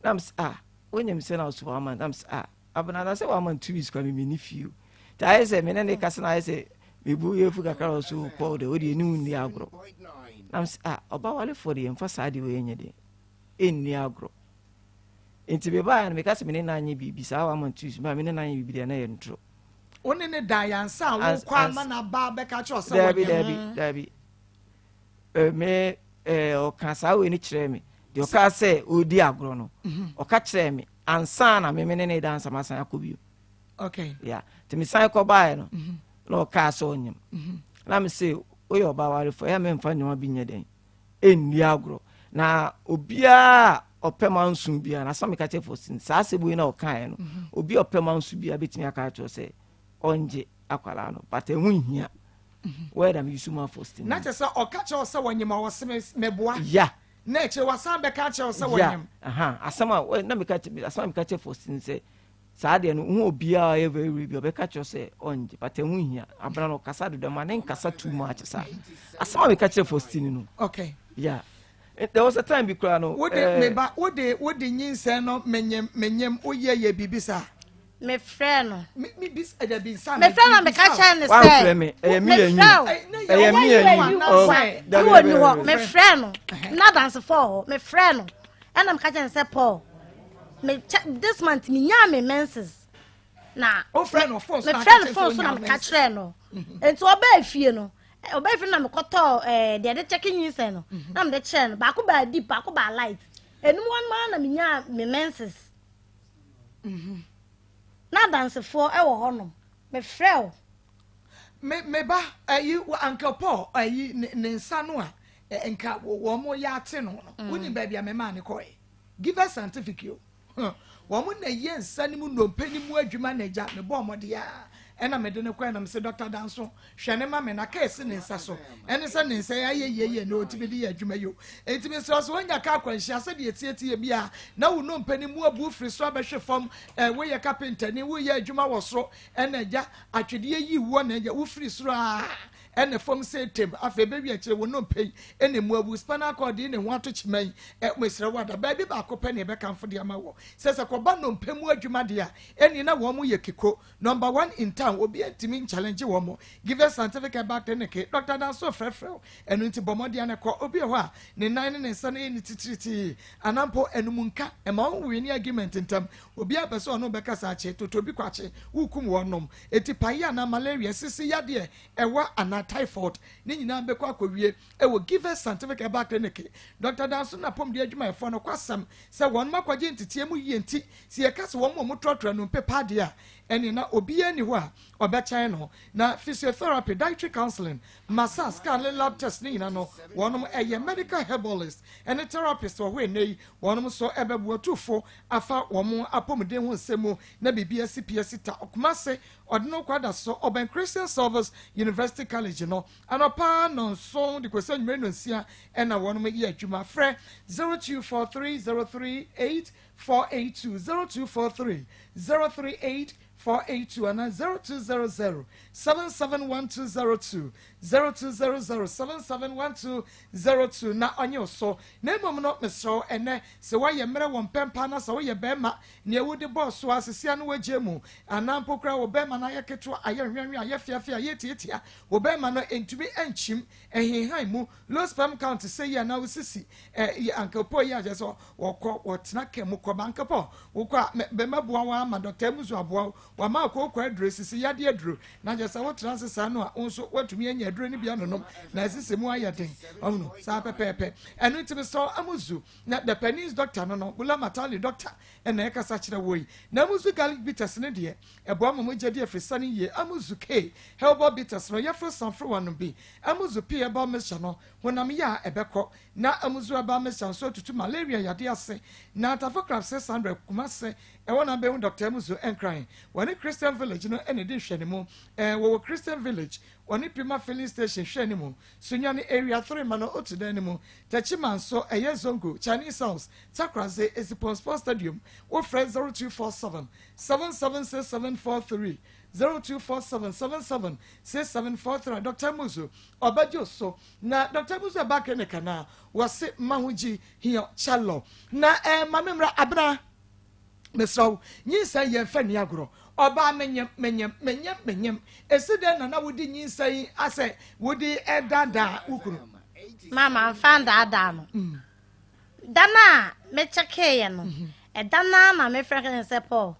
na mesɛ ah wonyim sɛ na so wama na mesɛ ah abena na sɛ wama two weeks kwa me menni fie o nti ayɛ sɛ me ne ne kasa na ayɛ sɛ mebu yɛfu kakra wɔ so kɔ de wode ɛne wo nni agorɔ na mesɛ ah ɔba walefoɔ de yɛmfa saa deɛ wei nyɛ deɛ ɛnni agorɔ Nti mebaeɛ no meka sɛ me ne no anyɛ biribi saa one month two weeks me ne no anyɛ biribi deɛ na ɛyɛ ntorɔ. Wo ne ne da yɛ ansa a wokɔ ama no aba abɛka kyerɛ sɛ wɔnyɛ. Daabi daabi daabi me ɔka saa wei no kyerɛɛ me deɛ ɔka sɛ ɔredi agorɔ no mhm. ɔka kyerɛɛ me ansa na me ne ne da ansa masan akɔ bio. Okay. Yeah. Nti mesan kɔ baeɛ no mhm. na ɔkaa sɛ ɔnyem mhm. na me se woyɛ ɔbaa warefoɔ ɛyɛ memfa nneɛma bi nyɛ dɛn ɛnni agorɔ na obiara a ɔpɛ manso biara na asɛm meka kyerɛ Faustin saa asɛm wei na ɔkaeɛ no mhm. obi a ɔpɛ manso biara bɛtumi aka akyerɛ sɛ ɔngye akwadaa no but ɛho nhia mhm. word am yusu ma Faustin na kyerɛ sɛ ɔka kyerɛ sɛ wɔnyem a wɔse meboa ya na akyire wasan bɛka akyerɛ sɛ wɔnyem asɛm a na meka asɛm a meka kyerɛ Faustin sɛ Saa deɛ no wohu obiara a ɔyɛ very real bi ɔbɛka kyerɛ sɛ ɔngye but ɛho nhia abena no ɔkasa dodo ma ne nkasa too much saa asɛm a meka kyerɛ Faustine no okay yeah eh, there was a time bi koraa no wode eh, me ba wode wode nyinsɛn no menyem menyem woyɛ yɛ biribi saa mefrɛ no me me bis ɛdɛ bi nsa mefrɛ no meka kyerɛ ne sɛ wamfrɛ me ɛyɛ me mefrɛ wo ɛyɛ me ɛyɛ oh, you wɔ ni hɔ mefrɛ no na dansefo hɔ mefrɛ no ɛna meka kyerɛ ne sɛ Paul me kyɛ this month me nyaa me menses na wofrɛ no phone so na mefrɛ no phone so na meka kyerɛ no mhm. nti ɔbaa fie no ɔbaa fie no na mekɔtɔɔ ɛɛ deɛ de kyɛke nyinsɛn no mhm. na mede kyerɛ no baako baa deep baako baa light enum wɔn maa na menyaa me menses mhm. na adansefoɔ ɛwɔ hɔnom mefrɛ wo. Me me ba ɛyi uncle Paul ɛyi ne nsa no a nka wɔn yɛ ate no no wonim baabi a mɛmaa ne kɔɛ. Give us scientific o. Huh. Wɔn na ɛyɛ nsa no mu nnompe no mu adwuma na agya mebɔɔ mmɔden a ɛna mede no kɔɛ na mese Dɔkta Danso hwɛ ne ma me na kaa si ne nsa so ɛne sɛ ne nsa yi ayɛ yie yie na ɔtumi de yɛ adwuma yi o. Enti mesrɛ sɛ wonya kaa akwanhyia sɛdeɛ ɛtietie bi a na wo nnompe no mu abu firi so abɛhwe fam eh, woyɛ kapentani woyɛ adwuma wɔ soro ɛna agya atwedeɛ yi woɔ na agya wofiri soro a Ɛna fam sɛ tem, afei ɛbɛwie akyire wo nnompe yi ɛna ɛmu awu, spinal cord yi ne ho ato kyema yi, ɛ, mesrɛ wo ada, baabi baako pɛ na yɛbɛkamfo de ama wɔ, sɛ sɛ kɔba nnompe mu adwuma deɛ a, ɛnneɛ na wɔn yɛ kiko, number one in town, obiara ntumi nchallenge wɔn, Givers Scientific Herbal Clinic, Doctor Danso frɛfrɛ wo, ɛno nti bɔ mmɔden na kɔ, obi wɔ hɔ a, ne nan ne ne nsa no yɛ ne titiritii, anaa mpo anum nka, ɛma wo wini argument ntɛm, obiara pɛ sɛ ɔne wo bɛkasa akye, toto bi kwakye, wokum wɔn nom, atipaeɛ anaa malaria, sisi yadeɛ, ɛwa anaa typhoid, ne nyinaa bɛkɔ akɔwie wɔ Givers Scientific Herbal Clinic. Dɔkta Danso ne n'apɔmuden adwumayɛfoɔ nokwasɛm sɛ wɔnom akɔgye nteteɛ mu yie nti, sɛ yɛka sɛ wɔn a wɔtrɔtrɔ nnompe paa deɛ a, ɛneɛ na obiara nni hɔ a ɔbɛkyɛn no. Na physiotherapy, dietary counseling, massage, scan ne lab test ne nyinaa no, wɔnom yɛ medical herbalist ne therapist wɔ hɔ ɛnnɛ yi. Wɔnom nso bɛboa tufo afa wɔn apɔmuden ho nsɛm mu na biribi asi pi asi ta. Kumasi Ɔde no kɔ adaso ɔbɛn Christian Service University College no. Anɔpa nnɔnson de kɔsi anwummere nnɔnsia na wɔnom yɛ adwuma. Frɛ 0243 038 482, 0243 038 482 anaa 0200 771202, 0200 771202 na ɔnye wo so. Na mmom no, mesrɛ wo ɛnnɛ, sɛ woayɛ mmerɛ wɔ mpɛmpa na sɛ woyɛ barima Nea wode bɔɔ so ara sesia no woagyae mu, anaa mpo koraa wo bɛrima no ayɛ ketewa, ayɛ hweanhwea, ayɛ feafea, ayɛ tiatia, wo bɛrima no ntumi nkyim, ɛhenhan mu, low sperm count sɛ yi anaa wo sisi ɛ yɛ Uncle Paul yi a kyerɛ sɛ wɔkɔ wɔtena car mu kɔ ba Uncle Paul wokɔ a mɛ bɛmɛboa wo ama Doctor Amuzu aboa wo wama akooko aduro sisi yadeɛ aduro na kyerɛ sɛ wotena ase saa no a wo nso woatumi anya aduro no bi anonom na asisi mu ayɛ den ɔhunu saa pɛpɛɛpɛ ɛno nti mesrɛ wo Amuzu Na the Penins doctor no no, Ghulam Atali doctor na ɛkasa kyerɛ wo yi. Na Amuzu garlic bitters no deɛ, ɛboa ma mogya di afrisane yie. Amuzu K herbal bitters no, yɛfrɛ sanfrewa nom bi. Amuzu P herbal mixture no, honam yɛ a ɛbɛkɔ. Na Amuzu herbal mixture nso atutu malaria yadeɛ ase. Na Tafo Club 600, Kumasi, ɛhɔ na wobɛhu Doctor Amuzu Nkran. Wɔne Christian Village no na ɛdi nhwɛanimu. Ɛɛ, wɔwɔ Christian Village, wɔne Pima filling station hwɛ anim. Sunyani Area 3 ma no otu dan no mu. Techiman nso, ɛyɛ Zongo, Chinese House, Takoradi, Esipon Sports Stadium. Wofrɛ 0247 776743, 0247 776743 a, Dɔkta Amuzu ɔbɛgye wo so. Na Dɔkta Amuzu ɛba clinic anaa? Wɔse Mahogyi Hio Kyɛlɔ. Na eh, ma me mmra Abena. Mesrɛ wo, nyinsɛn yɛ mfa nni agorɔ. Ɔbaa menyem, menyem, menyem, menyem. Esi dɛn na na wode nyinsɛn yi asɛ wode redaadaa wo kunu? Ma mamfa andaadaa no. Da no a mekyɛkeeɛ no, ɛda no ara na mefrɛ no sɛ Paul,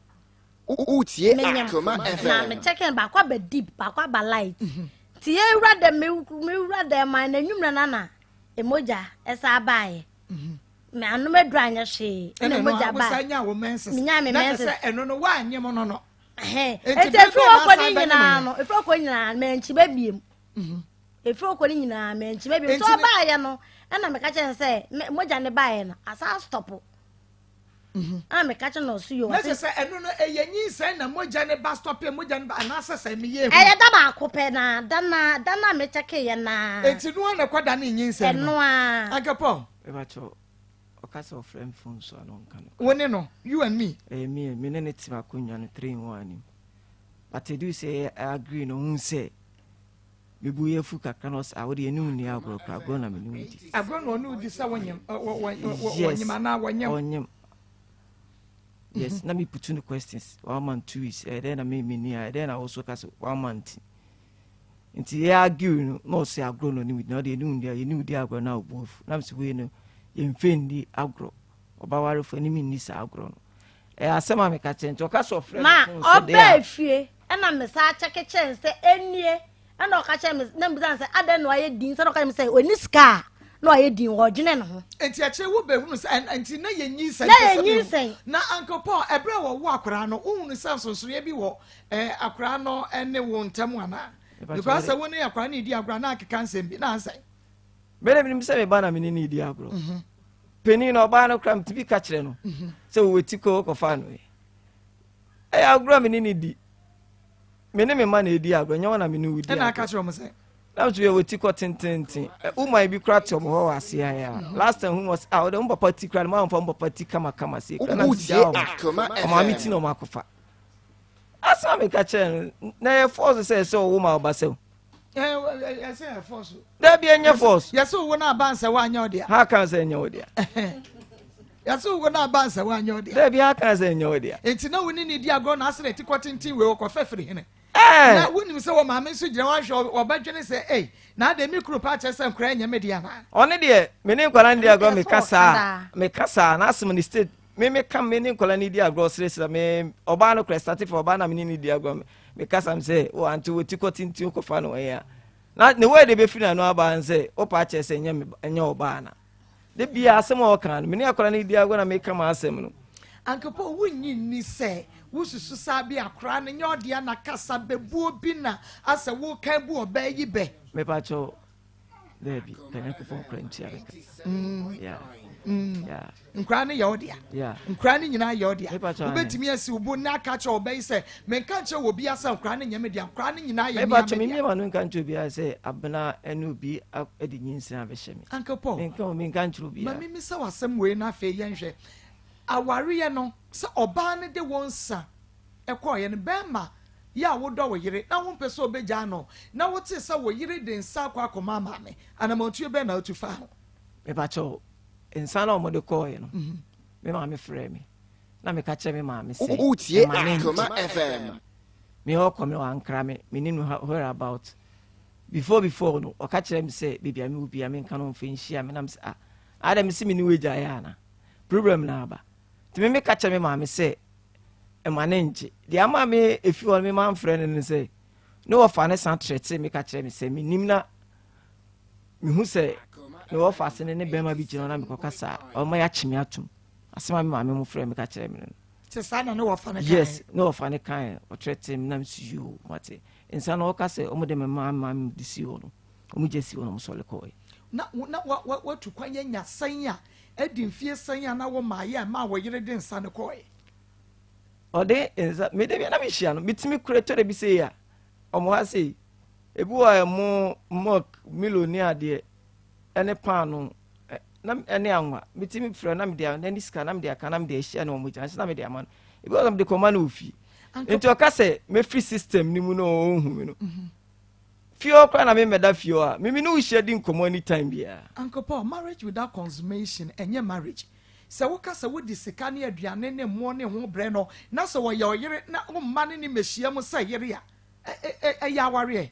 Wotie menyem. Akoma Na FM. mekyɛkee no, baako aba deep, baako aba light. Nti yɛwura dɛm, mewura dɛm a, n'anwummerɛ no na mogya ɛsan baeɛ. Me anom aduru anyɛ hwee. Ɛna Ɛna mogya ɛno ba. wosan nyaa wo menses. Menyaa me Na kyerɛ menses. sɛ ɛno no woanyem no no. Ɛhɛn. Enti Enti bere efiri bɛn na hɔ kɔ ne asan bɛnyem nyinaa yɛ? no, efiri hɔ kɔ nyinaa mankyi ba biem. Efiri hɔ kɔ ne nyinaa mankyi ba biem. Enti Nti ne- ɔbaayɛ no, ɛna meka kyerɛ no sɛ me- mogya ne baayɛ no, asan astɔpo. Ɛna meka kyerɛ no ɔso yo. Na ɔse- kyerɛ sɛ ɛno no ɛyɛ nyinsɛn na mogya ne ba stɔpe mogya ne ba anaasɛ sɛ meyɛ ehu. Ɛyɛ da baako pɛ na da na da na mekyɛkeeɛ naa. Enti no ara na ɛkɔda ne nyinsɛn no. Ɛno ara. Anka Paul. Mepakyɛw. Ɔka sɛ ɔfrɛ me phone so a na ɔnka nokorɛ. Wo ne no, you and me. Ɛyɛ me, me ne no te akonnwa no 3 in 1 anim. But ɛduru sɛ yɛ agree no, ɔhu sɛ me bo yɛ afu kakra na ɔsɛ ah wo deɛ ɛne wo nni agorɔ koraa, agorɔ na me ne wo di. Agorɔ na ɔne wo di sɛ wonyem, wɔnyem anaa wɔnyem? Ɔnyem. Yes, na me putu no questions, one month, 2 weeks, ɛyɛ dɛn na me me ni a, ɛyɛ dɛn na wo so ka sɛ one month. Nti yɛ argue no na ɔsɛ agorɔ na ɔne wo di na ɔde ɛne wo di yɛne wo di agorɔ na ɔbo afu na mesɛ wei no yɛmfɛ nni agorɔ ɔba warefo ɛne me nni saa agorɔ no ɛyɛ asɛm a meka kyerɛ nti ɔka sɛ ɔfrɛ Ma me fon so deɛ ɔbaa a fie ɛna me saa kyɛke kyerɛ no sɛ ɛnie ɛna ɔka kyerɛ me na mebisa no sɛ adɛn na wayɛ din sɛ na ɔka kyerɛ me sɛ ɔni sika a na wayɛ din ɔdwene ne ho. Nti akyire wo bɛhunu sɛ nti na yɛ nyinsɛn Na pɛ yɛ sɛ mehu nyinsɛn. Na Uncle Paul ɛberɛ a wɔwo akwadaa no wohunu sɛ nsonsonoeɛ bi wɔ Eh, akwaraa no ne wo ntam anaa? Because sɛ wo ne akwaraa no redi agorɔ na akeka nsɛm bi na ansɛn. Mene menim sɛ me ba na mene ne redi agorɔ. Mhm. Panin no ɔbaa no koraa metumi ka kyerɛ no mhm. sɛ wɔwɔ ti kɔ kɔfa no. Ɛyɛ agorɔ a mene ne di. Me ne me ma na ɛdi agorɔ nyɛ wɔn na mene wo di agorɔ. Ɛna aka kyerɛ wɔn sɛ. Na nso yɛ wɔ ti kɔ tententen. Woman bi koraa te wɔn hɔ wɔ ase ha ya. Mhm. Last time hu wɔ sɛ ah ɔde wɔn papa ti koraa no mo amfa wɔn papa ti kamakama se. Koraa na ti gya wɔn. Wɔn maame ti na wɔn akɔfa. Asɛm a meka kyerɛ no na ɛyɛ force sɛ ɛsɛ ɔwo ma ɔba sɛw. Ɛsɛ yɛ force. Dabi ɛnyɛ force. Yɛsɛ owó náà ba nsɛ wa anyɛ ɔdea. Ha kan sɛ ɛnyɛ ɔdea. Yɛsɛ owó náà ba nsɛ wa anyɛ ɔdea. Dabi ha kan sɛ ɛnyɛ ɔdea. Nti na wo ne ne di agorɔ na asɛ ti kɔ tenten wei ɔkɔ fɛ firi hene. Na wonim sɛ wɔ maame nso gyina hɔ ahwɛ ɔbɛdwene sɛ ei na adɛ me kunu pa akyerɛ sɛ nkora ɛnyɛ me dea anaa. Ɔne deɛ me ne nkwadaa no di agorɔ meka saa meka saa na asɛm ne state Me me ka me ne nkwadaa no di agorɔ seresere me ɔbaa no kora start for ɔbaa na me ne no di agorɔ me kasa m sɛ o ante wɔ ti kɔ tenten kɔfa no wɔn a na ne wɔ de bɛfiri n'ano aba n sɛ wopa akyerɛ sɛ ɛnyɛ me ɛnyɛ ɔbaa na de bia asɛm a ɔka no me ne akwadaa no di agorɔ na meka ma asɛm no. Ankapɔ wonnye nni sɛ wosusu saa bi akwadaa no nyɛ ɔdea na kasa bɛbuo bi na asɛ woka bu ɔbaa yi bɛ. Mepakyɛw Dabi, ka Nyankopɔn kora ntua me ka. Yeah. Yeah. Nkura no yɛ wo dea. Yeah. Nkura no nyinaa yɛ wo dea. Wobɛtumi asi wo bo na aka kyerɛ ɔbɛ yi sɛ menka nkyerɛ wɔ bia sɛ nkura no nyɛ me dea. Nkura no nyinaa yɛ mea me dea. Mepa no nka nkyerɛ obiara sɛ abena ɛne obi de nyinsɛn abɛhyɛ me. Uncle Paul. Menka menka nkyerɛ obiara. Ma mimisa w'asɛm wei na afei yɛnhwɛ. Awareɛ no sɛ ɔbaa no de wo nsa ɛkɔɔeɛ no bɛrima Yɛ a wodɔ wo yere na wompɛ sɛ obegyaa no, na wotee sɛ wo yere de nsa akɔ akɔma maame, anammɔntuo bɛn na wotu faa ho? Mepakyɛw, nsa no a wɔde kɔɔe no, me maame frɛɛ me, na meka kyerɛɛ me maame sɛ Wotie mma ne Akoma ngye. FM. Me ɔkɔ me wankra me, mennim no where about. Before before no, ɔka kyerɛɛ me sɛ baabi a mewɔ biara menka no mfa nhyia me, na mese ah, adɛn mese me ne wo agyae ana? Problem na aba. Nti me meka kyerɛ me maame sɛ mma no nngye. Deɛ ama me efi hɔ no me mamfrɛ no ne sɛ ne wɔfa no san trɛte me ka kyerɛ me sɛ menim na mehu sɛ ne wɔfa ase ne ne bɛrima bi gyina hɔ na mekɔka saa ɔma yɛakye me atom asɛm a me maame mo frɛ me ka kyerɛ me no. Te saa na ne wɔfa no kae? Yes, ne wɔfa no kae ɔtrɛte me na mesi yoo mate nsa na ɔka sɛ ɔmo de me maa maame de si hɔ no ɔmo gya si hɔ na ɔmo sɔre kɔɛ. Na na watu kwan anya sɛn a Adi mfie sɛn a na wo maayɛ a ɛmaa wo yere de nsa no kɔe? Ɔde nsa, me de bi na mehyia no, metumi kura tɔ da bi sei a, ɔmo ha sei, ebi wɔ a ɛmo, milk, milo ne adeɛ, ɛne paano, na ɛne anwa, metumi frɛ na mede ɛne sika na mede aka na mede ahyia ne ɔmo gyina nso na mede ama no, ebi wɔ sɛ mede kɔma no wɔ fie. Nti ɔka sɛ mefiri system no mu na ɔnhu me no. Mhm. Fie hɔ koraa na me mmɛda fie hɔ a, me me ne wo hyia di nkɔmmɔ anytime biara. Uncle Paul, marriage without consummation ɛnyɛ marriage. Sɛ woka sɛ wode sika ne aduane ne mmoɔ ne ho brɛ no na sɛ ɔyɛ ɔyere na womma ne ne mmɛhyia mu sɛ yere a, ɛyɛ awareɛ?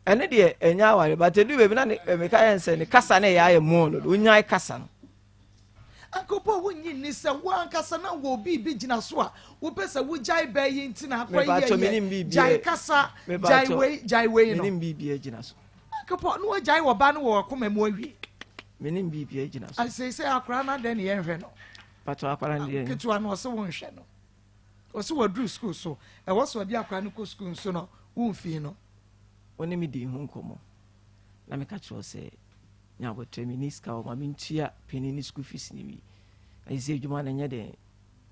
Ɛno deɛ ɛnyɛ awareɛ but ɛduru baabi na ne meka yɛn sɛ ne kasa no ɛyɛ ayɛ more no ɔnyae kasa no. Uncle Paul, wonnye nni sɛ wo ankasa na wɔ biribi gyina so a wopɛ sɛ wogyae bɛɛ yi nti na akɔ yi yɛ gyae kasa, gyae wei, gyae wei no. Menim biribi agyina so. Uncle Paul, na wagyae wɔ ba no wɔ wakoma mu awie. Menim biribi agyina so. Asei sɛ akwaraa no adɛn ne yɛnhwɛ no. Pato akwaraa no deɛ. Ketewa no ɔse wonhwɛ no. Ɔse waduru sukuu so. Ɛwɔ sɛ ɔde akwaraa no kɔ sukuu nso no womfii no. Wo ne me dii ho nkɔmmɔ na meka kyerɛ wo sɛ Nya aboterɛ, menni sika o, ma mentua panin no school fees no wie. Na sisi adwuma no nyɛ den,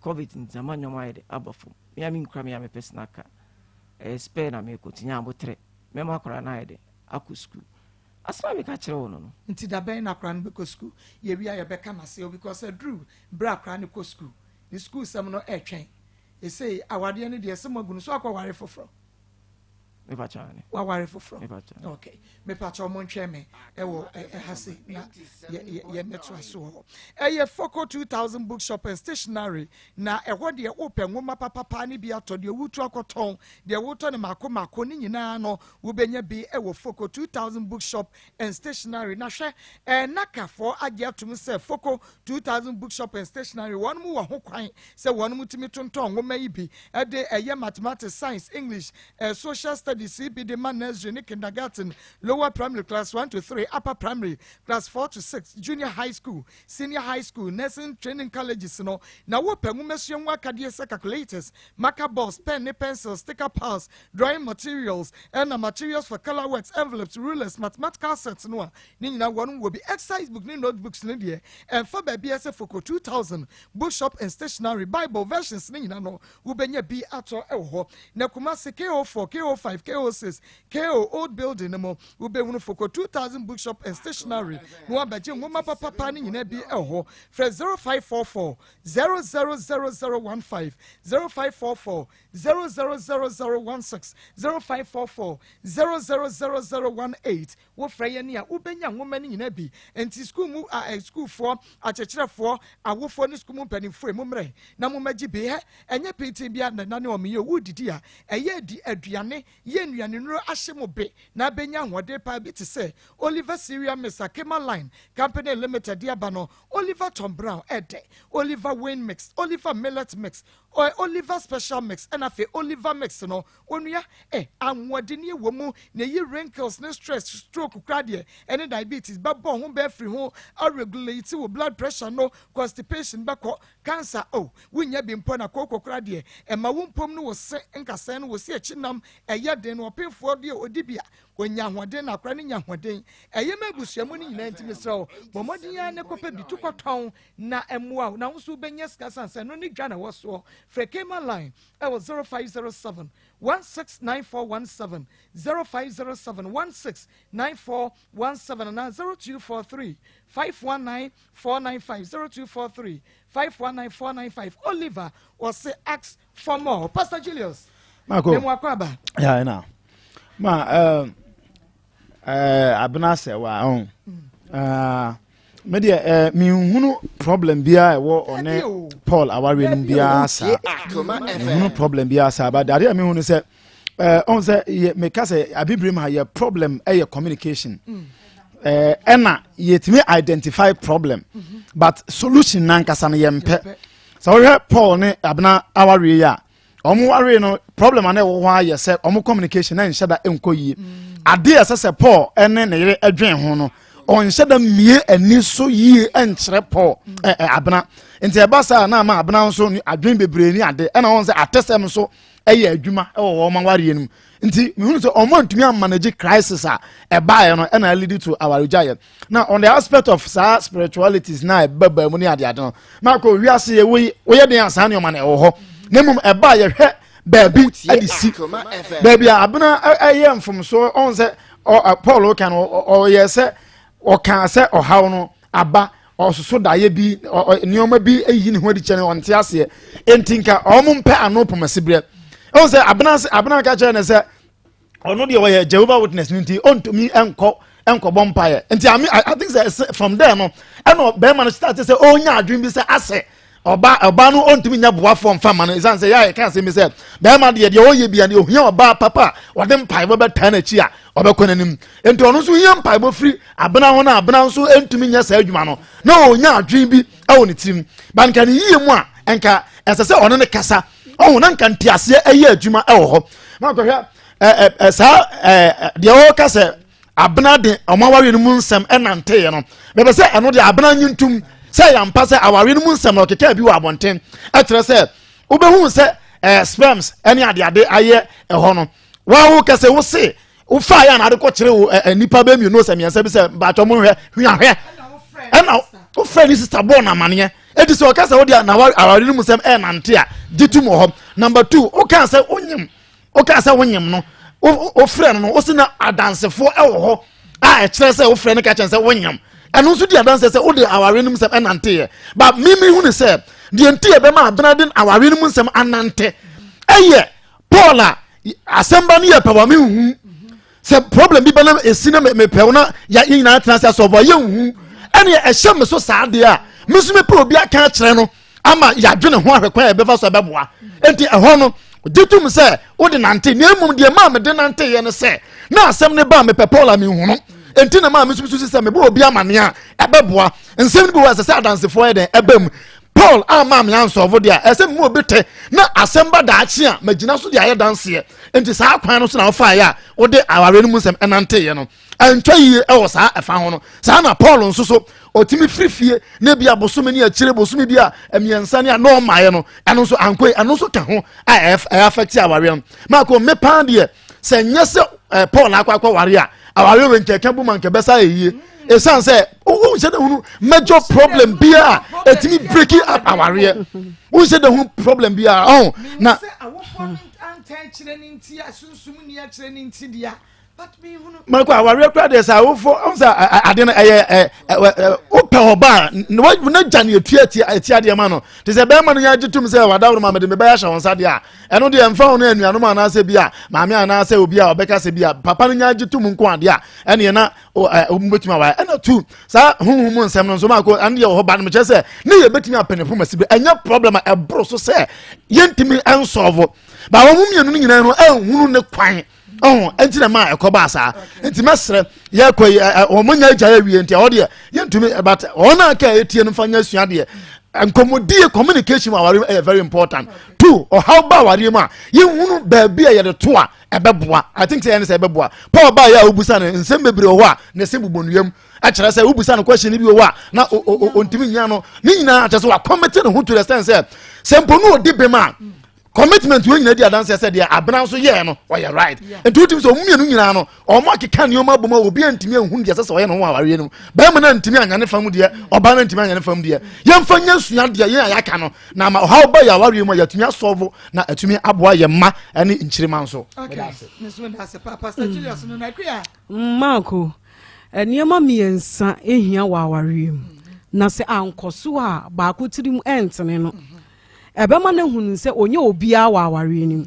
covid nti ama nneɛma ayɛ den aba fam. Me a menkura me a me personal car, ɛyɛ spare na mekɔ nti nya aboterɛ. Mɛma akwadaa no ayɛ den akɔ school. Asɛm a meka kyerɛ wo no no. Nti da bɛn na akwadaa no bɛkɔ sukuu? Yɛwie a yɛbɛka n'ase o because aduru berɛ a akwadaa no kɔ sukuu. Ne sukuusɛm no ɛretwɛn. Ɛsei awadeɛ no deɛ sɛ moagu no so akɔware foforɔ. Waware foforɔ. Okay. Mepakyɛw montwɛn me ɛwɔ ɛha se na yɛ mɛtoa so wɔ hɔ. Ɛyɛ Foco 2000 Bookshop and Stationery na ɛhɔ deɛ wopɛ nwoma papapa ne bi atɔ deɛ wotu akɔtɔn deɛ wotɔ no mako mako ne nyinaa no wobɛnya bi ɛwɔ Foco 2000 Bookshop and Stationery. Na hwɛ ɛɛ nakafoɔ agye atom sɛ Foco 2000 Bookshop and Stationery wɔn mu wɔ ho kwan sɛ wɔn mu tumi tontɔn nwoma yi bi ɛde ɛyɛ mathematics, science, English, social studies yi bi de ma nursery ne kindergarten, lower primary class 1 to 3, upper primary class 4 to 6, junior high school, senior high school, nursing training colleges no. Na wopɛ nwomasua ho akadeɛ sɛ calculators, marker boards, pen ne pencil, sticker pals, drawing materials, ɛna materials for color works, envelopes, rulers, mathematical sets no a ne nyinaa wɔn wɔ bi. Exercise book ne notebooks no deɛ ɛmfa baabi ɛsɛ Foco 2000 Bookshop and Stationery. Bible versions ne nyinaa no wobɛnya bi atɔ ɛwɔ hɔ. Na Kumasi KO4, KO5, KO6, KO Old Building no mu wobɛhunu Foco 2000 Bookshop and Stationery na wabɛgye nwoma papapa ne nyinaa bi ɛwɔ hɔ. Frɛ 0544 000015, 0544 000016, 0544 000018. Wofrɛ yɛn a wobɛnya nwoma no nyinaa bi. Nti sukuu mu a sukuufoɔ, akyerɛkyerɛfoɔ, awofoɔ ne sukuu mu mpanimfoɔ mu mmerɛ na mommɛgye bi. Hɛ ɛnyɛ pintin bi a nana ne ɔmeyɛ wodidi a ɛyɛ di aduane yɛ nnuane nnuro ahyɛ mo be na abɛnya ahoɔden paa bi te sɛ Oliver Cereal Mix a Kema Line Company Limited de aba no, Oliver Tom Brown ɛdɛ, Oliver Wayne Mix, Oliver Millet Mix, Oliver Special Mix, ɛna afei Oliver Mix no. Onua ahoɔden wɔ mu na eyi wrinkles ne stress, stroke kora deɛ ɛne diabetes bɛbɔ ho bɛɛ firi ho, aregulate wo blood pressure no, constipation bɛkɔ, cancer oh wonya bi mpo na kooko kora deɛ ɛma wo mpom no wo se nkasɛn no wo se akyi nam ɛyɛ den no. Ɔpemfoɔ deɛ ɔdi bi a onya ahoɔden na akora no nya ahoɔden ɛyɛ ma abusuamu no nyinaa. Nti mesrɛ wo, bɔ mmɔden ara ne kɔpɛ bi tu kɔtɔn na ɛmmoa wo na wo nso wobɛnya sika san sɛ no ne dwa na ɛwɔ soɔ. Frɛ Kema Line ɛwɔ 0507 169417, 0507 169417 anaa 0243 519 495, 0243 519 495. Oliver ɔse ask for more. Pastor Julius. Marco. Memu akɔ aba. Ya na. Ma abena sɛ wa ɔn. Me deɛ menhunu problem biara ɛwɔ ɔne Paul awareɛ no biara saa. Menhunu problem biara saa, but adeɛ a mehunu sɛ ɔn sɛ yɛ meka sɛ abibire ha yɛ problem ɛyɛ communication. Ɛna yɛtumi identify problem, but solution nankasa no yɛmpɛ. Sɛ wohwɛ Paul ne Abena awareɛ yi a ɔmo wareɛ no, problem a na ɛwɔ hɔ ayɛ sɛ ɔmo communication na nhyɛ da nkɔ yie. Adeɛ a ɛsɛ sɛ Paul ɛne ne yere ɛdwen ho no, ɔnhyɛ da mmie ani so yie ɛnkyerɛ Paul ɛ ɛ Abena. Nti ɛba saa na ama Abena nso ne adwen bebree ne ade, ɛna wɔn sɛ atɛsɛm nso ɛyɛ adwuma ɛwɔ wɔn awareɛ no mu. Nti mehunu sɛ ɔmo ntumi amanage crisis a ɛbaeɛ no ɛna lead to awaregyaeɛ. Na on the aspect of saa spiritualities na ɛbɛba mu ne adeade no, maakɔ wiase yɛ wei woyɛ den a saa nneɛma no ɛwɔ hɔ, na mmom ɛba a yɛhwɛ baabi ɛde si baabi a Abena ɛyɛ mfomsoɔ. Ɔn sɛ Paul ka no, ɔyɛ sɛ ɔka sɛ ɔhaw no aba, ɔsoso daeɛ bi, nneɛma bi ayi ne ho adi kyerɛ no, ɔnte aseɛ. Enti nka ɔmo mpɛ ano pomasi berɛ. Ɔn sɛ Abena ka kyerɛ ne sɛ ɔno deɛ ɔyɛ Jehovah Witness no nti ɔntumi nkɔ nkɔbɔ mpaeɛ. Nti I think sɛ from there no ɛna bɛrima no start sɛ ɔnya adwene bi sɛ asɛ ɔba no ɔntumi nya boafoɔ mfa ma no, ɛsiane sɛ yɛ a yɛka asɛm bi sɛ bɛrima deɛ ɔyɛ bia deɛ ohia ɔbaa papa a ɔde mpaebɔ bɛtaa n'akyi a ɔbɛkɔ n'anim. Nti ɔno nso hia mpaebɔ firi Abena ho, na Abena nso ntumi nyɛ saa adwuma no na ɔnya adwene bi ɛwɔ ne tirim ba nka ne yie mu a nka ɛsɛ sɛ ɔne ne kasa ɔho na nka nteaseɛ ɛyɛ adwuma ɛwɔ hɔ. Na akɔhwɛ ɛ ɛ saa ɛ deɛ ɔka sɛ Abena de ɔmo awareɛ no mu nsɛm ɛnanteeɛ no, bɛbɛ sɛ ɛno deɛ Abena nyi ntum sɛ yɛampa sɛ awareɛ no mu nsɛm na ɔkeka bi wɔ abɔnten ɛkyerɛ sɛ wobɛhu sɛ sperms ɛne adeade ayɛ ɛhɔ no. Wɔn kɛsɛ wo se wofa yɛ anaade kɔkyerɛ wo ɛ nipa bɛ mmienu sɛ mmiɛnsa bi sɛ mbaatɔ mo hwɛ hwehwɛ, ɛna wofrɛ ne sista bɔɔl na amaneɛ eti sɛ ɔka sɛ wode na awareɛ no mu nsɛm ɛnante a gye tum wɔ hɔ. Number two, woka sɛ wonyim, woka sɛ wonyim no, wofrɛ no no wosi na adansefoɔ ɛwɔ hɔ. a ɛkyerɛ sɛ wofrɛ no ka kyɛn sɛ wonyam ɛno nso di adanseɛ sɛ wode awareɛ no mu nsɛm ɛnanteeɛ ba mimi hu ne sɛ deɛ nti ɛbɛma abena de awareɛ no mu nsɛm anante ɛyɛ Paul a asɛm ba no yɛ pɛ wa menhu sɛ problem bi ba na ɛsi na mepɛ wo na yɛ nyinaa tena ase asɔfo a yɛnhu ɛne ɛhyɛ me so saa deɛ a me nso mepɛ obi aka akyerɛ no ama yɛadwene ho ahwɛ kwan a yɛbɛfa so ɛbɛboa nti ɛhɔ no gye tom sɛ wode nante na mmom deɛ maa mede nanteeɛ no sɛ na asɛm no ba a mepɛ Paul a menhu no nti na maa me nso susu sɛ mebɔ obi amanneɛ a ɛbɛboa nsɛm no bi wɔ ɛsɛ sɛ adansefoɔ yɛ dɛn ɛba mu Paul ama me ansɔfo deɛ a ɛsɛ mu obi te na asɛm ba daakye a magyina so de ayɛ danseɛ nti saa kwan no so na wofaeɛ a wode awareɛ no mu nsɛm ɛnanteeɛ no ɛntwa yie ɛwɔ saa ɛfa ho no saa na Paul nso so ɔtumi firi fie na bi a bosome ne akyire bosome bi a mmiɛnsa ne a na ɔmaeɛ no ɛno nso ankɔ ɛno nso ka ho a ɛyɛ affect awareɛ no maako me paa deɛ sɛ nyɛ sɛ eh, Paul akɔ akɔ ware a awareɛ wɔ nkɛka bu ma nkɛbɛsa ɛyie ɛsiane sɛ wonhyɛ da hunu major problem biara ɛtumi breaking up awareɛ wonhyɛ da hunu problem biara ɔho na mako awareɛ kora deɛ sɛ awofo ɔn sɛ ade no ɛyɛ ɛ ɛ wopɛ ɔba a na gya ne etua ti eti adeɛ ma no te sɛ bɛrima no yɛ agye tum sɛ wadaworo ma mede mebɛyɛ ahyɛ wɔn nsa deɛ a ɛno deɛ mfa ho no anuanom anaasɛ bi a maame anaasɛ obi a ɔbɛka sɛ bi a papa no nya agye tum nko adeɛ a ɛneɛ na wɔbɛtumi awae ɛna tu saa honhom mu nsɛm no nso maako ɛno deɛ wɔ hɔ ba no mekyerɛ sɛ ne yɛbɛtumi apɛ ne poma si bi ɛnyɛ problem a ɛboro so sɛ yɛntumi ɛnsɔɔvo ba wɔn mmienu no nyinaa no ɛnhunu ne kwan ɔho ɛnti na maa ɛkɔ baa saa nti mɛsrɛ yɛkɔ yi wɔn nya agya awie nti ɛhɔ deɛ yɛntumi but wɔn a ka etie no fa nya sua deɛ nkɔmɔdie communication wɔ awareɛ mu ɛyɛ very important two ɔhaw ba awareɛ mu a yɛnhunu baabi a yɛde to a ɛbɛboa i think sɛ ɛne sɛ ɛbɛboa paul baa yɛ a wobusa no nsɛm bebree wɔ hɔ a ne se bobɔ nnua mu ɛkyerɛ sɛ wobusa no question bi wɔ hɔ a na ɔntumi nyia no ne nyinaa kyerɛ sɛ wakɔmete ne ho to the extent sɛ sɛ mpo no ɔdi bem a commitment wɔn nyinaa di adanseɛ sɛ deɛ abena nso yɛɛ no ɔyɛ right nti wotumi sɛ wɔn mmienu nyinaa no wɔn akeka nneɛma abom a obi antumi anhu deɛ ɛsɛ sɛ ɔyɛ ne ho awareɛ no mu bɛrima no antumi anya ne fam deɛ ɔbaa no antumi anya ne fam deɛ yɛmfa nyɛ sua deɛ yɛn a yɛaka no na ama ɔhaw ba yɛ awareɛ mu a yɛatumi asɔvo na atumi aboa yɛn mma ne nkyirima nso. Marco, nneɛma mmiɛnsa hia wɔ awareɛ mu na sɛ ankɔ so a baako tirim ɛntene no. Ɛbɛma no ahunu sɛ ɔnyɛ obiara wɔ awareɛ no mu.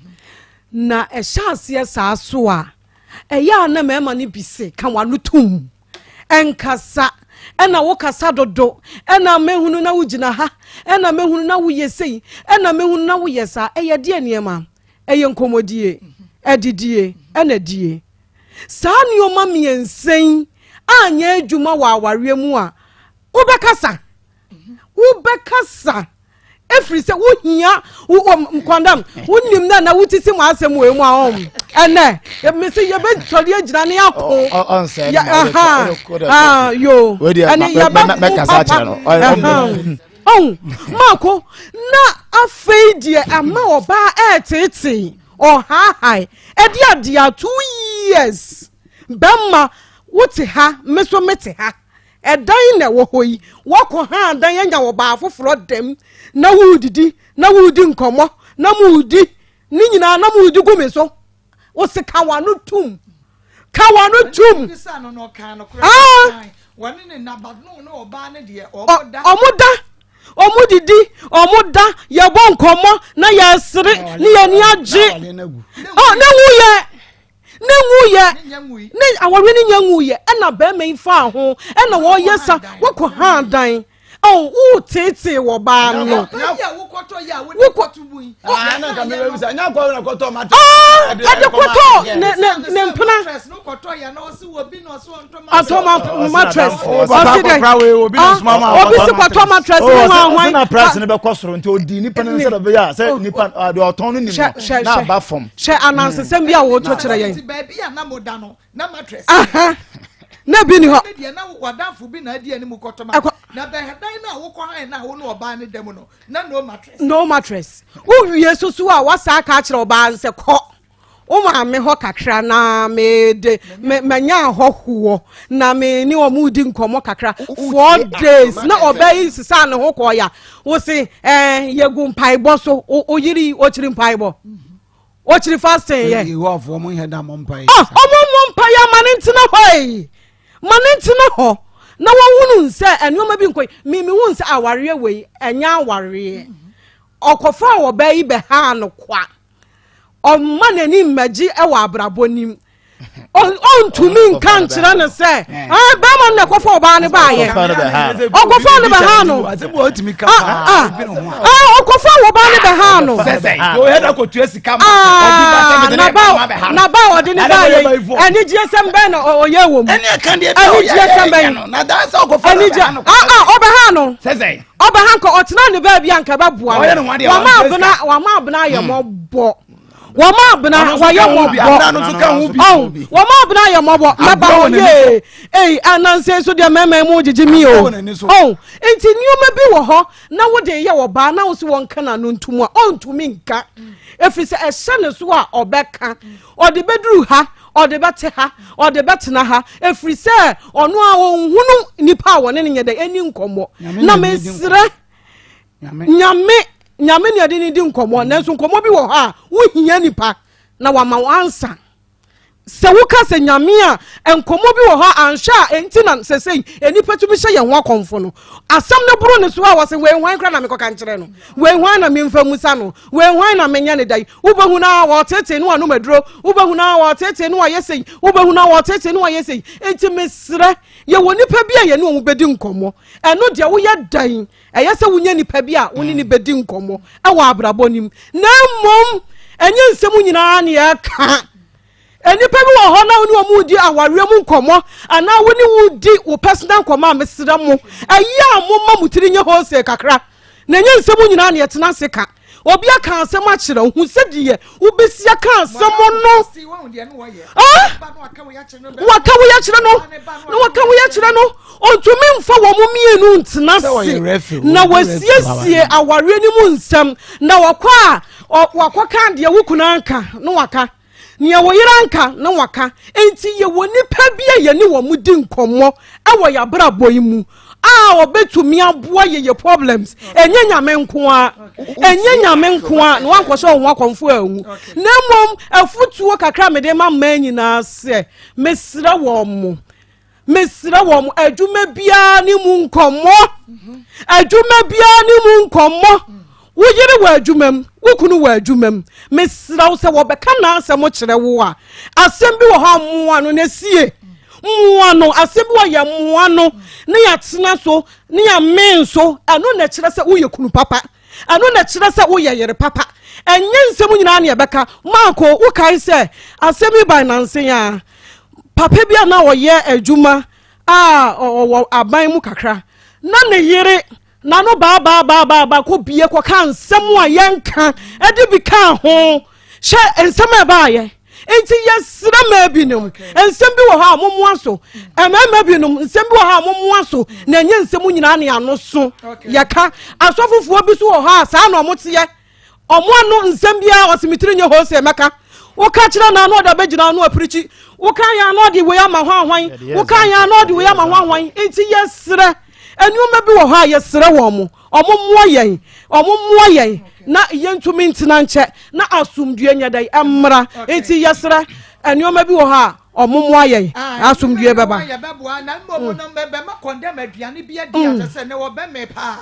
Na ɛhyɛ aseɛ saa so a, ɛyɛ a na mmarima no bi se ka w'ano tom. Ɛnkasa, ɛna wokasa dodo, ɛna mɛhunu na wogyina ha, ɛna mɛhunu na woyɛ sei, ɛna mɛhunu na woyɛ saa. Ɛyɛ deɛ nneɛma? Ɛyɛ nkɔmmɔdie, adidie, ɛna die. Saa nneɛma mmiɛnsa yi anyɛ adwuma wɔ awareɛ mu a, wobɛkasa. Wobɛkasa ɛfiri sɛ wohia nkɔndam wonim na na wotiti mu asɛm wɔ mu a ɔm ɛnɛ mese yɛbɛsɔre agyina ne ako yo ɛne yɛbɛko papa ɔn maako na afei deɛ ama ɔbaa ɛɛtetee ɔhaahae ɛde adeɛ 2 years bɛma wote ha me so mete ha Ɛdan na ɛwɔ hɔ yi, woakɔ ha dan anya ɔbaa foforɔ dɛm na woredidi na woredi nkɔmmɔ na moredi ne nyinaa na moredi gu me so. Wose ka w'ano tum. Ka w'ano tum. Ah! Ɔmo da, ɔmo didi, ɔmo da, yɛbɔ nkɔmmɔ na yɛsere ne yɛn ani agye. Oh, ne wuyɛ. Ne nwuiɛ ne awareɛ no nya nwuiɛ ɛna bɛrima yi faa ho ɛna wɔyɛ sa wɔkɔ ha dan ɔn woteetee wɔ baa no ɛde kɔtɔ ne ne ne mpena ɔtɔ mattress ɔsi dɛ obi si kɔtɔ mattress ne ho ahwan. ɔsɛ price ne bɛ kɔ soro nti odi nipa ne nsa bɛ yɛ a sɛ nipa deɛ ɔtɔn no nim no na aba fam. Hwɛ anansesɛm bi a wɔreto kyerɛ yɛn. Aha na bi ni hɔ. No mattress. Wowie soso a wasa aka akyerɛ ɔbaa sɛ kɔ wo maame hɔ kakra na mede manya ahɔhoɔ na me ne wɔn redi nkɔmmɔ kakra 4 days na ɔbaa yi sisa ne ho kɔɔ ya wo se ɛɛ yɛgu mpaebɔ so wo yere yi ɔkyiri mpaebɔ ɔkyiri fasting yɛ. Yehowafoɔ mo nhɛ da mo mpaeɛ. Ɔmo mo mpaeɛ ama ne ntena hɔ yi. Ma no ntena hɔ na wɔnhunu sɛ nneɛma bi nkɔ yi. Me mehu sɛ awareɛ wei ɛnyɛ awareɛ. Ɔkɔfaa ɔbaa yi bɛhaa no kwa. Ɔmma n'ani mmɛgye wɔ abrabɔ nim. Ɔntumi nka nkyerɛ no sɛ bɛrima no na ɛkɔfa ɔbaa no baayɛ. Ɔkɔfa no bɛhaa no. Ɔkɔfa ɔbaa no bɛhaa no. Na ba ɔde ne baayɛ yi anigyeɛ sɛm bɛn na ɔyɛ wɔ mu. Anigyeɛ sɛm bɛn. Anigyeɛ ɔbɛhaa no. Ɔbɛha nka ɔtena ne baabi a nka ɛbɛboa no. Wama abena wama abena ayɛ mmɔbɔ. Wama abena wayɛ mmɔbɔ. Ɔn wama abena ayɛ mmɔbɔ. Mɛba hɔ yee. Ei ananse nso deɛ mɛmɛ mu gyegye mi o. Ɔn nti nneɛma bi wɔ hɔ na wode yɛ ɔbaa na wo so wɔnka n'ano ntom a ɔntumi nka. Ɛfiri sɛ ɛhyɛ ne so a ɔbɛka. Ɔde bɛduru ha, ɔde bɛte ha, ɔde bɛtena ha, ɛfiri sɛ ɔno a ɔnhunu nipa a wɔne no nyɛ dɛ ɛni nkɔmmɔ. Na mesrɛ Nyame, Nyame ne ɛde ne di nkɔmmɔ, nanso nkɔmmɔ bi wɔ hɔ a wohia nipa na wama wo ansa. Sɛ woka sɛ Nyame a, nkɔmmɔ bi wɔ hɔ a anhwɛ a ɛnti na sɛsɛi nnipa tumi hyɛ yɛn ho akɔmfo no. Asɛm no boro ne so a wɔse wei hwan koraa na mekɔka nkyerɛ no, wei hwan na memfa mmusa no, wei hwan na menyɛ ne dɛn. Wobɛhu no ara wɔreteetee no anom aduro, wobɛhu no ara wɔreteetee no ayɛ sei, wobɛhu no ara wɔreteetee no ayɛ sei. Enti mesrɛ, yɛwɔ nnipa bi a yɛne wɔn bɛdi nkɔmmɔ. Ɛno deɛ woyɛ dɛn? Ɛyɛ sɛ wonya nipa bi a wo ne no bɛdi nkɔmmɔ wɔ abrabɔ no mu. Na mmom, ɛnyɛ nsɛm nyinaa na yɛka. Nnipa bi wɔ hɔ na wo ne wɔn redi awareɛ mu nkɔmmɔ anaa wo ne wo di wo personal nkɔmmɔ a mesrɛ mo ɛyɛ a momma mo tiri nyɛ wholesale kakra na ɛnyɛ nsɛm nyinaa na yɛtena ase ka. Obi aka asɛm akyerɛ wo, hu sɛdeɛ wobɛsi aka asɛm no. Ah! Waka wo yɛ kyerɛ no, na waka wo yɛ kyerɛ no. Ɔntumi mfa wɔn mmienu ntena ase na wasiesie awareɛ no mu nsɛm na wɔkɔ a wakɔka deɛ wo kunu anka na waka. Nea wo yere anka na waka. Enti yɛwɔ nnipa bi a yɛne wɔn di nkɔmmɔ wɔ yɛn abrabɔ yi mu a wɔbɛtumi aboa yɛ yɛ problems. Ɛnyɛ nyame nko a, ɛnyɛ nyame nko a na wankɔhyɛ wɔn ho akɔmfo anwu. Na mmom afutuo kakra mede ma mmaa nyinaa sɛ mesrɛ wɔn mo Mesrɛ wɔn, adwuma biara ne mu nkɔmmɔ. Adwuma biara ne mu nkɔmmɔ. Wo yere wɔ adwuma mu, wo kunu wɔ adwuma mu. Mesrɛ wo sɛ wɔbɛka n'asɛm kyerɛ wo a, asɛm bi wɔ hɔ a mmoa no na sie. Mmoa no, asɛm bi wɔ yɛ mmoa no na yɛatena so na yɛamee so. Ɛno na ɛkyerɛ sɛ woyɛ kunu papa. Ɛno na ɛkyerɛ sɛ woyɛ yere papa. Ɛnyɛ nsɛm nyinaa na yɛbɛka. Marco, wokae sɛ asɛm yi bae nansa yi ara. Papa bi a na ɔyɛ adwuma a ɔwɔ aban mu kakra, na ne yere n'ano baabaabaabaa kɔ bie kɔka nsɛm a yɛnka de bi kaa ho. Hyɛ nsɛm a ɛbaayɛ. Nti yɛsrɛ mmaa binom, nsɛm bi wɔ hɔ a mommoa so. Mmarima binom, nsɛm bi wɔ hɔ a mommoa so, na ɛnyɛ nsɛm nyinaa ne ano so yɛka. Asɔfofoɔ bi so wɔ hɔ a saa na wɔn teɛ. Wɔn ano nsɛm biara ɔse me tiri nyɛ hɔ sɛ mɛka. Woka kyerɛ no a na ɔde abɛgyina ano apirikyi. Woka yɛn a na ɔde wei ama hwan hwan. Woka yɛn a na ɔde wei ama hwan hwan. Nti yɛsrɛ, nneɛma bi wɔ hɔ a yɛsrɛ wɔn mo. Ɔmo mmoa yɛn, ɔmo mmoa yɛn na yɛntumi ntena nkyɛ na asomdue nyɛ dɛn ɛmmra. Nti yɛsrɛ nneɛma bi wɔ hɔ a ɔmo mmoa yɛn asomdue bɛba. Yɛbɛboa na mmom no bɛma kɔndɛm aduane bi adi akyɛ sɛ ne wɔbɛmee paa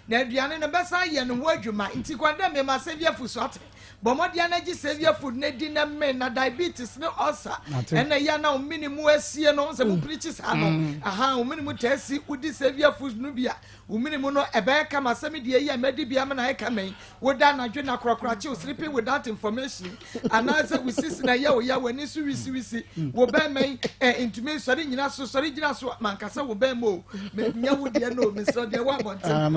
na aduane no bɛsan yɛ ne ho adwuma nti kɔndɛm ma Saviour Food so ate. Bɔ mmɔden ara gye Saviour food na di na mmee na diabetes ne ulcer ɛna ɛyɛ na wo mene mu asie no sɛ mo pirikyi saa no mm. aha wo mene mu taa si wodi Saviour food no bi a wo mene mu no ɛbɛyɛ kama sɛ me deɛ yi a madi bi ama na ayɛ kama yi woda anadwo na korakora kyew sleeping without information anaasɛ wo sisi na ɛyɛ wo ya w'ani so wisiwisi wo bɛrima yi ɛ ntumi nsɔre nyina so sɔre gyina so mankasa wo bɛrima o nyɛ wo deɛ no mesrɛ deɛ wɔ abɔnten ah,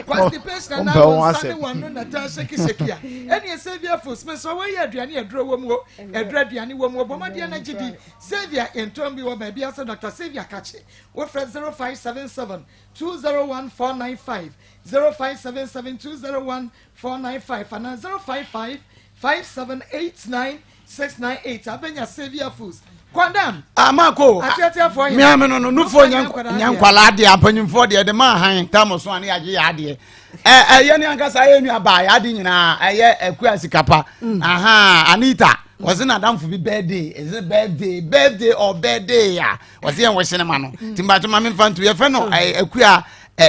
constipation na wo nsa ne wɔn no na taa shakishaki a ɛne Saviour Foods mesrɛ wɔyɛ aduane aduro wɔ mu o aduro aduane wɔ mu o bɔmmɔdeɛ no agye di Saviour yɛntɔn bi wɔ baabi asɛ Dr. Saviour kakye wofrɛ 0577 201 495 0577 201 495 anaa 055 5789 698 abɛnya Saviour Foods Kwandam. Amako. Atiatiafoɔ yɛn. Miami no no nufoɔ nyɛ nkwalaa deɛ mpanyinfoɔ deɛ de maa han tam so ani agye yɛ adeɛ. Ɛyɛ ne ankasa yɛ nua baa yɛ ade nyinaa ɛyɛ akua sikapa. Aha Anita wɔsi n'adamfo bi birthday ɛsɛ birthday birthday or birthday a wɔsi yɛn wɔhyɛ ne ma no. Ti mbato ma mi nfa ntu yɛfrɛ no akua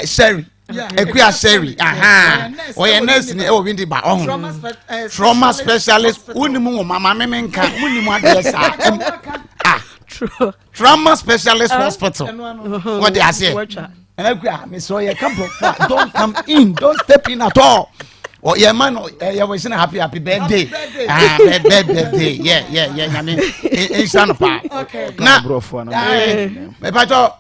Sherry. Akua Sherry aha ɔyɛ nurse ni ɛwɔ Windy ba ɔho trauma specialist wonni mu nwoma ma mi mi nka wonni mu adeɛ saa ah trauma specialist hospital wɔde aseɛ ɛna kura mesrɛ yɛ ka brɔfo a don't come in don't step in at all yɛ ma no yɛ wɔ sini happy happy birthday ah birthday birthday yɛ yɛ yɛ nyame nhyira no paa na mepatɔ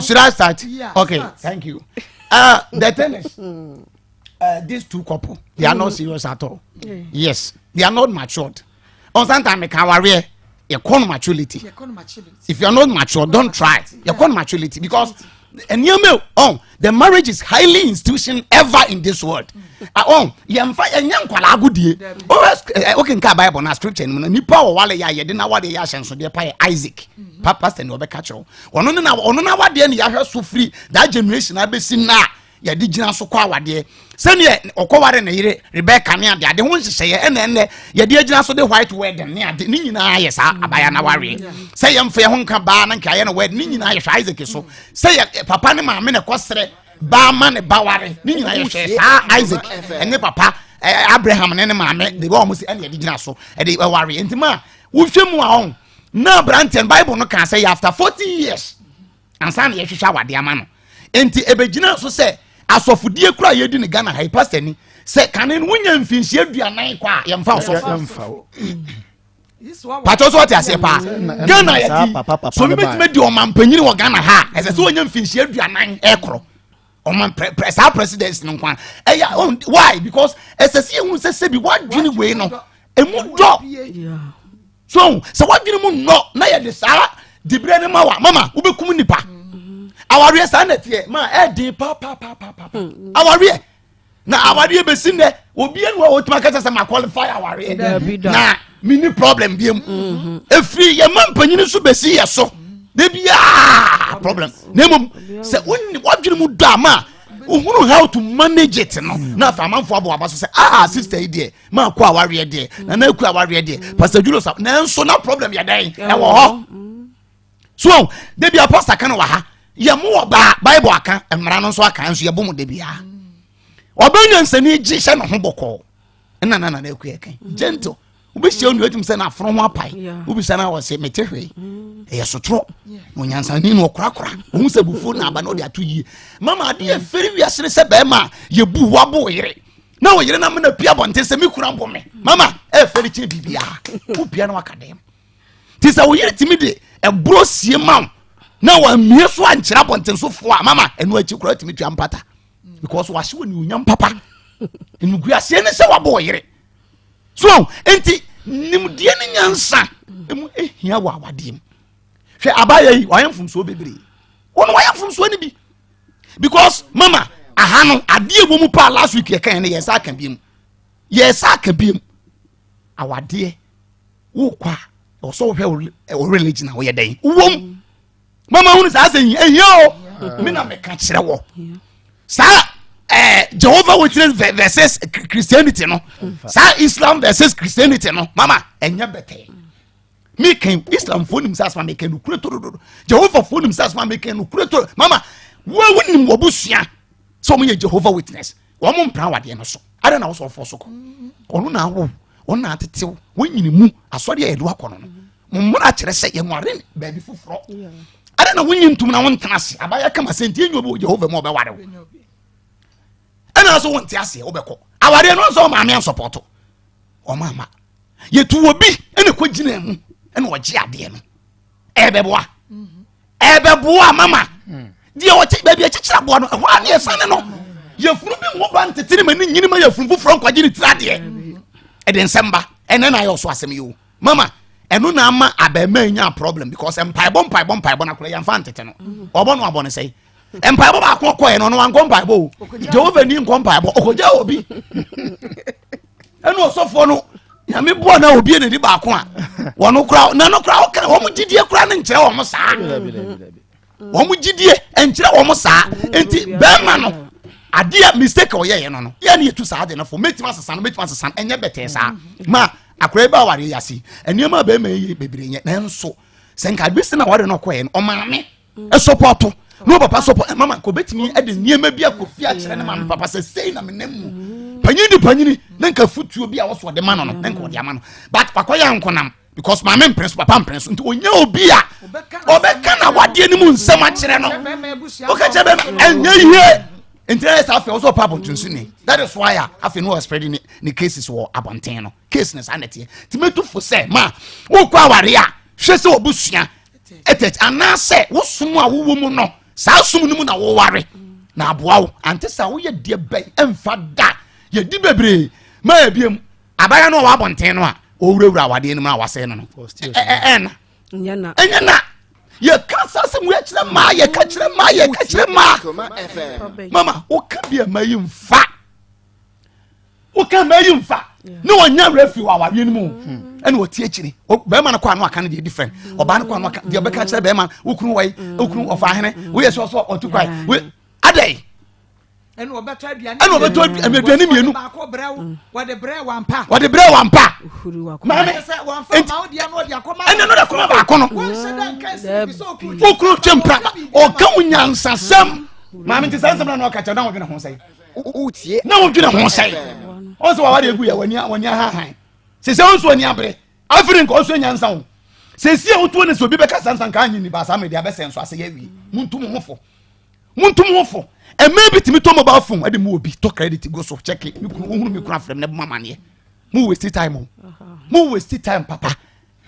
should I start okay thank you the thing is these two couple they are not serious at all yes they are not matured ɔnsantan meka awareɛ yɛkɔ no maturity if you are not mature don't try yɛkɔ no maturity because nneɛma oh the marriage is highly institution ever in this world oh yɛnfa yɛnyɛ nkwalaa agodie ɔwɛ okenka bible na scripture no mu na nipa wɔ wale yɛ a yɛde na wale yɛ ahyɛnsodeɛ pa yɛ isaac pa pastor ni ɔbɛka kyerɛw ɔno ne na ɔno na wadeɛ ne yɛahwɛ so firi that generation abɛsi na yɛde gyina so kɔ awadeɛ sɛdeɛ ɔkɔware ne yere rebecca ne ade ade ho nhyehyɛeɛ ɛna ɛnɛ yɛde agyina so de white wedding ne ade ne nyinaa yɛ saa abaya na wareɛ sɛ yɛmfa yɛ ho nka baa na nka yɛ no wedding ne nyinaa yɛhwɛ isaac so sɛ yɛ papa ne maame na ɛkɔsrɛ baa ma ne ba ware ne nyinaa yɛhwɛ saa isaac ɛne papa abraham ne ne maame de wɔn si ɛna yɛde gyina so ɛde ɛware nti ma wohwɛ mu a ɔn na aberanteɛ no bible no kaa sɛ yɛ after 40 years ansa na yɛhwehwɛ awadeɛ ama no nti ɛbɛgyina so sɛ asɔfodie kura yɛdi ne Ghana ha yi pastor ni sɛ kane no wonya mfinhyia aduanan kɔ a yɛmfa ɔsɔfo patɔ so ɔte aseɛ paa Ghana yɛti so obi bɛtumi di ɔmampanyini wɔ Ghana ha ɛsɛ sɛ wɔnya mfinhyia aduanan ɛkorɔ ɔman prɛ prɛ saa presidency no nkwa ɛyɛ why because ɛsɛ sɛ yɛhu sɛ sɛbi wadwene wei no emu dɔ so sɛ wadwene mu nnɔ na yɛde saa diberɛ no ma wa mama wobɛkum nipa awareɛ saa na ɛteɛ ma ɛden papaapapa hmm. awareɛ na awareɛ bɛsi nnɛ obi anu a wɔtumi akasa sɛ ma qualify awareɛ na menni problem biam ɛfiri mm-hmm. yɛma mpanyini so bɛsi yɛ so da biaa problem na mmom sɛ wadwene mu dɔ ama wohunu how to manage it no na afei amanfoɔ abɔ aba so sɛ ah sister yi deɛ maa kɔ awareɛ deɛ nana aku awareɛ deɛ pastor julius nanso na problem yɛ dɛn ɛwɔ hɔ so da bia pastor ka no wɔ ha yɛ mo wɔ baa bible aka mmara no nso aka nso yɛbɔ mo da bia ɔbɛnyansani gye hyɛ ne ho bɔkɔɔ ɛna na nana aku yɛ kan gentle wobɛhyia onua atumi sɛ n'afono ho apae wobisa no a wɔse mete hwee ɛyɛ sotorɔ na onyansani no ɔkorakora ɔhu sɛ bufuo na aba na ɔde ato yie mama adeɛ ɛfɛre wiase ne sɛ bɛrima a yɛbu wabo yere na wo yere na mena pia bɔnten sɛ me kura bɔ me mama ɛfɛre kyɛn biribiara wopia na waka dɛm nti sɛ wo yere tumi de ɛborɔ sie ma wo na wammie so ankyerɛ abɔnten so foɔ a mama ɛno akyi koraa tumi tua mpata because wahye wɔ ne papa nnuguaseɛ ne sɛ wabɔ wo yere so nti nimdeɛ ne nyansa emu ehia wɔ awadeɛ mu hwɛ abaayɛ yi wayɛ mfomsoɔ bebree wɔn wayɛ mfomsoɔ no bi because mama aha no adeɛ wɔ mu paa last week yɛ kan no yɛ sa aka bi mu yɛ sa aka bi mu awadeɛ wokɔ a ɔsɔ wohwɛ wo religion a woyɛ dɛn wom mama hunu saa sɛ ehia o me na meka kyerɛ wɔ saa eh, jehovah witness versus christianity no saa islam versus christianity no mama ɛnyɛ bɛtɛɛ meka islamfoɔ nim sɛ asoma meka nokure torododo jehovahfoɔ nim sɛ asoma meka nokure toro mama wo a wonim wɔbusua sɛ ɔmo yɛ jehovah witness wɔn mpra awadeɛ no so adɛn na wosɛ ɔfoɔ so kɔ ɔno na awo ɔno na atetew wɔnyini mu asɔre a yɛde wakɔ no no mo mmara kyerɛ sɛ yɛnware baabi foforɔ adɛn na wonyi ntom na wontena ase abayɛ kama sɛ nti ɛnyɛ obi wɔ jehova mu a ɔbɛware wo ɛna so wonte aseɛ wobɛkɔ awareɛ no sɛ ɔmaame ansɔpɔto ɔma ama yɛtu wɔ bi ɛna kɔ gyina mu ɛna ɔgye adeɛ no ɛbɛboa ɛbɛboa mama deɛ ɔkye baabi akyekyere aboa no ɛhɔ a ne yɛsane no yɛfunu bi ho ba ntete ne ma ne nyini ma yɛfunu foforɔ nkwagye ne tiri adeɛ ɛde nsɛm ba ɛnɛ na ayɛ ɔso asɛm yi o mama ɛno na ama abɛɛma nya problem because mpaebɔ mpaebɔ mpaebɔ no akora yɛmfa ntete no ɔbɔ no abɔ no sɛe mpaebɔ baako ɔkɔɛ no ɔno wankɔ mpaebɔ o Jehovah ni nkɔ mpaebɔ ɔkɔgya obi ɛna ɔsɔfoɔ no nyame boa na obi na di baako a wɔn kora na no kora ɔka wɔn gyidie kora no nkyerɛ wɔn saa wɔn gyidie nkyerɛ wɔn saa nti bɛrima no. Adeɛ mistake a ɔyɛyɛ no no yɛ ne yɛtu saa ade no fo. Mɛtumi asesa no, mɛtumi asesa no, ɛnyɛ bɛtɛɛ saa. Ma akora yi ba awareɛ yi ase, nneɛma a bɛrima yi yɛ bebree nyɛ, nanso sɛ nka bi sɛ na awareɛ no ɔkɔɛ no ɔmaame ɛsɔpɔto na ɔpapa sɔpɔ mama nka ɔbɛtumi de nneɛma bi akɔ fie akyerɛ ne maame papa sɛ sei na menam mu. Panyin di panyini na nka futuo bi a wɔso ɔde ma no no na nka ɔde ama no, but wakɔyɛ ankonam because maame mpene so, papa mpene so, nti onye obi a ɔbɛka na wadeɛ no mu nsɛm akyerɛ no. Woka kyerɛ bɛma ɛnyɛ yie, nti na yɛ sɛ afei ɔsɛ ɔpa abɔnten so ni. That is why a afei no ɔspread ne ne cases wɔ abɔnten no. Case ne saa na ɛteɛ. Nti mɛtu fo sɛ ma wokɔ aware a, hwɛ sɛ ɔbusua ɛtɛt anaasɛ wosom a wowɔ mu no, saa som no mu na woware na aboa wo. Ante sɛ woyɛ deɛ bɛn ɛmfa da yɛdi bebree ma ebiem abaya no a ɔwɔ abɔnten no a ɔwurawura awadeɛ no mu a wasɛe no no, ɛna ɛnyɛ na yɛka saa sɛ mu yɛkyerɛ maa, yɛka kyerɛ maa, yɛka kyerɛ maa. Mama woka bi a ma yi mfa, woka ma yi mfa ne wɔnya werɛ firi wɔ awadeɛ no mu hmm. Ɛna ɔte akyire, bɛrima no kɔ ano aka no deɛ different, ɔbaa no kɔ ano aka deɛ ɔbɛka kyerɛ bɛrima. Wokunu wɔyi wokunu ɔfa ahene woyɛ sɛ ɔsɔ ɔtu kwae adɛn? Ɛna ɔbɛtɔ aduane, ɛna ɔbɛtɔ aduane mmienu. Baako brɛ wo, wɔde brɛ wampa, wɔde brɛ wampa. Maame nti ɛna no de akɔma baako no. Okuru twɛ mpra ɔka wo nyansasɛm. Maame nti saa nsɛm na ɔka kyerɛ na wɔdwene ho sɛn, na wɔdwene ho sɛn? Ɔn sɛ waware egu yɛ wani wani ahahan sɛ ɔnso ani abere afiri nka ɔnso nyansa ho sɛ si a wotuo ne sɛ obi bɛka sansa nka anyi ni baasa mede abɛsɛ nso asɛ yɛ awie. Muntu mo ho fo, muntu mo ho fo. Ɛmɛ bi tumi tɔ mobile phone ɛde mu obi tɔ credit go so kyɛke me kunu wohunu me kunu afrɛ me ne boma amaneɛ. Mo waste time o, mo waste time papa.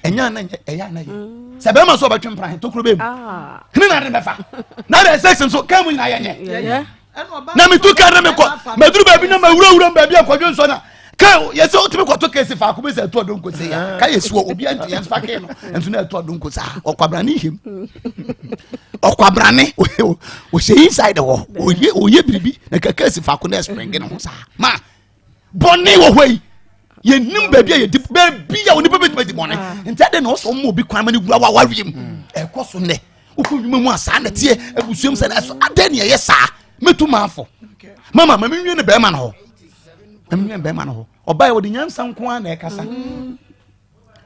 Ɛnyɛ ana nyɛ ɛyɛ ana yɛ sɛ bɛrima so ɔbɛtwe mpena tokuro bɛ mu ah. Hene na de bɛfa na de ɛsɛ nso kaa mu nyinaa yɛnyɛ na metu kaa na mekɔ maduru baabi na mawurawura baabi akɔdwe nsɔ na kaa yɛsɛ wotumi kɔto kɛse faako bi sɛ ɛto ɔdonko sɛ ya ka yɛsi wɔ obi anti yɛn fa kee no nso na ɛto ɔdonko saa. Ɔkwabrane him, ɔkwabrane ɔhyɛ inside hɔ ɔyɛ ɔyɛ biribi na ka kɛse faako na ɛspringe ne ho saa. Ma bɔne wɔ hɔ yi, yɛnim baabi a yɛdi baabi a onipa bɛtumi adi bɔne ah. Nti adɛn na ɔsɛ ɔma obi kwan ma no wura wawareɛ mu hmm. Ɛkɔ so nnɛ wokɔ nnwuma mu a saa na teɛ, abusuam sɛ ɛso adɛn ne ɛyɛ saa? Mɛtu maafo mama ma menwie ne bɛrima no hɔ, ma menwie ne bɛrima no hɔ. Ɔbaɛ wɔde nyansa nko ara na ɛkasa hmm.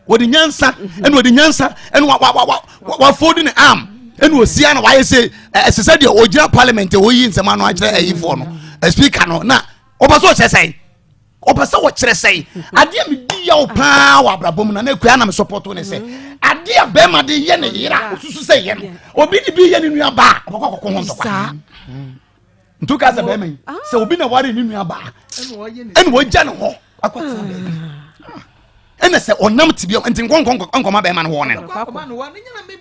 Wɔde nyansa ɛna wɔde nyansa ɛna wa wa wa wa fold ne arm ɛna osia na wayɛ sɛ ɛsɛ sɛ deɛ ogyina parliament oyi nsɛm ano akyerɛ ɛyifoɔ no, speaker no, na ɔbɛ so ɔkyerɛ sɛn, ɔpɛ sɛ wɔkyerɛ sɛn. Adeɛ mi di yaw paa wɔ abrabɔ mu na ne kura na mi sɔpɔtɔ ne sɛ adeɛ a bɛrima de yɛ ne yere a osusu sɛ yɛ no, obi de bi yɛ ne nua baa ɔbɛkɔ akɔkɔ ho ntɔkwa. Ntu ka sɛ bɛrima yi sɛ obi na ware ne nua baa ɛna wɔgya ne hɔ akɔtena baabi ɛna sɛ ɔnam te bi nti nkɔnkɔ nkɔma bɛrima no wɔ ne no.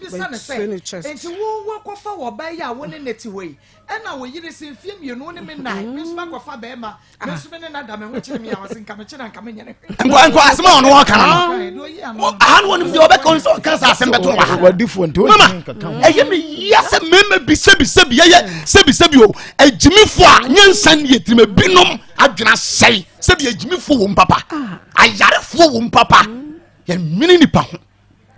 Nti wo wakɔfa wɔ baa yi a wo ne ne te hɔ yi, ɛna wo yere sɛ mfie mmienu wo ne me nnan, me nso makɔfa bɛrima, me nso me ne no da me ho kyerɛ me a ɔse nka mekyerɛ nka menyɛ ne hwee. Nkɔ nkɔ asɛm a ɔno ɔka no no aha no wɔnim deɛ ɔbɛka ɔno sɛ ɔka sɛ asɛm bɛto wɔ ha. Mama ɛyɛ me yia sɛ mmarima bi sɛbi sɛbi yɛyɛ sɛbi sɛbi o agyimifoɔ a nyansa ne yɛ tirim binom adwene asɛe sɛbi agyimifoɔ wɔ mu papa, ayarefoɔ wɔ mu papa. Yɛnwene nipa ho,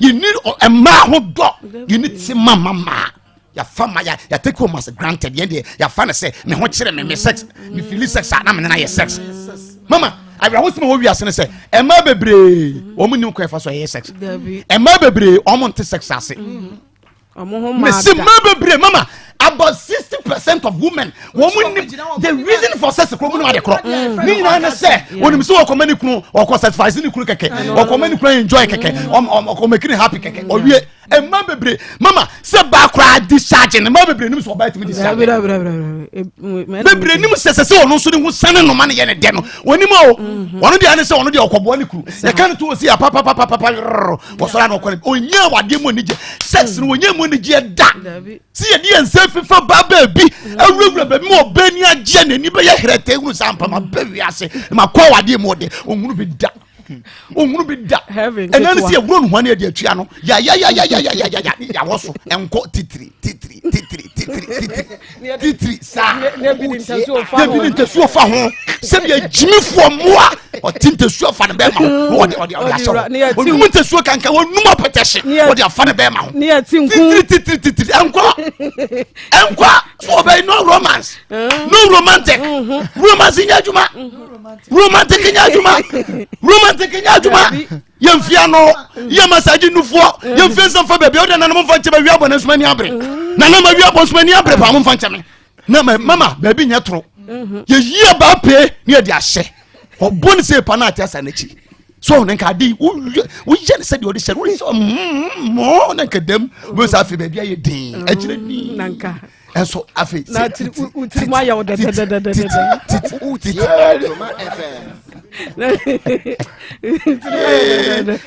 yɛni mmaa ho dɔ, yɛni te ma ma mmaa yɛafa ma yɛ yɛtake wɔn as granted. Yɛn deɛ yɛafa no sɛ me ho kyerɛ me me sex, me fili sex a na me nana yɛ sex. Mama awerɛho sɛ ma wɔ wiase no sɛ mmaa bebree wɔn nim kwan fa so ɛyɛ sex, mmaa bebree wɔn nte sex ase. Mesi mmaa bebree mama about 60% of women wɔn nim the reason for sex kuro mu no ade korɔ ne nyinaa ne sɛ wɔnim sɛ wɔkɔma ne kunu ɔkɔ satisfy ne kunu kɛkɛ, ɔkɔma ne kunu enjoy kɛkɛ, ɔkɔ make ne happy kɛkɛ. Ɔwie mmaa bebree mama sɛ baa koraa discharge ne mmaa bebree nim sɛ ɔbaa tumi discharge bebree nim sɛ sɛ sɛ ɔno nso ne ho sane noma ne yɛ ne dɛ no wɔnim o. Ɔno deɛ ne sɛ ɔno deɛ ɔkɔboa ne kunu yɛka no to ɔsi apapapapapa wɔsɔre ano ɔkɔ ne ɔnyɛ awadeɛ mu anigye sex no ɔnyɛ mu anigyeɛ da sɛ yɛde yɛn nsa fifa ba baabi awurawura baabi ma ɔbɛ ni agyeɛ n'ani bɛyɛ herɛtɛ hunu sɛ ampa ma bɛ wiase ma kɔ awadeɛ mu ɔde ɔhunu bi da, ɔhunu bi da. Ɛna ne sɛ yɛwuro no hwane adi atua no yayayayayayaya yɛawɔ so ɛnkɔ titiri titiri titiri titiri titiri titiri saa yɛbi ne ntasuo fa ho sɛbi agyimifoɔ mmoa ɔte ntasuo afa ne bɛrima ho na ɔde ɔde ɔde ahyɛ hɔ ɔnum ntasuo kankan ɔnum apɛtɛhye ɔde afa ne bɛrima ho titiri titiri titiri ɛnkɔ ɛnkɔ so. Ɔbɛyi no romance. No romantic. Mm-hmm. Romance nyɛ adwuma. Mm-hmm. Romantic nyɛ adwuma. Romantic nyɛ adwuma. Yɛn fia no, yɛn massage nufoɔ, yɛn fia nsɛm fa baabi. Ɔde nananom fa nkyɛn bɛ wia bɔ ne nsoma ni abere. Nanam awia bɔ nsoma ni abere paa mo nfa nkyɛn mi. Na mama baabi nyɛ toro. Yɛyi abaa pee ne yɛde ahyɛ. Ɔbɔ ne sɛ pa na ate asa n'akyi. So ne nka ade woyɛ ne sɛdeɛ ɔde hyɛ no woyɛ sɛ mmɔ na nka dam wobɛhu sɛ afei baabi ayɛ den akyerɛ ni ɛnso afei wotiri mu ayɛ wo dɛdɛdɛdɛdɛ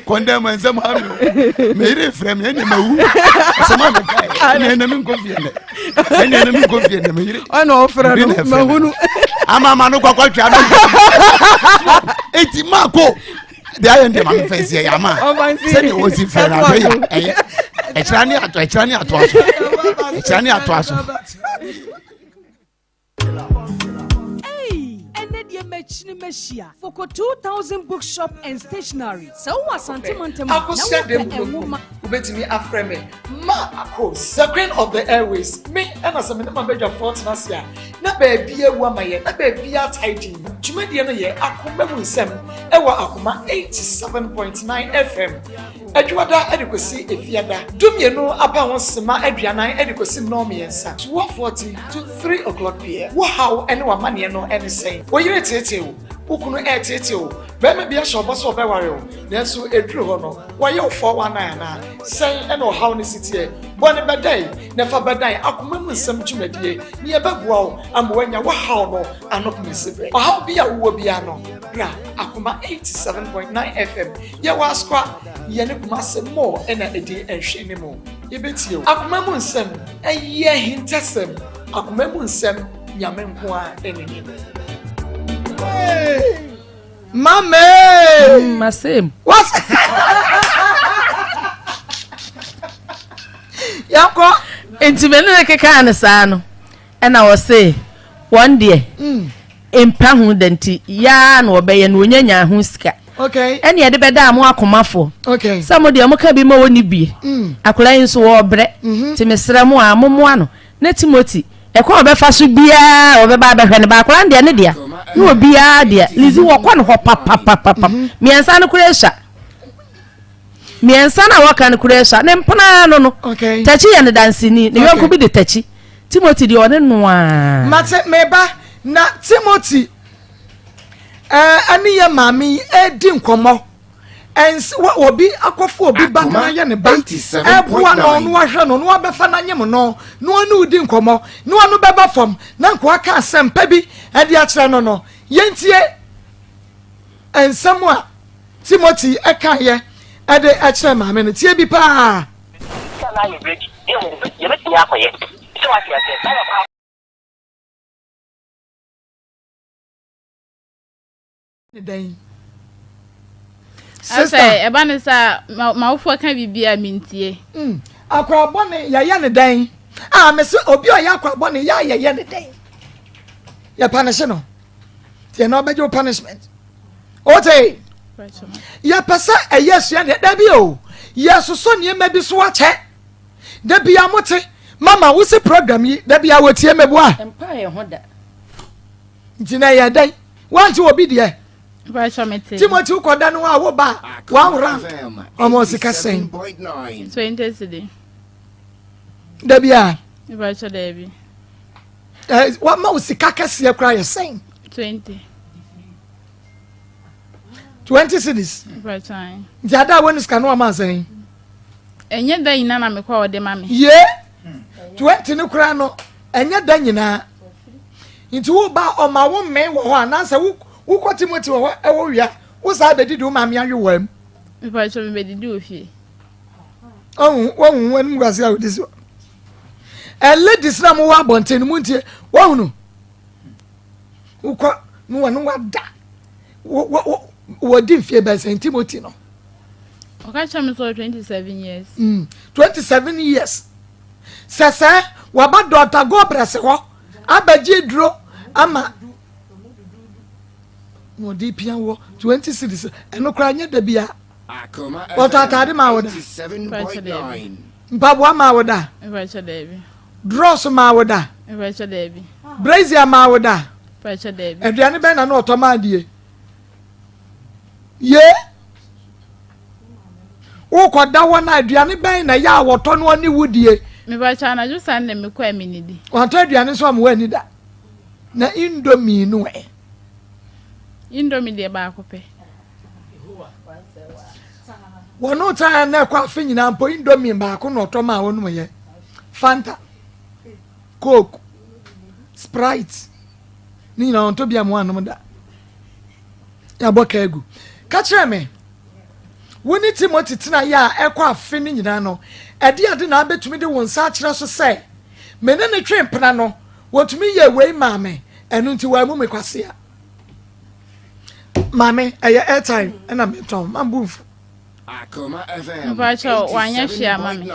kɔndɛm nsɛm ha mi o meyere frɛ me ɛne mawu asɛm a mekae ɛne ɛnɛ menkɔ fie nnɛ ɛne ɛnɛ menkɔ fie nnɛ meyere ɔna ɔfrɛ no mahunu ama ama no kɔkɔ twa no eti maako de ayɛ ndɛ maame fɛn si ɛyɛ ama sɛdeɛ wɔsi fɛ no ahwɛ yɛ ɛyɛ ɛkyerɛ ne ato ɛkyerɛ ne atoa so ɛkyerɛ ne atoa so. Ɛnɛ deɛ makyini mahyia Foko 2000 Bookshop and Stationery. Sɛ wowɔ Asante mantam a na Akosua wopɛ Demu nwoma. Wobɛtumi afrɛ me Ma Akos, the queen of the airways. Me ɛna sɛ me ne m'abadwafoɔ tena ase a, na baabi awu ama yɛn, na baabi atae din. Dwumadie no yɛ Akoma mu nsɛm ɛwɔ Akoma 87.9 FM. Adwuada de kɔsi Efiada, dumienu apa ho sema aduanan de kɔsi nnɔn mmiɛnsa, 12:40 to 3 o'clock pm. Wo haw ne w'amanneɛ no ne sɛn? Wo yere teetee wo? Wo kunu reteetee wo? Barima bi ahyɛ wo bɔ sɛ ɔbɛware wo, nanso ɛduru hɔ no, wayɛ wo 419 anaa? Sɛn na ɔhaw no si teɛ? Bɔ no bɛdɛe na fa bɛdan akoma mu nsɛm dwumadie na yɛbɛboa wo ama woanya wo haw no ano pomasiberɛ. Ɔhaw bi a wowɔ biara no, bra Akoma 87.9 FM. Yɛwɔ Asokwa, yɛne Kumase Mall na ɛdi nhwɛanimu. Yɛbɛtie wo. Akoma mu nsɛm, ɛyɛ ahintasɛm. Akoma mu nsɛm, Nyame nko ara na nim. Mame! Masem. What? Yɛnkɔ. Nti me ne no kekaa no saa no, ɛna ɔse wɔn deɛ mpa ho da nti yaa na wɔbɛyɛ no wɔnya nyaa ho sika. Ɛne yɛde bɛdaa mo akomafoɔ sɛ mo deɛ moka bi ma wɔnni bie. Akwadaa yi nso wɔrebrɛ nti mesrɛ mo a mommoa no na Timothy ɛkwan a ɔbɛfa so biara ɔbɛba abɛhwɛ no ba akwadaa no deɛ ne dea ne obiara dea. Lizzy wɔkɔ no hɔ papapapapa mmiɛnsa no koraa sua. Mmiɛnsa no a wɔka no koraa sua ne mpena ano no. Takyi yɛ ne danseni ne yɔnko bi de Takyi. Timothy deɛ ɔne no ara. Mate meba na Timothy ɛne yɛ maame yi ɛredi nkɔmmɔ ɛnse wɔ obi akɔfo obi ba na ayɛ ne ba ɛboa no na wahwɛ no na wabɛfa no anyem no na ɔne wodi nkɔmmɔ na ɔno bɛba fam na nkoa ka asɛm pa bi ɛde akyerɛ no no yɛntie nsɛm a Timothy ɛkaeɛ ɛde ɛkyerɛ maame no tie bi paa. Sɛ na ayɛ ready, yɛbɛtumi akɔyɛ. Sɛ wate aseɛ, na yɛkɔ. Ne dɛn? Sister. Ɛba ne sɛ m'awofoɔ ka biribi a mentie. Mm. Akora bɔne yɛyɛ ne dɛn? Ah, mese obi a ɔyɛ akora bɔne yɛ a yɛyɛ ne dɛn? Yɛ panishe no. Tiɛ na ɔbɛgye wo punishment. Ote. Yɛpɛ sɛ ɛyɛ asua deɛ dabi o. Yɛsosɔ nneɛma bi so akyɛ. Da bia mote mama wo se program yi da bia wɔtie meboa. Mpa yɛ ho da. Nti na ɛyɛ dɛn? Wante obi deɛ. Timothy wokɔda no a woba wawora ɔma sika sɛn? 20 cedi. Da bia. Dabi. Wama wo sika kɛseɛ koraa yɛ sɛn? 20. 20 cedis. Nti ada a wɔne sika no ama sɛn? Ɛnyɛ da nyinaa na mekɔ a ɔde ma me. Ye 20 no koraa no ɛnyɛ da nyinaa. Nti wo ba ɔma wo mmee wɔ hɔ anaasɛ wokɔ Timothy wɔ hɔ ɛwɔ wia wo saa bɛdidi wo maame awe wɔ am. Mepatwa me bɛdidi wɔ fie. Ɔhu wɔhu wɔn anim guase a wɔdi so. Ɛ ladies na mo wɔ abɔnten no mo ntie wɔhunu wokɔ no wɔn wada wɔ wɔ wɔdi mfie bɛsɛn Timothy no. Ɔka kyerɛ me sɛ 27 years. Mm, 27 years. Sɛ sɛ waba Dɔkta Gobrɛs hɔ abɛgye duro ama na ɔde pia wɔ 20 cities ɛno koraa nyɛ da bia wɔtɔ ataade ma wo da mpaboa ma wo da. Drɔs maa wo da? Mpakyɛ daabi. Brazier maa wo da? Mpakyɛ daabi. Aduane bɛn na na ɔtɔ maa die? Ye? Wokɔda hɔ no aduane bɛn na ɛyɛ a wɔtɔ no ɔne wo die? Mepakyɛ anadwo saa na mekɔ a menidi. Wantɔ aduane nso ama woani da. Na indomie no ɛ? Indomie deɛ baako pɛ. Wɔn taa na ɛkɔ afe nyinaa mpo indomie baako na ɔtɔ maa wɔnom yɛ. Fanta, Coke, Sprite ne nyinaa ɔntɔ bi ama wɔanom da. Yɛabɔ ka agu. Ka kyerɛ me, wo ne Timothy tenaeɛ a ɛkɔ afe no nyinaa no, ɛde ade na abɛtumi de wo nsa akyerɛ so sɛ me ne ne twe mpena no, wɔtumi yɛ wei maa me, ɛno nti wɔamu me kwasea. Maame, ɛyɛ airtime ɛna metɔn, mambu mfu. Mpakyɛ wanyɛ hwee ama me.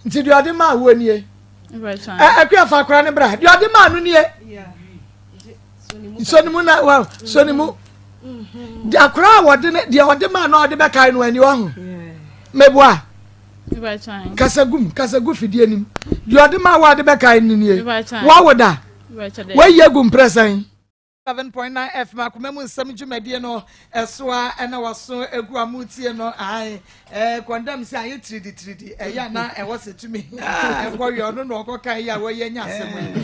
Nti deɛ ɔde maa woɔ nie. Akua fa akora ne bra. Deɛ ɔde maa no nie. Sɔ ne mu na wa sɔ ne mu. Deɛ akora a wɔde ne deɛ ɔde maa no a ɔde bɛkae no ani wahu. Meboa. Kasa gum kasa gu fidie nim. Deɛ ɔde maa wo a ɔde bɛkae no nie. Wawo da. Wayi agu mprɛsɛn. 7.9 FM akoma mu nsɛm dwumadie no ɛso a ɛna waso egu a mutie no ae ɛɛ kɔndɛm sɛ ayɛ tiridi tiridi ɛyɛ ana ɛwɔ sɛ tumi ɛkɔ wia ɔno na ɔkɔ kan yi a wɔyɛ nya asɛm yi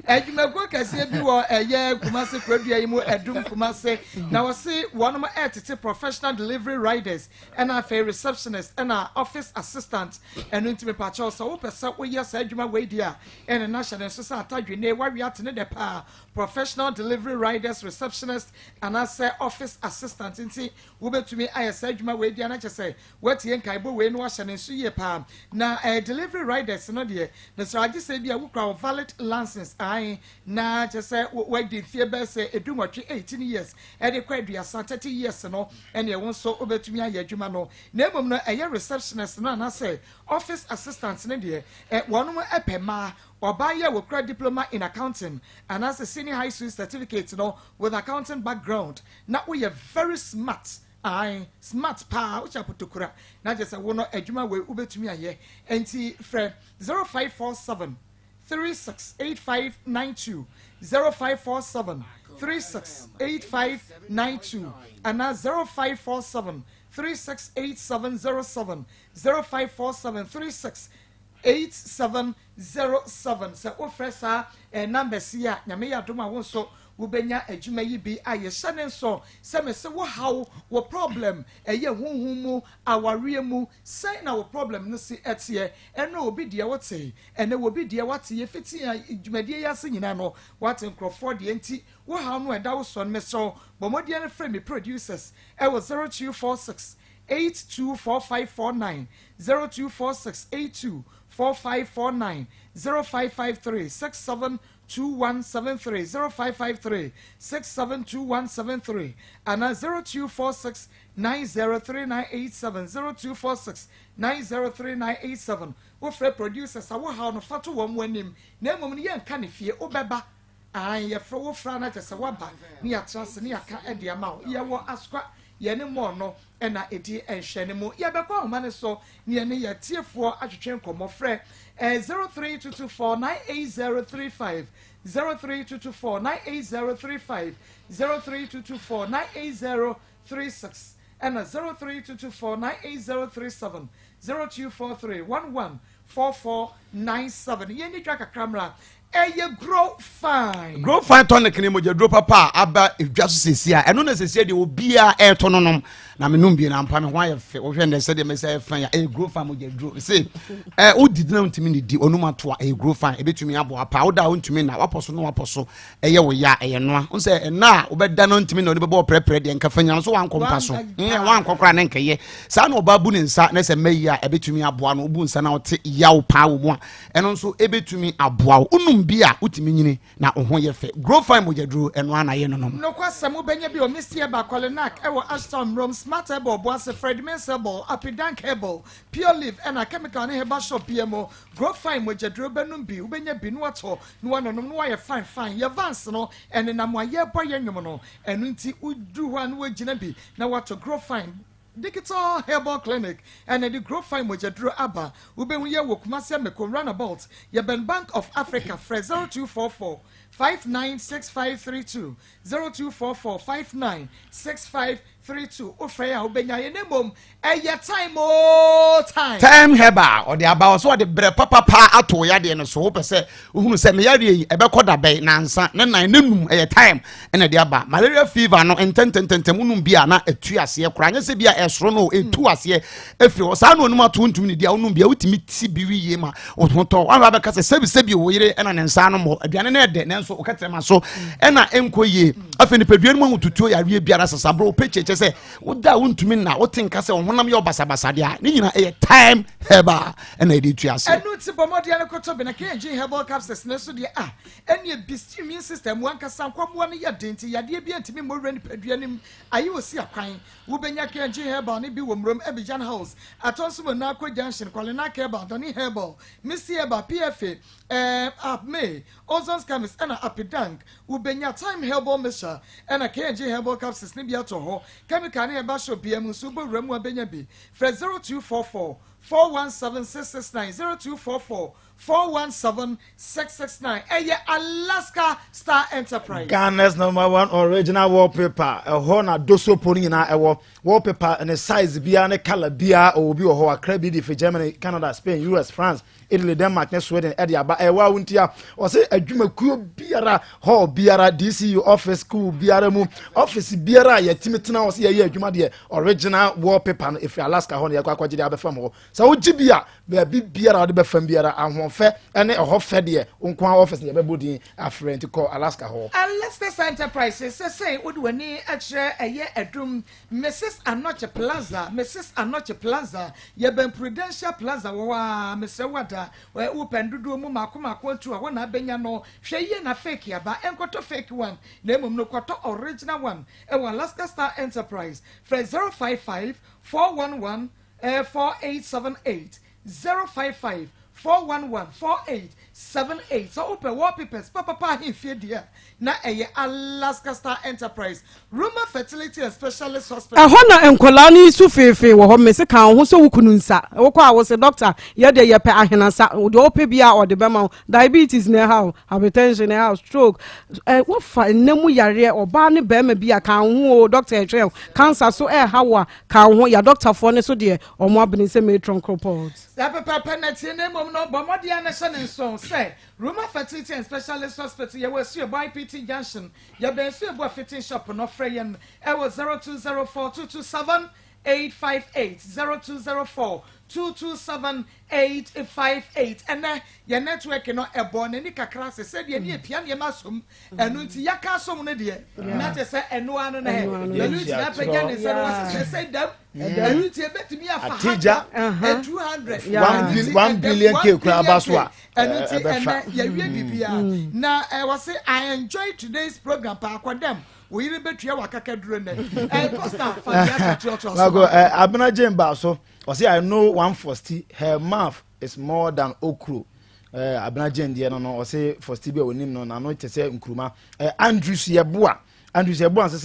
adwumakuo kɛseɛ bi wɔ ɛyɛ Kumase kurodua yi mu ɛdum Kumase na wɔse wɔnom ɛtete professional delivery riders ɛna afei receptionist ɛna office assistant ɛno nti mepakyɛw sɛ wopɛ sɛ woyɛ saa adwuma wei deɛ a ɛne no ahyɛ ne nso sɛ atadwene wawe ate ne dɛ paa professional delivery riders receptionist anaasɛ office assistant nti wobɛtumi ayɛ saa adwuma wei deɛ na kyɛ sɛ woatie nkaebɔ wei no wahyɛ ne nso yie paa na eh, delivery riders no deɛ mesrɛ agye sɛ bi a wokura wo valid license ae na kyɛ sɛ wadi mfie bɛɛ sɛ 18 18 years ɛde kɔ 30 30 years no ɛneɛ wo nso wobɛtumi ayɛ adwuma no na mmom no ɛyɛ receptionist no anaasɛ Office assistant no deɛ, ɛ, wɔnom pɛ mmaa. Ɔbaa yi a wɔkura diploma in accounting anaasɛ senior high school certificate no with accounting background na woyɛ very smart, ae, smart paa, wohyɛ apotokura na kyerɛ sɛ wo no adwuma wei wobɛtumi ayɛ. Enti frɛ 0547 368592, 0547 368592 anaa 0547 368707, 0547 36 8707. Sɛ wofrɛ saa eh, numbers yi a, Nyame yɛ adom a wo nso wobɛnya adwuma yi bi ayɛ. Hyɛ ne nso sɛ mese wo haw, wo problem, ɛyɛ honhom mu, awareɛ mu, sɛn na wo problem no si ɛteɛ, ɛno obi deɛ wote, ɛnɛ obi deɛ wate, yɛfiti dwumadie yi ase nyinaa no, wate nkurɔfoɔ deɛ nti wo haw no ɛda wo soɔ no, mesrɛ wo bɔ mmɔden no frɛ me producers ɛwɔ 0246 824549, 0246 824549, 0553 672173, 0553 672173, anaa 0246 903987, 0246 903987. Wofrɛ producers a wo haw no fa to wɔn anim, na mmom no yɛnka ne fie, wobɛba. Aane, yɛfrɛ wo fra na kyerɛ sɛ woaba ne yɛatena ase ne yɛaka de ama wo. Yɛwɔ Asokwa, yɛne mall no na ɛdi nhwɛne mu. Yɛbɛkɔ ahoma no so ne yɛne yɛn atiefoɔ atwetwe nkɔmmɔ. Frɛ 03224 98035, 03224 98035, 03224 98036, ɛna 03224 98037, 0243 11 4497. Yɛnni dwa kakra mmra. Ɛyɛ Grow Fine. Grow Fine tonic ne mogyaduro papa a aba edwa so sɛsi a ɛno na sɛsi deɛ obiara ɛretɔ no nom na menom bi na ampa me ho ayɛ fɛ wohwɛ ndɛ sɛdeɛ mɛsɛ ayɛ fine a ɛyɛ Grow Fine mogyaduro sɛ ɛ wodidi na wontumi ne di onum ato a ɛyɛ Grow Fine ɛbɛtumi aboa paa woda a wontumi na wapɔ so na wapɔ so ɛyɛ wo ya ɛyɛ noa wo sɛ ɛna a wobɛda no ntumi na ɔde bɛbɔ ɔprɛprɛ deɛ nka fa nyina so wankɔ mpa so wankɔ koraa ne nkɛyɛ saa na ɔbaa bu ne nsa na sɛ mɛyi a ɛbɛtumi aboa no wobu nsa na wote yaw paa wɔ mu a ɛno nso ɛbɛtumi aboa wo wonom bi a wotumi nyini na wo ho yɛ fɛ Grow Fine mogyaduro ɛno ana yɛ nonom. Nokwasɛm, wobɛnya bi wɔ Misty Herbal, Kolinak ɛwɔ Ashtown, Mmrom, Smart Herbal, Obuasi, Fred Mensah Herbal, Apidank Herbal, Pure Leaf ɛna Chemical ne Herbal Shop biara mu. Grow Fine mogyaduro bɛnom bi, wobɛnya bi na watɔ na wanonom na wayɛ fine fine. Yɛ Vans no ɛnenam a yɛrebɔ yɛ nnwom no, ɛno nti woduru hɔ a na woagyina bi na watɔ Grow Fine. Digital Herbal Clinic ɛna ɛde Grow Fine mogyaduro aba. Wobɛhu yɛn wɔ Kumasi Amekom Runabout, yɛbɛn Bank of Africa. Frɛ 0244 596532, 0244 596532. Wofrɛ yɛn a wobɛnya yɛn na mmom ɛyɛ time oo time. Time Herbal ɔde aba ɔsɛ ɔde brɛ papapa ato wo yadeɛ no so wopɛ sɛ wohunu sɛ me yadeɛ yi ɛbɛkɔ da bɛn nansa ne nan ne num ɛyɛ time ɛna ɛde aba malaria fever no ntɛntɛntɛntɛm wonum bi a na ɛtu aseɛ koraa nyɛ sɛ bi a ɛsoro no ɛtu aseɛ ɛfiri hɔ saa na onum ato wontumi ne di a wonum bi a wotumi ti bi wi yie ma wo ho tɔ wɔn abɛka sɛ sɛbi sɛbi wo yere ɛna ne nsa ano mmɔ aduane no ɛdɛ nanso wo kɛtɛrɛma so ɛna ɛnkɔ yie afei nipadua no mu ahotutuo yareɛ biara sasabro wopɛ kyɛkyɛ sɛ woda a wontumi nna wote nka sɛ wo honam yɛ ɔbasabasa deɛ a ne nyina ɛyɛ time herbal ɛna ɛde tu aseɛ. Ɛno nti bɔ mmɔden ara kɔtɔ bi na KNG herbal capsules no nso deɛ a ɛneɛ boost immune system mu ankasa nkwammoa no yɛ den nti yadeɛ biara ntumi mmɔ wura nipadua no mu ayɛ osi akwan. Wobɛnya KNG herbal no bi wɔ Murom, Abidjan House, Atonso Monaco Junction, Kwalenak Herbal, Dani Herbal, Misty Herbal, PFA, ɛɛm, Apme, Ozon's Chemist ɛna Apidank. Wobenya Thyme Herbal Mixture ɛna KNG Herbal Capsules no bi atɔ hɔ. Chemical ne herbal shop biara mu nso wobɔ wura mu a benya bi. Frɛ 0244 417 669, 0244 417 669. Ɛyɛ Alaska Star Enterprise. Ghana's number one original wallpaper ɛhɔ na dosopo no nyinaa ɛwɔ wallpaper ne size biara ne colour biara ɔwɔ bi wɔ hɔ akra bi de firi Germany Canada Spain US France Italy, Denmark ne Sweden de aba. Ɛwɔ a wontia. Ɔse adwumakuo biara, hall biara, DCU office, school biara mu, office biara a yɛtumi tena hɔ sɛ yɛyɛ adwuma deɛ, original wallpaper no ɛfiri Alaska hɔ na yɛkɔ akɔgye de abɛfam hɔ. Sɛ wogye bi a, baabi biara a wode bɛfam biara, ahoɔfɛ ne ɛhɔ fɛ deɛ, wo nko ara office na yɛbɛbɔ din afrɛ nti kɔ Alaska hɔ. Alaska Enterprise, Sesei wode w'ani kyerɛ ɛyɛ adum Mrs Anokye Plaza, Mrs Anokye Plaza, yɛbɛn Prudential Plaza wɔ hɔ ara, mesrɛ wo ada, wopɛ ndodoɔ mu maako maako atu a, hɔ na abɛnya no, hwɛ yie na fake aba, nkɔtɔ fake one, na mmom no kɔtɔ original one wɔ Alaska Star Enterprise, frɛ 055 411 4878, 055 411 4878 Sɛ wopɛ wallpapers papapa ahemfie deɛ a, na ɛyɛ Alaska Star Enterprise, Roma Fertility and Specialist Hospital. Ɛhɔ na nkwadaa no yi su feefee wɔ hɔ. Mese ka wo ho sɛ wo kunu nsa. Wokɔ a wose doctor yɛ deɛ yɛpɛ ahenasa. Deɛ ɔpɛ biara ɔde bɛma wo. Diabetes na ɛha wo, hypertension na ɛha wo, stroke. Ɛ wofa nna mu yareɛ ɔbaa ne barima bi a ka wo ho o doctor ɛtwɛn wo. Cancer so ɛha wo a ka wo ho. Yɛ doctorfoɔ no so deɛ wɔn abene sɛ matron kropɔt. Saa pɛpɛɛpɛ na ɛteɛ na mmom no, bɔ mmɔden ara na hyɛ no nsow sɛ Roma Fertility and Specialist Hospital, yɛwɔ Asuebɔ IPT Junction, yɛbɛn Asuebɔ Fitting Shop no. Frɛ yɛn wɔ 0204 227 858, 0204 227 858. Ɛnnɛ, yɛn nɛtwɛke no, ɛbɔɔ n'ani kakra ase sɛdeɛ ne yɛpia nneɛma asom. Ɛno nti, yɛaka asom no deɛ, na kyerɛ sɛ ɛno ara no na ɛ. Ɛno nti na apagya ne nsa no, wɔse sɛsɛi dam. ɛno nti ebetumi afa Atija. 200 1 billion k koraa ba so a ɛno nti ɛbɛfa ɛnɛ yɛwie biribiara na ɛwɔ se i enjoy today's program paa akɔdɛm wo yere bɛtua wakakaduro nnɛ ɛ costa fa deɛ aka toatoa so Mako, Abena Jane baa so ɔse I know one fosti her mouth is more than okro Abena Jane deɛ no no ɔse fosti bi a onim no n'ano te sɛ nkuruma Andrews Yeboah Andrews Yeboah nso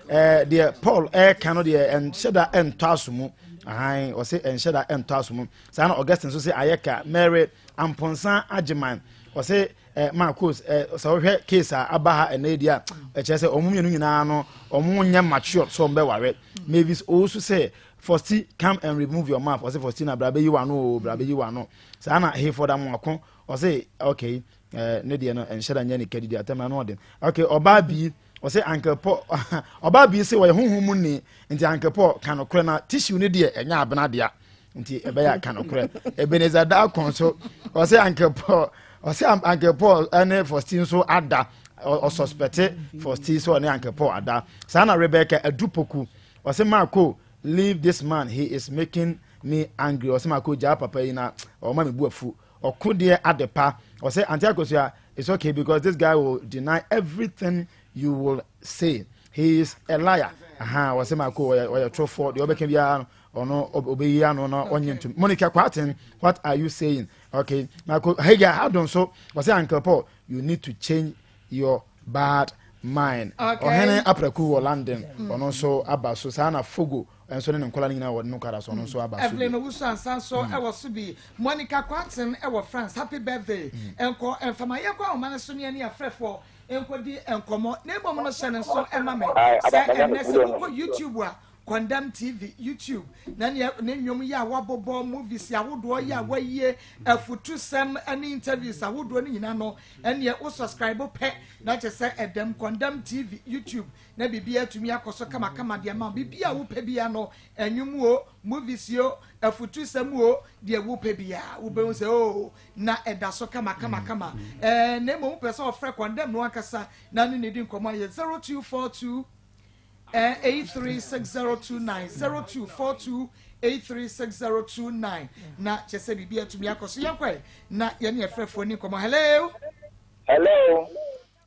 sɛ deɛ Paul ɛreka no deɛ ɛnhyɛ da ɛntɔ aso mu ahan ɔse ɛnhyɛ da ɛntɔ aso mu saa na Augustine nso sɛ ayɛ ka Mary Amponsa Agyeman ɔse Marcos sɛ wohwɛ case a aba ha ɛnɛ yi deɛ a ɛkyerɛ sɛ wɔn mmienu nyinaa no wɔn nyɛ mature sɛ wɔn bɛware Mavis Owusu sɛ Fosti come and remove your mouth ɔse Fosti na bra bɛyi w'ano o bra bɛyi w'ano saa na Hayford Amoako ɔse okay ne deɛ no ɛnhyɛ da nyɛ ne kadidi atɛm na ano ɔden okay ɔbaa bii ɔse Uncle Paul ɔbaa bii se ɔyɛ honhom mu ni nti Uncle Paul ka nokorɛ na tissue ne deɛ ɛnyɛ abena dea nti ɛbɛyɛ aka nokorɛ Ebenezer Darko nso ɔse Uncle Paul ɔse Uncle Paul ɛne Fosti nso ada ɔsuspɛte Fosti sɛ ɔne Uncle Paul ada saa na Rebecca Adupoku ɔse Marco leave this man he is making me angry ɔse Marco gyaa papa yi na ɔma me bu afu ɔko deɛ adepa ɔsɛ Auntie Akosua it's okay because this guy will deny everything you will say he is a liar aha ɔsɛ Marco ɔyɛ ɔyɛ torofoɔ deɛ ɔbɛka biara no ɔno ɔbɛyi ano na ɔnyɛ ntum Monica Kwarteng what are you saying okay Marco Hagar Adon so ɔsɛ Uncle Paul you need to change your bad mind ɔhene okay. Apraku wɔ London ɔno nso aba so saa na Fogo. nso ne ne nkɔla no nyinaa wɔ no kara so ɔno nso aba so bi. Evelyn Owusu Ansah nso wɔ so bi. Monica Kwarteng wɔ France, happy birthday nkɔ mfama. Yɛnkɔ ahoma no so ne yɛne afrɛfoɔ nkɔdi nkɔmmɔ. Na mmom no hyɛ no nso ma me sɛ ɛnnɛ sɛ wokɔ YouTube a, Kɔndɛm TV, YouTube, na neɛ ne nnwom yi a wabobɔ, movies ahodoɔ yi a wayie, afutusɛm ne interviews ahodoɔ no nyinaa no, ɛneɛ wo subscribe pɛ na kyɛ sɛ ɛdɛm Kɔndɛm TV, YouTube, na biribiara atumi akɔ so kamakama de ama wo. Biribiara a wopɛ biara no, nnwom o, movies o, afutusɛm o, deɛ wopɛ biara wobɛhu sɛ oo na ɛda so kamakamakama. Ɛɛ na mmom wopɛ sɛ ɔfrɛ Kɔndɛm no ankasa na ne ne di nkɔmmɔ a yɛ 0242 836029 0242 836029 na kyɛ sɛ biribi atumi akɔ so. Yɛnkɔe na yɛne ɛfrɛfoɔ ni nkɔmmɔ. Hello. Hello.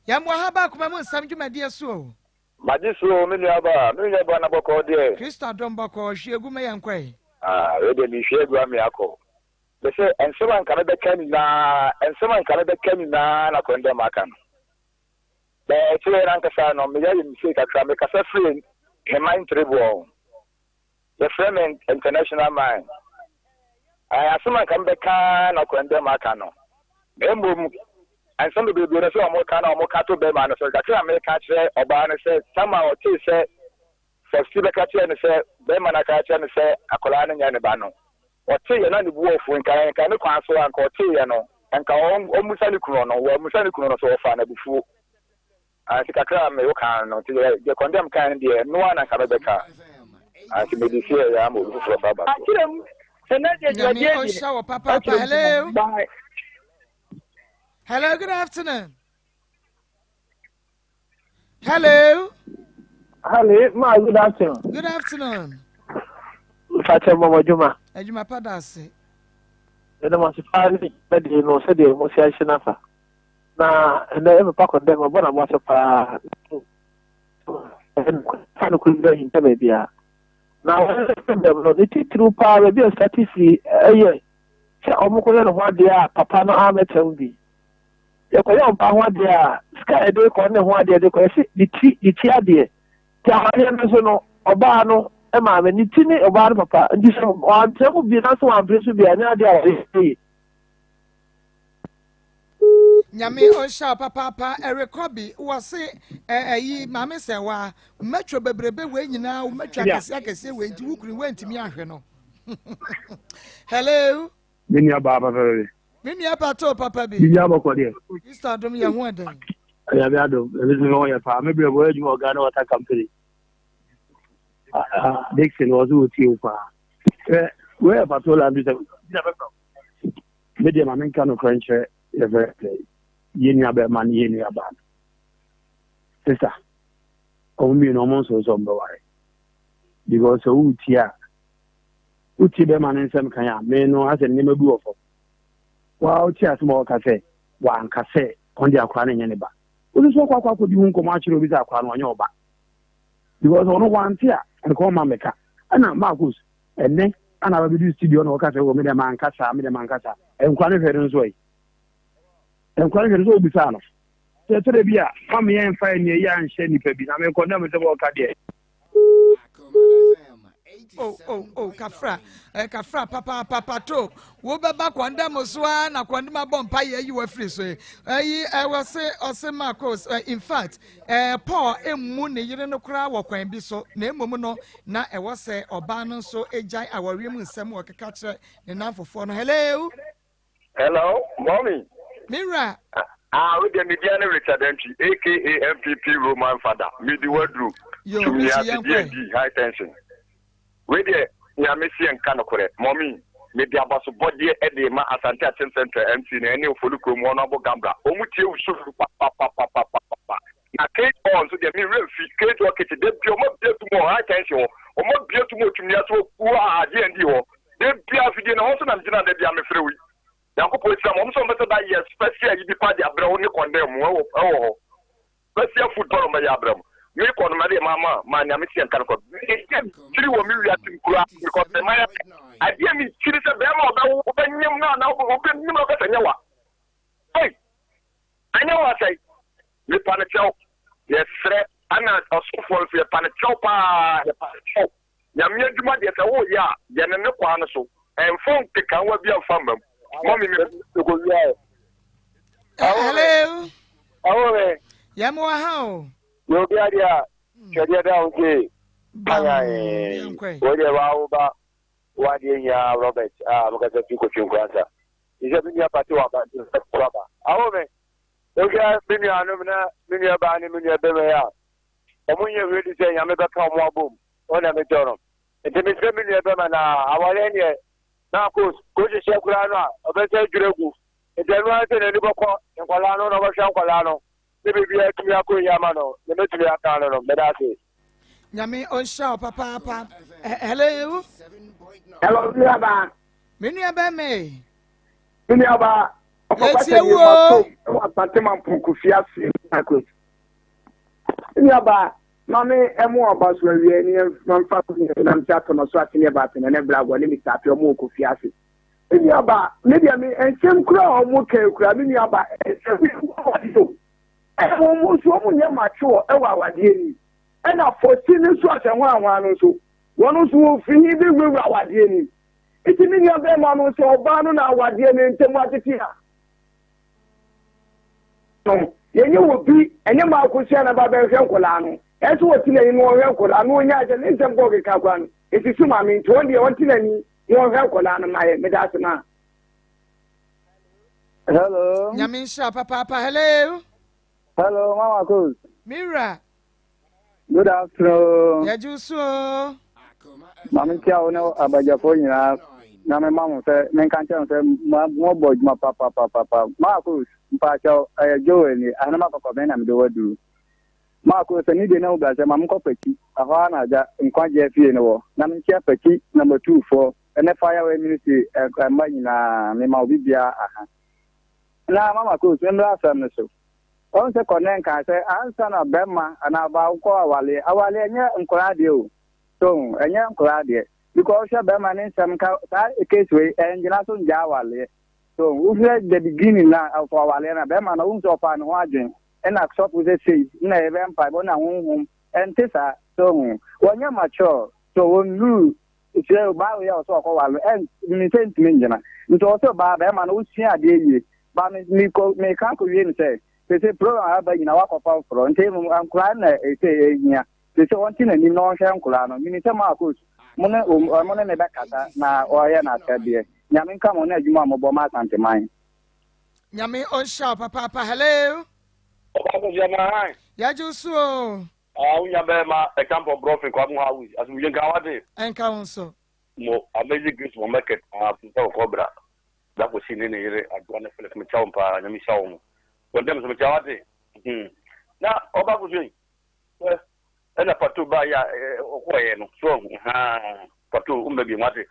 Yɛn mo aha ba akoma mu nsɛm dwumadie so o. Magye so o me nua ba, me nua ba na bɔkɔɔ deɛ. Kristo adom bɔkɔɔ, hwie gu ma yɛn kɔe. Ah, wei deɛ mehwie agu ame akɔ. Mese nsɛm a nka mebɛka nyinaa, nsɛm a nka mebɛka nyinaa na kɔndɛm aka no. Na akyire no ankasa no, meyɛ ayɛ mistake kakra, mekasa firi Heman Ntreboɔ ho. Yɛfrɛ me International Man. Ɛɛ, asɛm a nka mebɛka na kɔndɛm aka no. Na mmom, nsɛm bebrebe no sɛ wɔka na wɔka to bɛrima no so. Kakra a meka kyerɛ ɔbaa no sɛ, tam a ɔtee sɛ Fɔsti bɛka kyerɛɛ no sɛ bɛrima no aka akyerɛ no sɛ akwadaa no nyɛ ne ba no, ɔteeɛ na ne bo afu. Nka nka ne kwan so a nka ɔteeɛ no, nka ɔmmusa ne kunu no. Wammisa ne kunu no so, ɔfaa no abufuo. Ah, nti kakra a me wokaa no nti deɛ deɛ kɔndɛm kae no deɛ ɛno ara na nka mɛbɛka. Ah, nti mede si ɛyɛ ama obi foforɔ fa aba so. Akyerɛ mu sɛ na deɛ Nyame dwumadie deɛ ɔnhyira wɔ papaapa. akyerɛ mu Hello. bye. Hello, good afternoon. Hello. Hello, ma good afternoon. Good afternoon. Fakyɛ mɔmɔ adwuma. Adwuma pa da ase. Ɛna mo ase paa ne dwumadie no sɛdeɛ mo si ahyɛ n'afa. Na ɛnɛ ɛmɛ pa kɔndɛ ma bɔ na mo ase paa. Fa no kuro bi ahinta baabi a. Na wɔn dɛm no ne titiriw paa baabi a sati firi ɛyɛ sɛ wɔn kɔyɛ ne ho adeɛ a papa no amɛtɛm bi. Yɛkɔyɛ ɔbaa ho adeɛ a, sika a yɛde rekɔ ne ho adeɛ yɛde kɔ, yɛse ne ti, ne ti adeɛ. Nti awareɛ no nso no, ɔbaa no maame, ne ti ne ɔbaa no papa. Nti sɛ wantra mu bi na sɛ wampere so bi a, ɛnyɛ adeɛ a awareɛ yɛ yie. Nyame ɔnhyira wo papaapa ɛrekɔ bi wɔse ɛyi maame sɛ wa mɛtwa bebrebe wei nyinaa wo mɛtwa akɛseɛ akɛseɛ wei nti wo kunu wɛntumi ahwɛ no hello. Me nua baa papa bi. Me nua pato papa bi. Biribi abɔkɔ deɛ. Kristo adom yɛ ho ɛdɛn. Nyame adom, ebi nso ho yɛ paa. Me brɛ bɔ adwuma wɔ Ghana Water Company. Ah, ah, Dixon wɔ so wɔtie wo paa. Hwɛ, wei yɛ pato land sɛ me deɛ ma menka nokorɛ nkyerɛ yɛfrɛ sɛ yɛ nua bɛrima ne yɛ nua baa no. Sista, ɔmo mmienu ɔmo nso sɛ ɔmo bɛware. Because sɛ woretie a, Wotie bɛrima no nsɛm kan a, me no asɛ nneɛma bi wɔ fam. Waa wote asɛm a ɔka sɛ wanka sɛ ɔno deɛ akwadaa no nyɛ ne ba. Wo nso akɔ akɔ akɔdi ho nkɔmmɔ akyerɛ obi sɛ akwadaa no ɔnyɛ ɔba. Because ɔno wante a, nka ɔma mmɛka. Ɛna Marcus, ɛnɛ ana abɛdu studio na ɔka sɛ oh, me deɛ manka saa, me deɛ manka saa. Nkwadaa no hwɛ no nso ɛ. Nkwadaa no hwɛ no sɛ obisaa no. Sɛ ɛtɔ da bi a, ma me yɛmfa ɛnea ɛyɛ anhyɛ nnipa bi na menkɔ na me sɛ wɔka deɛ. Oh, oh, oh, kafra, eh, kafra, papa, papa, to. Wo bɛba kwanda mo so ara na kwanda ma bɔ mpa yɛ ayi wafiri so yi. Ɛyi, eh, wɔse, ɔse Marcos, eh, in fact, eh, Paul emmu ne yere no koraa wɔ kwan bi so, na mmom no, na ɛwɔ sɛ ɔbaa no nso gyae awareɛ mu nsɛm wɔkeka kyerɛ ne namfofoɔ no. Hello! Hello, mommy. Me wura. Ah, wo deɛ me dia ne Richard Antwi, aka MPP Roman Father. Me di waduru. Yo, Tumia Richie, ase yɛn kɔ. D&D, high tension. Wei deɛ, nea mesi yɛ nka nokorɛ. Mommy, me de abasobɔdeɛ ɛde ma Asante Akyem Central MC no ɛne Ofori kurom Honourable Gambra. Wɔn tie wo show no papapapapapa. Na Kate Hall nso deɛ me werɛ mfi. Kate Hall kitchen, da bia wɔn abue atum wɔ high tension hɔ. Wɔn abue atum wɔ Tumia ase wɔ kuo a D&D hɔ. Da biara afidie no ɛhɔ nso na megyina da biara mefrɛ wo yi. Nyankopɔn nhyira mo. Ɔmo sɛ ɔmo bɛsɛ da yɛ special yi bi pa de abrɛ wo ne kɔndɛm mu ɛwɔ ɛwɔ hɔ. Special food pa na ɔmo bɛyɛ abrɛ mo. Me kɔ no mɛde ma ma ma nea me seɛ nka no kɔ. Me yɛ kyiri wɔ me wiase mu koraa because ɛma yɛ adeɛ me kyiri sɛ bɛrima ɔbɛ ɔbɛ nyem no anaa ɔbɛ ɔbɛ nyem no ɔkasa nyɛ wa. Ei anyɛ wa sɛe. Me pa no kyɛw. Yɛ srɛ ɛna ɔsomfoɔ nso yɛ pa no kyɛw paa yɛ pa no kyɛw. Nyame adwuma deɛ sɛ woyɛ a, yɛ no ne kwan no so. Ɛmfa nkekaawa bi mfa mma mu. Mummy me mekɔ wia ɛ. Hello. Awo me. Yɛ mo wɔ ha o. Yɛ obi adeɛ a twɛdeɛ da ho se ayan wei deɛ waa wo ba wadeɛ nyinaa Robert a mekasa fi kotwe nkoransa sɛ me nua pate waba nti so aba awo me wohwɛ me nuanom na me nua baa ne me nua bɛma yi a ɔmo nyɛ ready sɛ nyame bɛka ɔmo abom wɔn na metɔ no nti mesrɛ me nua bɛma na awareɛ neɛ na ko ko hyehyɛ koraa no a ɔbɛsɛ adwira gu nti ɛno ara sɛ n'ani bɛkɔ nkwadaa no na ɔbɛhwɛ nkwadaa no ne biribiara atumi akɔ yie ama no ne mɛtumi aka no no meda ase. Nyame ɔnhyira wo papaapa. Hello. Hello, me nuaba. Me nua bɛma e. Me nuaba. Yɛtie wo o. Ɛwɔ Asante Mampong Kofi ase. Me nuaba, ma me ɛmo ɔba so awie ne mfa nam sɛ atɔ no so ase ne ɛba ase na ne bra agɔ ne Mr. Apia ɔmo wɔ Kofi ase. Me nuaba, me deɛ me nsɛm kura a ɔmo kɛn kura me nuaba nsɛm bi wɔ awadeɛ o. Ɛna wɔn nso wɔn nyɛ mature ɛwɔ awadeɛ ni. Ɛna fɔsi no nso asɛ hwan hwan no nso wɔn nso wɔn firi hin bɛ wurawura awadeɛ ni. Nti me nua bɛrima no sɛ ɔbaa no na awadeɛ no ntɛm atete a. No yɛnyɛ wɔ bi ɛnyɛ maa akosua na ba bɛhwɛ nkɔlaa no. Ɛsɛ wɔte n'ani na wɔhwɛ nkɔlaa no wɔnya sɛ ne nsɛm kɔ keka kora no. Esisi maame nti wɔn deɛ wɔnte n'ani. Wɔn hwɛ nkɔlaa no ma yɛ meda ase ma. Hello. Nyame nhyira papaapa. Hello. Hello, Mama Cruz. Mira. Good afternoon. Yɛgye wo so o. Maame ntia wo ne abadwafoɔ nyinaa na mema mo sɛ menka nkyerɛ mo sɛ moabɔ adwuma papapapapa. Mama Cruz, mpaakyɛw ɛyɛ Joel ni ahenema kɔkɔbɛn na mede waduru. Maako, sɛ ne deɛ na wobra sɛ ma menkɔ Pakyi, ɛhɔ ara na agya nkwagyeɛ fie no wɔ, na menkyia Pakyi number two foɔ ne Fireway Ministry mma nyinaa, mema obi biara aha. Na Mama Cruz, memmra asɛm no so. Ɔhu sɛ Kɔnɛ nkaa sɛ ansa na bɛrima anaa ɔbaa wokɔ awaleɛ, awaleɛ ɛnyɛ nkoraa adeɛ o, so ho, ɛnyɛ nkoraa adeɛ. Because wohwɛ bɛrima ne nsɛm nka saa case wei ɛngyina so ngyaa awaleɛ. So ho, wohwɛ the beginning na ɔfɔ awaleɛ na bɛrima no wohu sɛ ɔfaa ne ho adwen. Ɛna sɔfo sɛ sei na yɛbɛ mpaebɔ na honhom ɛnte saa so ho wɔnyɛ mature so wɔnnuru sɛ bible yɛ ɔsɛ ɔkɔ ware no ɛn ne sɛ ntumi ngyina nti ɔsɛ baa bɛrima no wosua adeɛ yie ba me mekɔ meka akɔwie no sɛ sese program aba nyina wakɔfa foforɔ nti mmom nkoraa na ɛsɛ ɛhia sese ɔnte n'anim na ɔnhwɛ nkoraa no menim sɛ maakos mo ne mo ne ne bɛkasa na ɔyɛ n'asɛdeɛ nyame nka mo ne adwuma a mobɔ ma asanteman Nyame ɔnhyira wo papaapa. Hello. Ɔba kɔsi ama han. Yɛgye wo so o. Ah, wo nya bɛrima ɛkampɔ brɔfin kwa mu ha wi. Asomdwe nka wate. Ɛnka wo nso. Mo amazing grace mo market ah funta kɔkɔ bra. Da kɔsi ne ne yere adoa ne Philip mekyia wɔn paa nyame hyira wɔn. Wɔn dɛm so mekyia wate. Hmm. Na ɔba kɔsi yi. Sɛ ɛna pato ba ya ɔkɔɛ no so ha pato umba bi wate.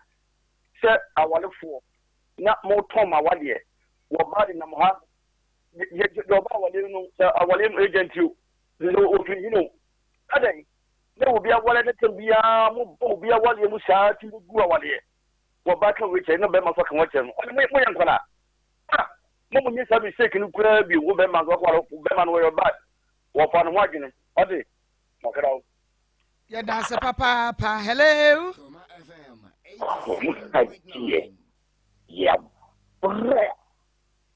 Sɛ awalefoɔ na motɔn ma awadeɛ wɔ ba de nam ha yɛ yɛ ɔba awadeɛ no sɛ awadeɛ no agent o sɛ ofiri hin o adɛn na obi awale ne tɛm biara mo bɔ obi awadeɛ mu saa ti gu awadeɛ wɔ ba ka wei kyerɛ na bɛrima nso aka wɔn kyerɛ no ɔne mo mo yɛ nkwadaa ah mo mo nye saa mistake no koraa bi wo bɛrima nso akɔware bɛrima no wɔyɛ ɔba wɔfa ne ho adwene ɔde makra wo. Yɛda ase papaapa. Hello. Wɔn adeɛ yɛabrɛ.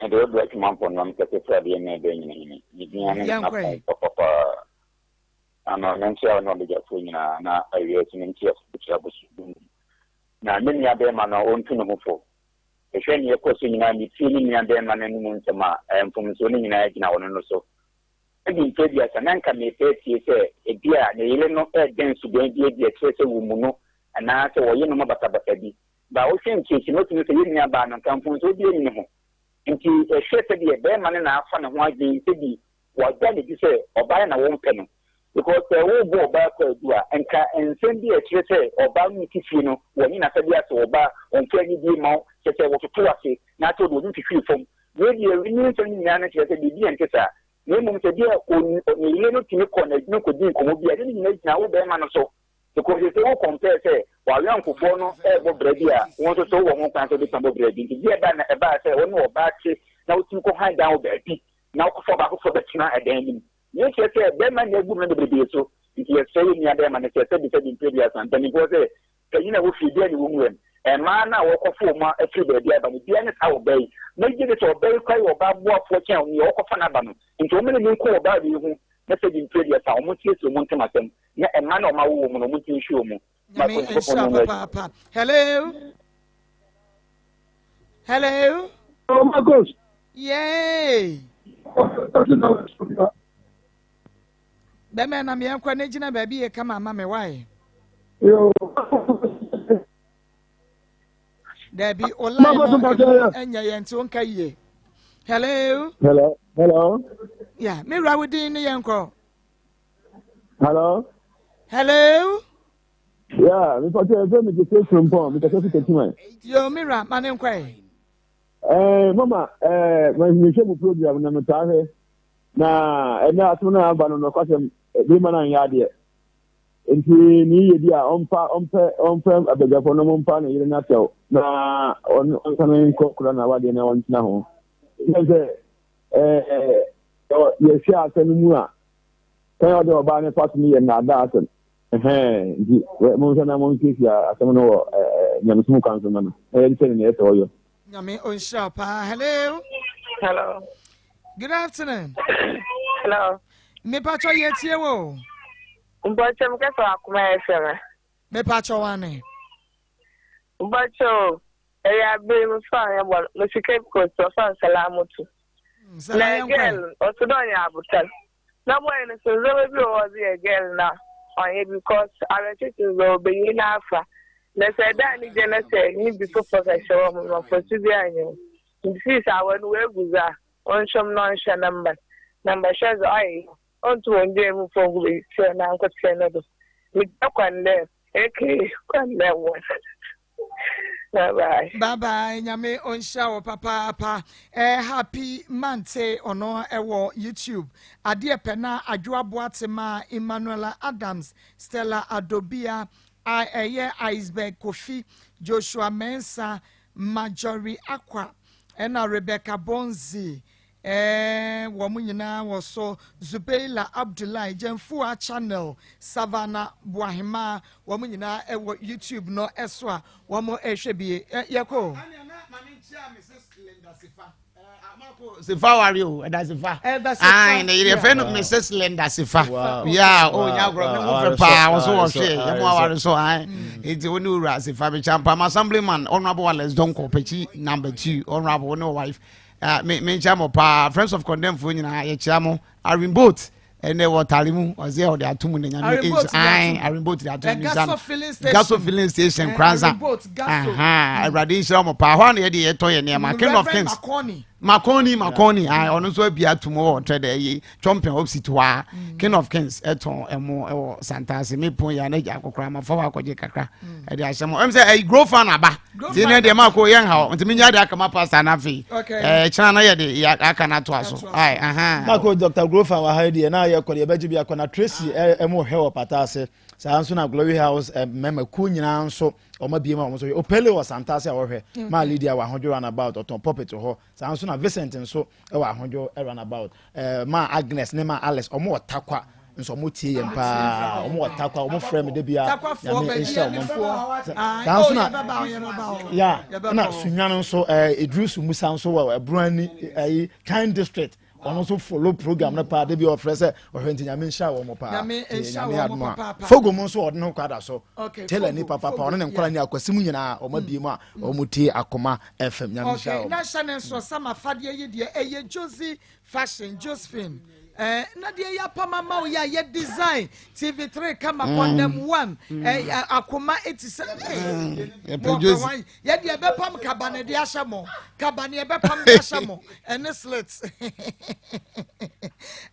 Ɛde wo brɛ twema mpɔnam kɛse sradeɛ ne ɛdɛ nyina hene. Ne din ane n'apɔn pɔpɔpɔ. Ano menkyea wo ne ɔbadwafoɔ nyinaa na awia so menkyea Sobokyere abosom. Na me nua bɛɛma no ɔntu ne ho fo. Mehwɛ neɛ ɛkɔ so nyinaa metie me nua bɛɛma no anum nsɛm a mfomsoɔ no nyinaa gyina ɔno no so. Adi mfe aduasa na anka merepɛ atie sɛ ebia ne yere no reda suban bi adi a ɛkyerɛ sɛ wommu no anaasɛ wɔyɛ nneɛma basabasa bi. Ba a ɔhwɛ nkyerɛkyerɛ mu atumi sɛ yɛn nuabaa no, anka mfomsoɔ biara nni ne ho. Enti hwɛ sɛdeɛ barima no na afa ne ho adwene sɛbi wada no adi sɛ ɔbaa no na wɔmpɛ no. Because sɛ worebɔ ɔbaa kwaadu a, nka nsɛm bi a ɛkyerɛ sɛ ɔbaa no te fie no, wɔnye n'asɛdeɛ ase, ɔbaa, ɔmfa anidie mma wo, kyerɛ sɛ wɔtoto ase, na afei ɔde w'anim twitwiri fam. Wei deɛ, ne nsɛm no nyinaa no kyerɛ sɛ biribi a ɛnte saa. Na mmom sɛ ebia ne yere no tumi kɔ n'adwuma kɔdi nkɔmmɔ bi a, ɛne ne nyinaa gyina wo barima no so. Because sɛ wo compare sɛ w'ayɔnkofoɔ no rebɔ bra bi a, wo nso so wowɔ ho kwan sɛ wobɛtumi abɔ bra bi. Nti deɛ ɛbaa na ɛbaa sɛ wo ne ɔbaa te na wotumi kɔ han dan wɔ baabi na wokɔfa ɔbaa foforɔ bɛtena ɛdan no mu. Wei kyerɛ sɛ barima na abu mmara bebrebe so. Nti yɛsrɛ yɛn nua bɛɛma no sɛ sɛbi sɛbi mprɛ duasa mpaninfoɔ sɛ panyin a ɛwɔ fie biara ne wɔ nwuram. Mmaa no a wɔkɔfa wɔn afiri baabi aba no biara ne saa ɔbaa yi. Mɛgye di sɛ ɔbaa yi koraa yɛ ɔbaa boafoɔ kyɛn nea ɔkɔfa no aba no. Nti wɔn ne no nko ɔbaa wei ho na sɛbi mprɛ duasa wɔn nsiesie wɔn ntam asɛm na mma no a wɔn awo wɔn no wɔn ntumi nhwɛ wɔn mu. Nyame nhyira papaapa. Hello. Hello. Oh, Marcos. Yay. Bɛmɛ na meɛ nkɔ ne gyina baabi yɛ kama ama me wae. Yo. Dabi, o line no ɛnyɛ yɛn nti o nka yie. Hello. Hello. Hello. Yeah, me wura wo din ne yɛn kɔ. Hello. Hello. Yeah, me pàṣẹ ẹfẹ mi kẹsẹ frimpọn mi kẹsẹ fi kẹtìmẹ. Yo, mi ra ma ne nkɔ yi. Ɛɛ mama ɛɛ ma mehwɛ mu program na metaa hwɛ na ɛnɛ asɛm no aba no nɔkwasɛm bɛrima no anyɛ adeɛ nti ne yie bi a ɔmpa ɔmpɛ ɔmpɛ abadwafoɔ no ɔmpa ne yere no akyɛw na ɔnsane nkɔ kora na awadeɛ na ɔntena ho ɛsiane sɛ ɛɛ yɛhwɛ asɛm no mu a kwan a ɔde ɔbaa no fa so no yɛ nnaadaa asɛm ɛhɛn nti monhwɛ na monsiesie asɛm no wɔ nyamesom kwan so ma no na yɛnkyɛ ne nea ɛsɛ ɔyɔ. Nyame ɔnhyira wo paa. Hello. Hello. Good afternoon. Hello. Mepatwɔ yɛtie wo. Mpɔkyɛ mekasa wɔ Akoma FM. Mepatwɔ wane. Mpɔkyɛ o, ɛyɛ abere me fa yɛ bɔ me si Cape Coast ɔfa Nsalamoto. Na girl ɔso dɛ ɔyɛ abotar. Na boy no so ndzɛmba bi wɔ hɔ ɔdze yɛ girl no a ɔnnyɛ because awerɛkyekyer dze ɔwɔ banyin n'afa. Na sɛ ɛda anigye na sɛ nye bi fofor kɛhyɛ hɔ ma mfaso biara nnyi ho. Ntsi seesei awar no oegu dze a ɔnhwɛ mu na ɔnhwɛ ne mba no. Na mbɛhwɛ dze ɔyɛ yaw. Onntum onngyaa mu mfa onngu beebi nankotsee no do. Megya kwan dɛ aka kwan dɛ wɔn. Bye bye. Bye bye nyame onhyira wo papaapa eh, happy mante ɔno ɛwɔ YouTube adeɛ pɛ na adwoa boate ma Emmanuela Adams Stella Adobia a ɛyɛ Iceberg Kofi Joshua Mensah Marjorie Akwa ɛna Rebecca Bonzi Eeh wɔn nyinaa wɔ so Zubeila Abdullahi, Gyamfua Channel, Savannah Boahemaa wɔn nyinaa wɔ YouTube no so a wɔn rehwɛ bie. Yɛkɔ o. Ɛnna na maame nkyia Mrs. Linda Sifa. Sifa wari o, ɛda Sifa. Ɛda Sifa. Ayi ne yere fɛ no Mrs. Linda Sifa. Ya o nya agorɔ ne ho fɛ paa wɔn so wɔhwɛ yɛ mu awari so ayi. Eti wo ne wura Sifa bi kyampa ma assemblyman honourable Alex Donkor Pekyi number 2 honourable wo ne wife. Ah, me me nkyia mo paa. Friends of Condemn fo nyinaa yɛkyia mo. Arin boat ɛnɛ wɔ tare mu ɔsɛ ɔde ato mu na nyame nhyira. Ae, Arin boat de ato mu nhyira no. Gaso filling station eh, Kranza. Aha, Awurade nhyira mo paa. Hɔ a na yɛde yɛtɔ yɛ nneɛma. King of Kings. Makoni, Makoni. Ae, ɔno nso abi ato mu wɔ ɔtɛ dɛ yi. Chompion opposite hɔ a. Mm. King of Kings ɛtɔn ɛmo ɛwɔ Santase. Me pon yɛ anagya akɔkora ma fa hɔ akɔgye kakra. Mm. Ɛde ahyɛ mo. Ɛm sɛ ɛyi grow fan aba. Ti ne deɛ maa ko yɛn ha nti mi nya de aka ma pastor na afei. Ɛɛ kyerɛ na yɛ de yɛ aka na to aso. Ayi ahan. Maa ko Dr. Grow fan wɔ ha yi deɛ na yɛ kɔ deɛ yɛbɛgye bi akɔ na Tracy ɛmo hwɛ wɔ pata ase. Saa nso na Glory House mmarima kuo nyinaa nso wɔn abie mu a wɔn nso hwɛ. Opele wɔ Santase a wɔhwɛ. Maa Lydia wɔ Ahodwo runabout ɔtɔn pulpit wɔ hɔ. Saa nso na Vincent nso wɔ Ahodwo runabout. Eh, maa Agnes ne maa Alice, wɔn wɔ Tarkwa nso wɔn tie yɛn paa, wɔn wɔ Tarkwa, wɔn frɛ me da bia, Nyame nhyira wɔn. Saa nso na ya na Sunyani nso eh, Idrisu Musa nso wɔ Ɛbroani eh, Kind District, ɔno nso follow program no paa, da bia ɔfrɛ sɛ ɔhwɛ nti Nyame nhyira wɔn paa. Nyame nhyira Nyame wɔn adom a. papaapa. Fogo mu nso ɔde ne ho kɔ ada so. Okay, Taylor ni Fogo, papa pa, Fogo, ɔne ne nkɔla yeah. ni akwasi mu nyinaa, wɔn abie mu a wɔn tie Akoma FM. Nyame nhyira Okay, wɔn. na hyɛ ne nso sɛ m'afadeɛ yi deɛ ɛyɛ Josie Fashion, Josephine. Eh, na deɛ yɛapam ama wo yɛ a yɛ design TV3 kama condemn one eh, akoma eti sɛ eh, Yɛpɛ mo Josie. ɔpɛ wan yɛ deɛ ɛbɛpam kaba ne de ahyɛ mo kaba ne ɛbɛpam de ahyɛ mo ɛne slits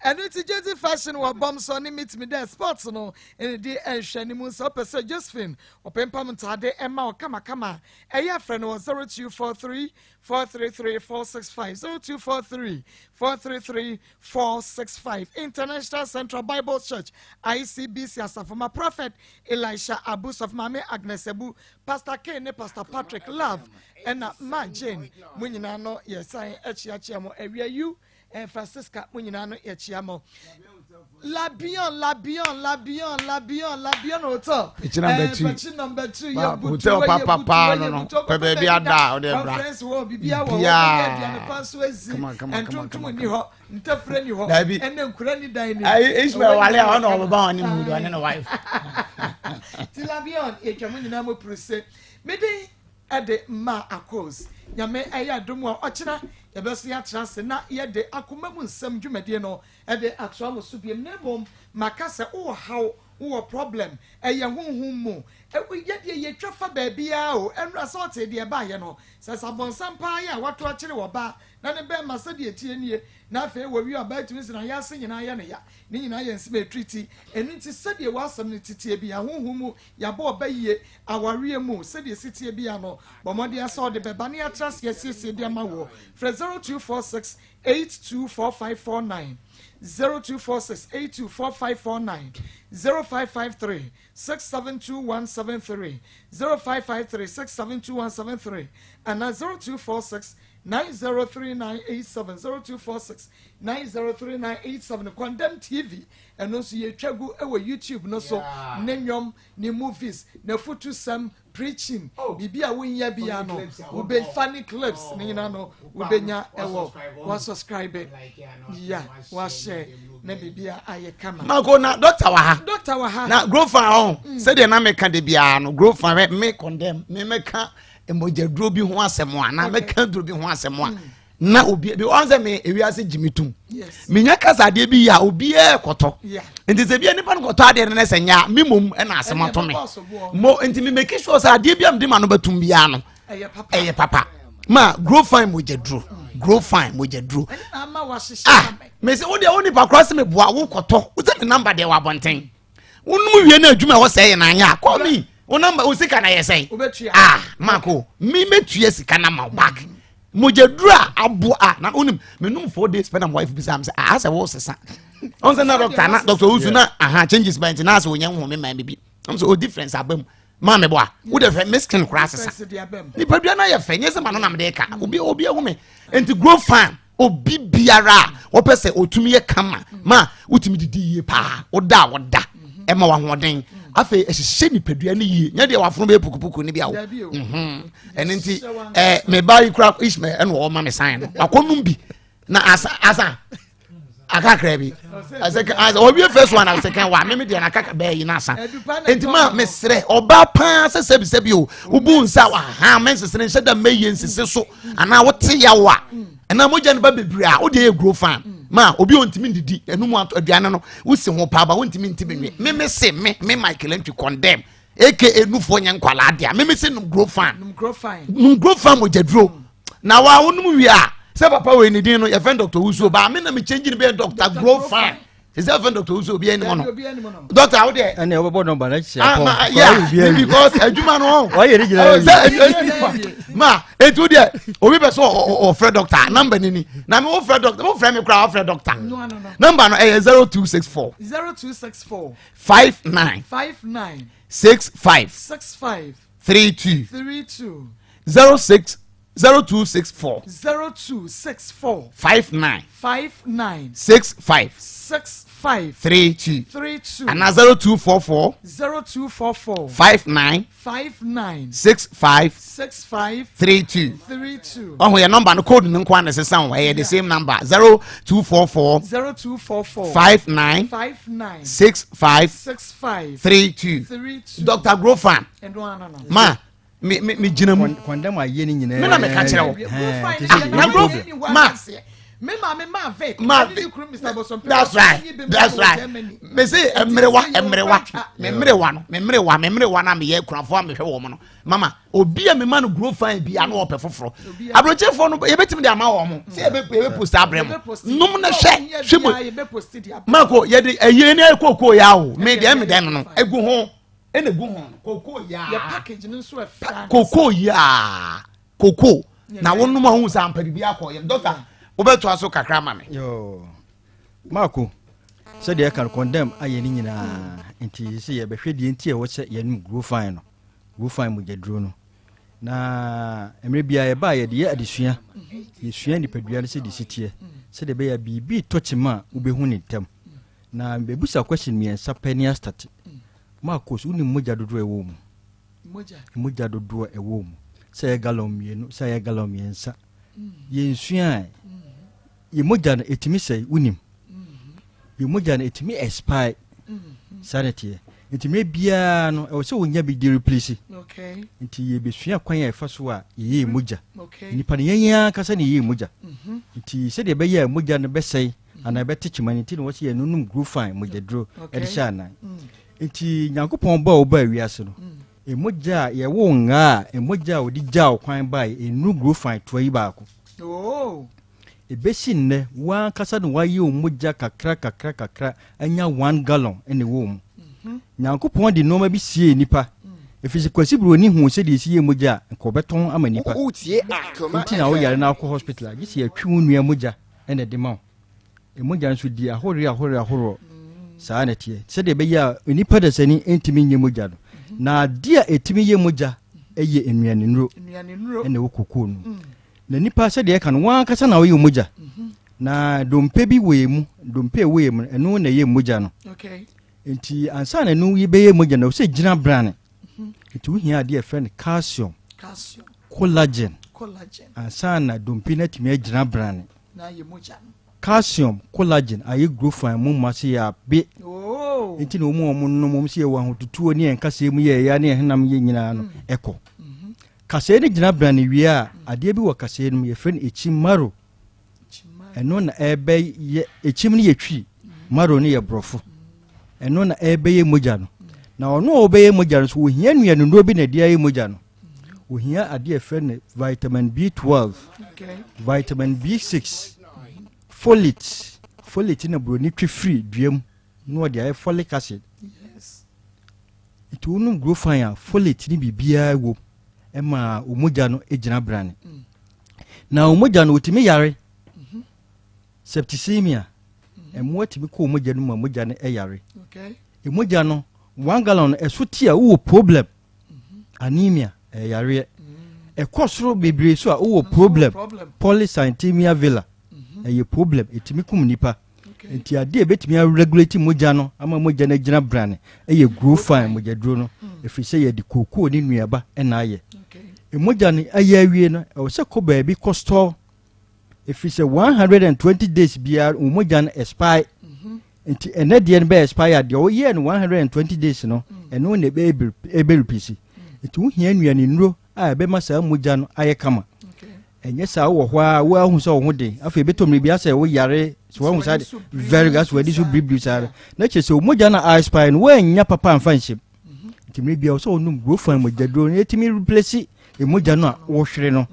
ɛno ti Josie Fashion wɔ bɔm so ne meet me there sports no ɛne di nhwɛ ne mu sɛ ɔpɛ sɛ Josephine ɔpempam ntaade ɛma wo kamakama ɛyɛ afrɛ no wɔ 0243 433 465 0243 433 465 International Central Bible Church ICBC Asafoma Prophet Elisha Abu Sɔfo Maame Agnes Abu Pastor K ne Pastor Patrick Love ɛna Ma Jane mo nyinaa no yɛsan akyiakyia mo awia yu eh, Francisca mo nyinaa no yɛkyia mo. Labion, Labion, Labion, Labion, Labion Hotel. Picture number eh, 2. Picture number 2. Yɛ butu Hotel yɛ papa butu paa yɛ no no. butu Pɛ baabi ada a wode bra. Conference hall bibia wɔ hɔ. Biribiaa. Bɛyɛ aduane pa nso ezi. Kama, kama, kama, Ntontom kama, ni hɔ. Ntɛfrɛ ni hɔ. Dabi. Ɛnna nkura ni dan ni. Ayi Ismail wale a ɔna ɔbɛba wɔn ne mu ɔne ne wife. Ti Labion yɛtwa mu nyinaa mu puruse. Meden ɛde ma akos. Nyame ɛyɛ adom a ɔkyena yɛbɛso yɛatra ase na yɛde akoma mu nsɛm dwumadie no de atoa mo so biom na mmom maka sɛ wowɔ haw, wowɔ problem, ɛyɛ honhom mu, yɛdeɛ yɛtwa fa baabiara o, ɛnora sɛ ɔtee deɛ ɛbaeɛ no, sɛ sɛ abɔnsam paa yɛ a wato akyere ɔbaa na ne bɛɛma sɛdeɛ ɛteɛ nie, na afei wɔwie ɔbaa tumi sɛ n'ayaase nyinaa yɛ no ya, ne nyinaa yɛ nsɛm a ɛtiri ti, ɛno nti sɛdeɛ w'asɛm no teteɛ biara, honhom mu yɛabɔ ɔba yie, awareɛ mu sɛdeɛ ɛsi teɛ biara no, bɔ mmɔden ara sɛ wode bɛba na yɛatra ase asiesie de ama woɔ, frɛ 0246 824549 0246 824549 0553 672173 0553 672173 anaa 0246 903987 0246 903987 Condemn TV ɛno nso yɛtwa gu wɔ YouTube no so ne nnwom ne movies n'afutusɛm preaching oh. biribi a wonyɛ bia no wobɛ funny clips ne nyina no wobɛnya ɛwɔ wasubscribe ya wahyɛ na biribi a ayɛ kama. mako na doctor wɔ ha doctor wɔ ha na grofa ɔn mm. sɛdeɛ na meka de biara no grofa me condemn me meka mogyaduro bi ho asɛm a na meka duro bi ho asɛm a mm. na obi bi ɔn sɛ me ewiase gye me tum menya kasa adeɛ bi yɛ a obiara kɔtɔ nti sɛ bia nipa no kɔtɔ adeɛ no na sɛ nya me mom ɛna asɛm ato me mo nti me make sure sɛ adeɛ bi a mede ma no bɛtum biara no ɛyɛ papa ma grow fine mogya duro grow fine mogya duro ah mese wo deɛ wo nipa koraa sɛ meboa wo kɔtɔ wo sɛ me number deɛ wɔ abɔnten wonom wie no adwuma ɛwɔ sɛ yɛ na anyɛ a call me wo number wo sika na yɛ sɛn ah mako me mɛtua sika na ma wo back mogyaduru a aboa a na wonim menom four days pɛ na my wife bisa m sɛ ah sɛ wo sesa ɔn sɛ na doctor na doctor wusu na aha changes ba nti na asɛ wonya nhome ma me bi ɔm sɛ o difference aba mu maa me boa wo de hwɛ me skin koraa sesa nipadua no ayɛ fɛ nyɛ sɛ ma no nam de ka obi obi ahu me nti grow farm obi biara a wɔpɛ sɛ otumi yɛ kama ma wotumi didi yie paa woda a wɔda ɛma wahoɔden afei ɛhyehyɛ nipadua no yie nyɛ deɛ wafono bɛyɛ pukupuku no bi awo mhm. ɛno nti ɛɛ meba yi kura Ishmael ɛna ɔma me sign no wakɔnum bi na asa asa akakra bi ɔwie first one na second one mímí deɛ n'akaka bɛɛ yi n'asa nti maa mesrɛ ɔbaa paa sɛ sɛbi sɛbi o wobu nsa wahan mɛ nsesere nhyɛ da mɛ yie nsese so anaa wote yaw a ɛnaa mogya no ba bebree a wode yɛ guro fan ma obi ontumi ndidi ɛnum ato aduane no wosi ho paa ba wontumi nti bi nwe me me se me me Michael Antwi condemn aka nufoɔ nyɛ nkwalaa dea me me se num guro fan num guro fan mogya duro na wa wonom wie a sɛ papa wei ne din no yɛfɛn Dr. Wusuo baa me na me change ne bɛyɛ Dr. Guro fan sɛ sɛ fɛn Dr. Wusuo obi anim no doctor awo deɛ. ɛnna ɔbɛbɔ nɔmba na kyerɛ pɔn. Ah, yeah because adwuma no. ɔyɛ ne gyina yɛ sɛ ma etu deɛ obi bɛ so ɔfrɛ doctor namba ni ni na mi wo frɛ doctor wo frɛ mi kura ɔfrɛ doctor namba no ɛyɛ 0264. 0264. 59. 59. 65. 65. 32. 32. 06. 0264. 0264. 59. 59. 65. 65. 32. 32. Ana 0244. 0244. 59. 59. 65. 65. 32. 32. Ɔho yɛ number no code no nko ana sesa ho ɛyɛ the same number 0244. 0244. 59. 59. 65. 65. 32. 32. Dr. Grofan. Ma me me me gyina mu. Kɔndɛm ayɛ ne nyinaa. Me na me ka kyerɛ wo. Na gro ma. Me maame ma vic. Ma vic. That's right. That's right. Me se mmerewa mmerewa me mmerewa no me mmerewa me mmerewa na me yɛ kurafo a mehwɛ wɔn no mama obi a me ma no gro fine bi ano ɔpɛ foforɔ aburokyefoɔ no yɛbɛtumi de ama wɔn mo sɛ yɛbɛ yɛbɛ post abrɛ mo nom na hwɛ hwɛ mu mako yɛde ɛyɛ ne ɛkoko yɛ awo me deɛ me deɛ no egu ho. ɛna egu ho no koko yaa yɛ package no nso ɛfɛ koko yaa koko na wɔn nom ahun sɛ ampa bibi akɔ yɛm dɔkta wobɛto aso kakra ma me. yoo maako sɛdeɛ ɛka no condemn ayɛ ne nyinaa nti sɛ yɛbɛhwɛ deɛ nti a ɛwɔ sɛ yɛnom grow fine no grow fine mogyaduro no na mmerɛ biara yɛba a yɛde yɛ adesua yɛsua nipadua no sɛdeɛ si teɛ sɛdeɛ ɛbɛyɛ biribi tɔ kyima a wobɛhu ne ntɛm. Na mebɛbusa question mmiɛnsa pɛ ne astate. Marcos, wonim mogya dodoɔ a ɛwɔ wo mu? Mogya. Mogya dodoɔ a ɛwɔ wo mu. Sɛ ɛyɛ gallon mmienu, sɛ ɛyɛ gallon mmiɛnsa. Yɛnsuae. Yɛ mogya no, ɛtumi sɛe, wonim? Yɛ mogya no, ɛtumi expire. Saa na ɛteɛ. Nti mmerɛ biara no, ɛwɔ sɛ wonya bi de replace. Okay. Nti yɛbɛsua kwan a ɛfa so a yɛyɛ mogya. Okay. Nnipa no, yɛn yɛn ankasa na yɛyɛ mogya. Mhm. Nti sɛdeɛ ɛbɛyɛ a mogya no bɛsɛe anaa ɛbɛte kyema no nti na wɔsɛ yɛnonom grofine mogyaduro de hyɛ anan. Nti Nyankopɔn bɔɔ wo baa wiase no, mogya a yɛwoo ngaa a mogya a wɔde gyaa wo kwan baeɛ ɛnnuru grofine toa yi baako. Oh. Ɛbɛsi nnɛ, wo ankasa na woayɛ wo mogya kakra kakra kakra anya one gallon na ɛwɔ wo mu. Nyankopɔn de nnoɔma bi siee nnipa, ɛfiri sɛ Kwasi Buroni huu sɛdeɛ ɛsi yɛ mogya a, nka ɔbɛtɔn ama nnipa. Nti na woyare na wokɔ hospital a, gye sɛ yɛtwe wo nua mogya na ɛde ma wo. Mogya nso di ahoroɔ ahoroɔ ahoroɔ. Saa na ɛteɛ. Sɛdeɛ ɛbɛyɛ a nnipa dasani ntumi nyɛ mogya no. Na adeɛ a ɛtumi yɛ mogya yɛ nnuanennuro ɛna ɛwɔ kokoo no mu. Na nipa sɛdeɛ ɛka no, wɔn ankasa na wɔyɛ mogya. Na dompe bi wɔ yɛn mu, dompe a ɛwɔ yɛn mu no, ɛno na ɛyɛ mogya no. Nti ansa na ɛno bɛyɛ mogya no, ɛwɔ sɛ gyina brane. Nti wohia adeɛ a ɛfrɛ no calcium, collagen, ansa na dompe no atumi agyina brane. Calcium, collagen ayɛ growth mu ma se yɛ abe. Oh. Nti na wɔn a wɔn nom wɔn se yɛ wɔ ahotutuo ne yɛn kaseɛ mu yɛ ɛya ne yɛn henam yɛ nyinaa no ɛkɔ. Kaseɛ no gyina brane wie a, adeɛ bi wɔ kaseɛ no mu yɛfrɛ no ekyim marrow. Ɛno na ɛbɛyɛ ekyim no yɛ twi, marrow no yɛ borɔfo. Ɛno na ɛbɛyɛ mogya no. Na ɔno a ɔbɛyɛ mogya no so ohia nnuanennuro bi na ɛde ayɛ mogya no. Ohia adeɛ a yɛfrɛ no vitamin B12, vitamin B6, folate. Folate na buroni twe firi dua mu na ɔde ayɛ folic acid. Nti wonom Grofine a folate ne biribiara wom ɛma wo mogya no gyina brane. Mm. Na wo mogya no wotumi yare mhm. septicemia mhm. mmoa tumi kɔ wo mogya no mu a mogya no yare. Mogya no one gallon no ɛso ti a wowɔ problem mhm. anemia ɛyɛ yareɛ. Mm. Ɛkɔ soro bebree so a wowɔ problem polycythemia vera ɛyɛ problem ɛtumi kum nipa. Nti adeɛ a ɛbɛtumi aregulate mogya no ama mogya no agyina brane ɛyɛ Grofine mogyaduro no ɛfiri sɛ yɛde kookoo ne nnuaba na ayɛ. Mogya no ayɛ awie no ɛwɔ sɛ kɔ baabi kɔ store ɛfiri sɛ 120 days biara wo mogya no expire nti ɛnɛ deɛ no bɛ expire a deɛ woyɛɛ no 120 days no ɛno na ɛbɛrepisi nti wohia nnuane nnuro a ɛbɛma saa mogya no ayɛ kama. Ɛnyɛ saa wowɔ hɔ a woahu sɛ wo ho den afei ɛbɛtɔ mmere bi asɛ woyare sɛ woahu saa very good asɛ w'ani so biribiri saa na kyerɛ sɛ mogya no a expire no woannya papa amfa nhyɛm mhm. nti mmere bia wo sɛ wonom grofan mogyaduro no ɛtumi replace mogya no a wohwere no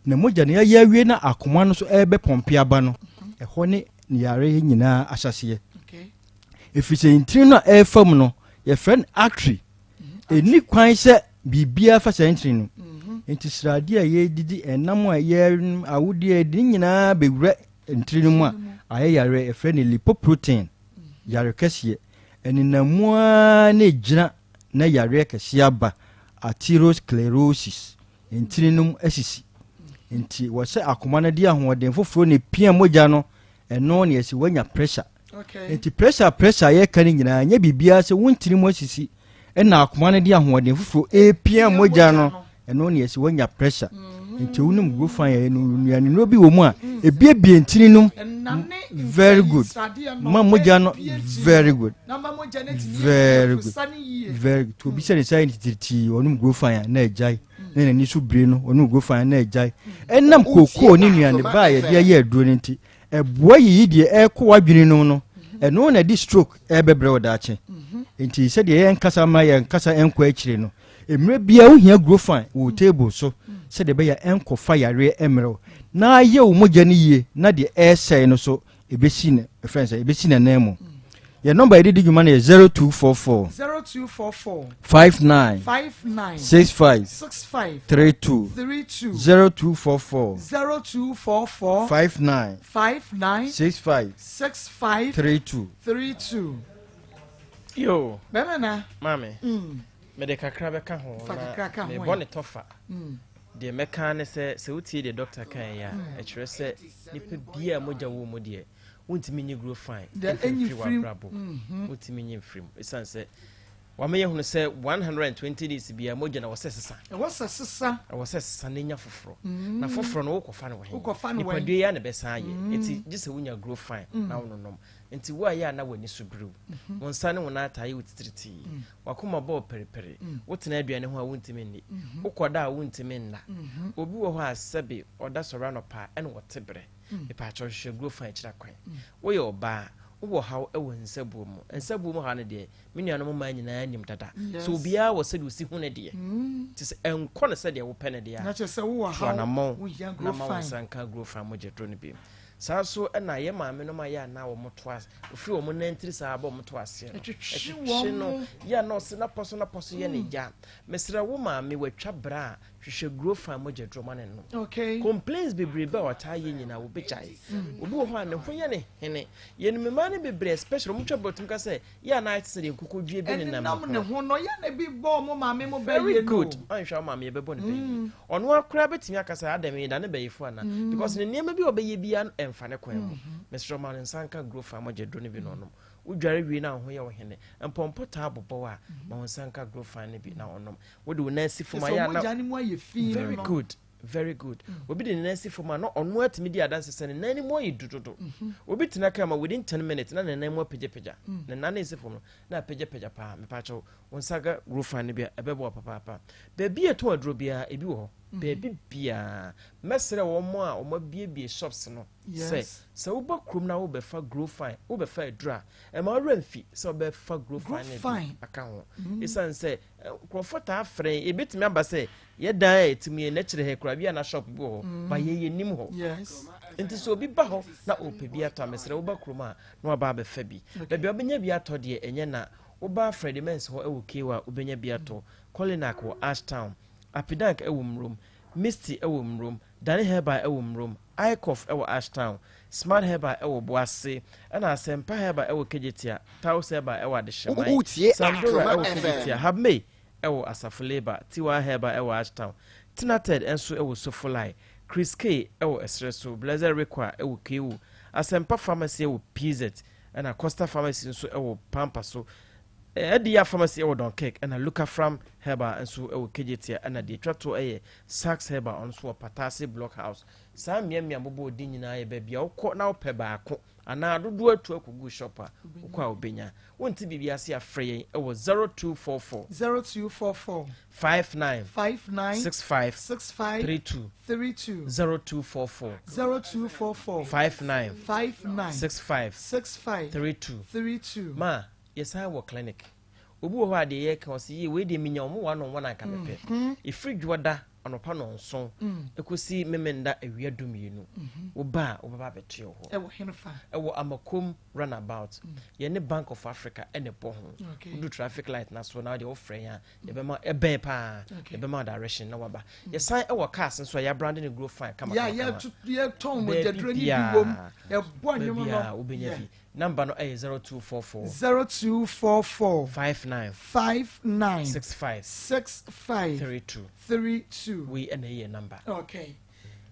na mogya no yɛayɛ awie na akoma no so ɛbɛpɔmpe aba no ɛhɔ ne ne yare nyinaa ahyɛseɛ ɛfiri sɛ ntini no a ɛrefa mu no yɛfrɛ no artery Ɛnni kwan sɛ biribiara fa saa ntini no. Nti sradeɛ a yɛdidi, ɛnam a yɛnom, awodeɛ a yɛdi ne nyinaa bɛwura ntini no mu a ayɛ yareɛ yɛfrɛ no lipoprotein, yare kɛseɛ. Ɛnenam mu ara na ɛgyina na yareɛ kɛseɛ aba, arteriosclerosis, ntini no mu asisi. Nti wɔ sɛ akoma no de ahoɔden foforɔ na ɛpia mogya no, ɛno na yɛsi wanya pressure. Nti pressure pressure a yɛka no nyinaa nyɛ biribiara sɛ wo ntini mu asisi ɛna akoma no de ahoɔden foforɔ ɛrepia mogya no ɛno ne yɛsɛ woanya pressure mm-hmm. nti wonom grofan yɛ no nnuanennuro bi wɔ mu a mm. ebiebie ntini nom very good ma mogya no very good very good very good obi sɛ ne nsa yɛ ne titiritii ɔnom grofan a na agyae mm. na n'ani so bire no ɔnom grofan a na agyae ɛnam kookoo ne nnuane ba a yɛde ayɛ aduro no nti Ɛboa yiyi deɛ ɛrekɔ w'adwene no mu no, ɛno na ɛde stroke ɛrebɛbrɛ wo daakye. Nti sɛdeɛ yɛn kasa ma yɛn kasa ɛnkɔ akyire no, mmerɛ biara wohia grofan wɔ wo table so sɛdeɛ ɛbɛyɛ a ɛnkɔfa yareɛ ɛmmerɛ wo na ayɛ wo mogya no yie na deɛ ɛresɛe no so ɛbɛsi ne ɛfrɛ sɛ ɛbɛsi n'anan mu. Yɛn nɔmba yɛde di dwuma no yɛ 0244 0244 59 59 65 65 32 32 0244 0244 59 59 65 65 32 32 Yo. Bɛrima na. Maame. Mm. Mede kakra bɛka ho. Fa kakra ka ho. Mebɔ ne tɔfa. Mm. Deɛ mɛka ne sɛ, sɛ wotie deɛ dɔkta kaeɛ a, ɛkyerɛ sɛ nipa biara a mogya wɔ mu deɛ, wontumi nyi growth fine mfiri w'abrabɔ mu. Wontumi nyi mfiri mu. Ɛsiane sɛ wama yɛhunu sɛ 120 days biara mogya na ɛwɔ sɛ sesa. Ɛwɔ sɛ sesa. Ɛwɔ sɛ sesa na nya foforɔ. Na foforɔ no wokɔfa no wɔ he? Wokɔfa no wɔ he? Nipadua yi ara na ɛbɛsan ayɛ. Enti gye sɛ wonya growth fine na wononom. Enti wo a ɛyɛ a na w'ani so biriw, wo nsa ne wo nan taa yɛ wo titiritii, w'akoma bɔ wo perepere, wotena aduane ho a wuntumi nni, wokɔda a wuntumi nna. Obi wɔ hɔ a sɛbe ɔda sɔre anɔpa a ɛna ɔte brɛ. Mepaakyɛw hwehwɛ guro fa akyiri akwan. Woyɛ ɔbaa a, wowɔ haw wɔ nsabuo mu. Nsabuo mu haw no deɛ, me nuanom mmaa nyinaa nim dada. Sɛ obiara wɔ sɛdeɛ osi hu ne deɛ. Nti sɛ ɛnkɔ no sɛdeɛ wopɛ no deɛ a, tu anammɔn na ma wo nsa nka guro fa mogyaduro no bi. Saa nso na yɛn maamenom a yɛ a na wɔto ase, wɔfiri wɔn nantiri saa bɔ wɔn to aseɛ no, ɛtwetwe no, yɛ a na ɔse n'apɔ so n'apɔ so yɛ ne ya. Mesrɛ wo maame, watwa bra a, hwehwɛ Grofan mogya duro ma no nnom. Okay. Complaints bebrebe a ɔtaa yɛ nyinaa wɔbɛgyae. Obi wɔ hɔ a ne ho yɛ ne hene. Yɛnim mmaa no bebree especially wɔn twa bra wɔtumi ka sɛ yɛ a na ayɛ te sɛ deɛ nkokodwie bi nenam Ɛnenam ne ho no, yɛ na ebi bɔ wɔn maame mo bɛ Very yie no. good. Ɔnhwɛ wo maame yɛbɛbɔ no bɛ yie. Ɔno ara koraa bɛtumi aka sɛ adɛn meda ne bɛyifo anaa? Because ne nneɛma bi a ɔbɛyɛ biara no ɛmfa ne kwan mu. Mesrɛ wo ma ne nsa nka Grofa mogya duro no bi na ɔnom. Wodware wie na wo ho yɛ wo hene, mpɔmpɔ taa bobɔ wo a, ma wo nsa nka Grofa no bi na ɔnom. Wode wo nan si fam a Kyerɛ yɛ sɛ a na mogya no mu ayɛ fi no Very no. good. Very good. Obi de ne nan si fam a na ɔno atumi di adanse sɛ ne nan no mu ayɛ du dodo. Obi tena kaa mu a within ten minutes na ne nan mu apagyapagya. Ne nan no esi fam no na apagyapagya paa. Mepaakyɛw, wo nsa ka Rufan no bi a ɛbɛboa wo papaapa. Baabi a yɛtɔn aduro biara ebi wɔ hɔ. Baabi biara. Mɛsrɛ wɔn a wɔabuebue shops no sɛ sɛ woba kurom na wobɛfa Grofine, wobɛfa aduro a, ɛmma wo werɛ mfi sɛ wobɛfa Grofine no bi aka ho. Esiane sɛ Nkurɔfoɔ taa frɛ yɛn. Ɛbɛtumi aba sɛ yɛ dan a yɛte mu yi, n'akyire ha koraa, bi a na shop bi wɔ hɔ, ba yɛn yɛnnim hɔ. Nti sɛ obi ba hɔ na ɔpɛ bi atɔ a, mesrɛ woba kurom a na waba abɛfa bi. Baabi a wobɛnya bi atɔ deɛ ɛnyɛ na. Woba Freddie Mens hɔ wɔ KO a, wobɛnya bi atɔ. Kolinak wɔ Ashtown. Apidank wɔ Mmrom. Misty wɔ Mmrom. Dane Herbal wɔ Mmrom. Icof wɔ Ashtown, Smart Herbal wɔ Boase, ɛna Asɛmpa Herbal wɔ Kejetia, Taos Herbal wɔ Adehyeman, Wotie Sandora Akoma wɔ Kejetia, FM. Habmey wɔ Asafo Labour, Tiwa Herbal wɔ Ashtown, Tinated nso wɔ Sofolai, Chris K wɔ Ɛserɛ So, Blessed Rekwa wɔ KU, Asɛmpa Pharmacy wɔ PZ, ɛna Costa Pharmacy nso wɔ Pampa so, Adiya Pharmacy wɔ Dunkirk, ɛna Lukafram Herbal nso wɔ Kejetia, ɛna deɛ ɛtwa toɔ yɛ Sachs Herbal, ɔno nso wɔ Patase Block House. Saa mmeammea a mobɔɔ din nyinaa yɛ baabi a wokɔ na wopɛ baako anaa dodoɔ atu akɔgu shop a, wokɔ a wobɛnya. Wonte biribi ase a, frɛ yɛn wɔ 0244. 0244. 59. 59. 65. 65. 32. 32. 0244. 0244. 59. 59. 65. 65. 32. 32. Ma, yɛsan wɔ clinic. Obi wɔ hɔ a deɛ yɛka ɔse yie wei deɛ menya wɔn one on one anka mepɛ. Ɛfiri dwoɔda anɔpa nɔnson ɛkɔsi Memenda awia dumienu. Woba a wobɛba abɛtoɛ wɔ hɔ. Ɛwɔ henefa? Ɛwɔ Amakom runabout. Yɛne Bank of Africa ɛna ɛbɔ ho. Wodu traffic light no so na wodeɛ wofrɛ yɛn a yɛbɛma ɛbɛn paa yɛbɛma wo direction na waba. Yɛsan ɛwɔ cars nso a yɛabrande no grow fine kama kama kama. Yɛtɔn Baabi mogyaduro no bi wom. biara Yɛbɔ nnwom baabi no. a wobɛnya bi. Number no ɛyɛ 0244. 0244. 59. 59. 65. 65. 32. 32. Wei ɛna ɛyɛ number. Okay.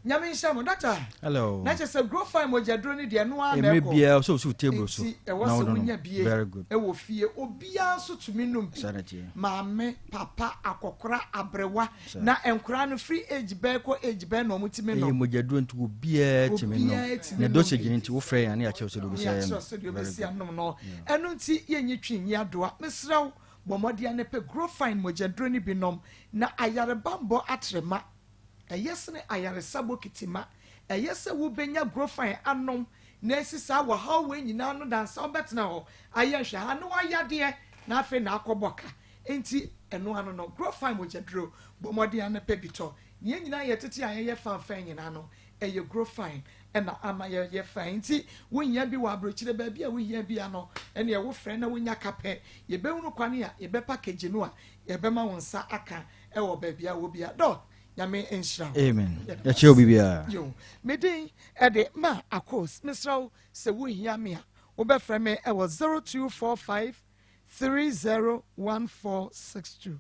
Nyame nhyira mo doctor. Hello. Na kyerɛ sɛ grow fine mogyaduro no deɛ ɛno ara na Mmerɛ ɛkɔ. biara sɛ osi table so. Nti ɛwɔ na sɛ wode nom. wonya bie Very good. ɛwɔ fie. Obiara nso tumi nom bi. Saa na ɛteɛ. Maame, papa, akɔkora, aberewa. Saa. Na nkora no firi age bɛn kɔ age bɛn na wɔn tumi Ɛyɛ nom. mogyaduro nti obiara tumi nom. Obiara tumi Na nom dosage bi. no nti wofrɛ yɛn a ne yɛakyerɛ wo sɛdeɛ wobɛsi Ne ayɛ yɛakyerɛ no. wo sɛdeɛ Very wobɛsi good. anom no. Ɛno nti yɛnyi twi nyi adoa. Mesrɛ wo bɔ mmɔden ara na pɛ Growfine mogyaduro no bi nom na ayarebammɔ atrɛ ma. Ɛyɛ sene ayaresa bokiti ma. Ɛyɛ sɛ wobɛnya Growfine anom na asi saa wɔhaw wei nyinaa ano dansa wobɛtena hɔ ayɛ nhwɛha na woayadeɛ na afei na akɔbɔ ka. Enti ɛno ano no, Growfine mogyaduro, bɔ mmɔden ara na pɛ bi tɔ. Nea yɛn nyinaa yɛtete a yɛyɛ fanfan nyinaa no, ɛyɛ Growfine na ama yɛyɛ fine. Enti wohia bi wɔ aburokyire, baabi a wohia biara no, ɛnneɛ wofrɛ na wonya ka pɛ. Yɛbɛhunu kwan a yɛbɛpakegye no a yɛbɛma wo nsa aka wɔ baabi a wɔ biara. Doc, Nyame nhyira wo. Amen. Yɛda wo Yɛkyerɛ obi ase. biara. Yo, me din de Ma Akos. Mesrɛ wo sɛ wohia me a, wobɛfrɛ me wɔ 0245 301462,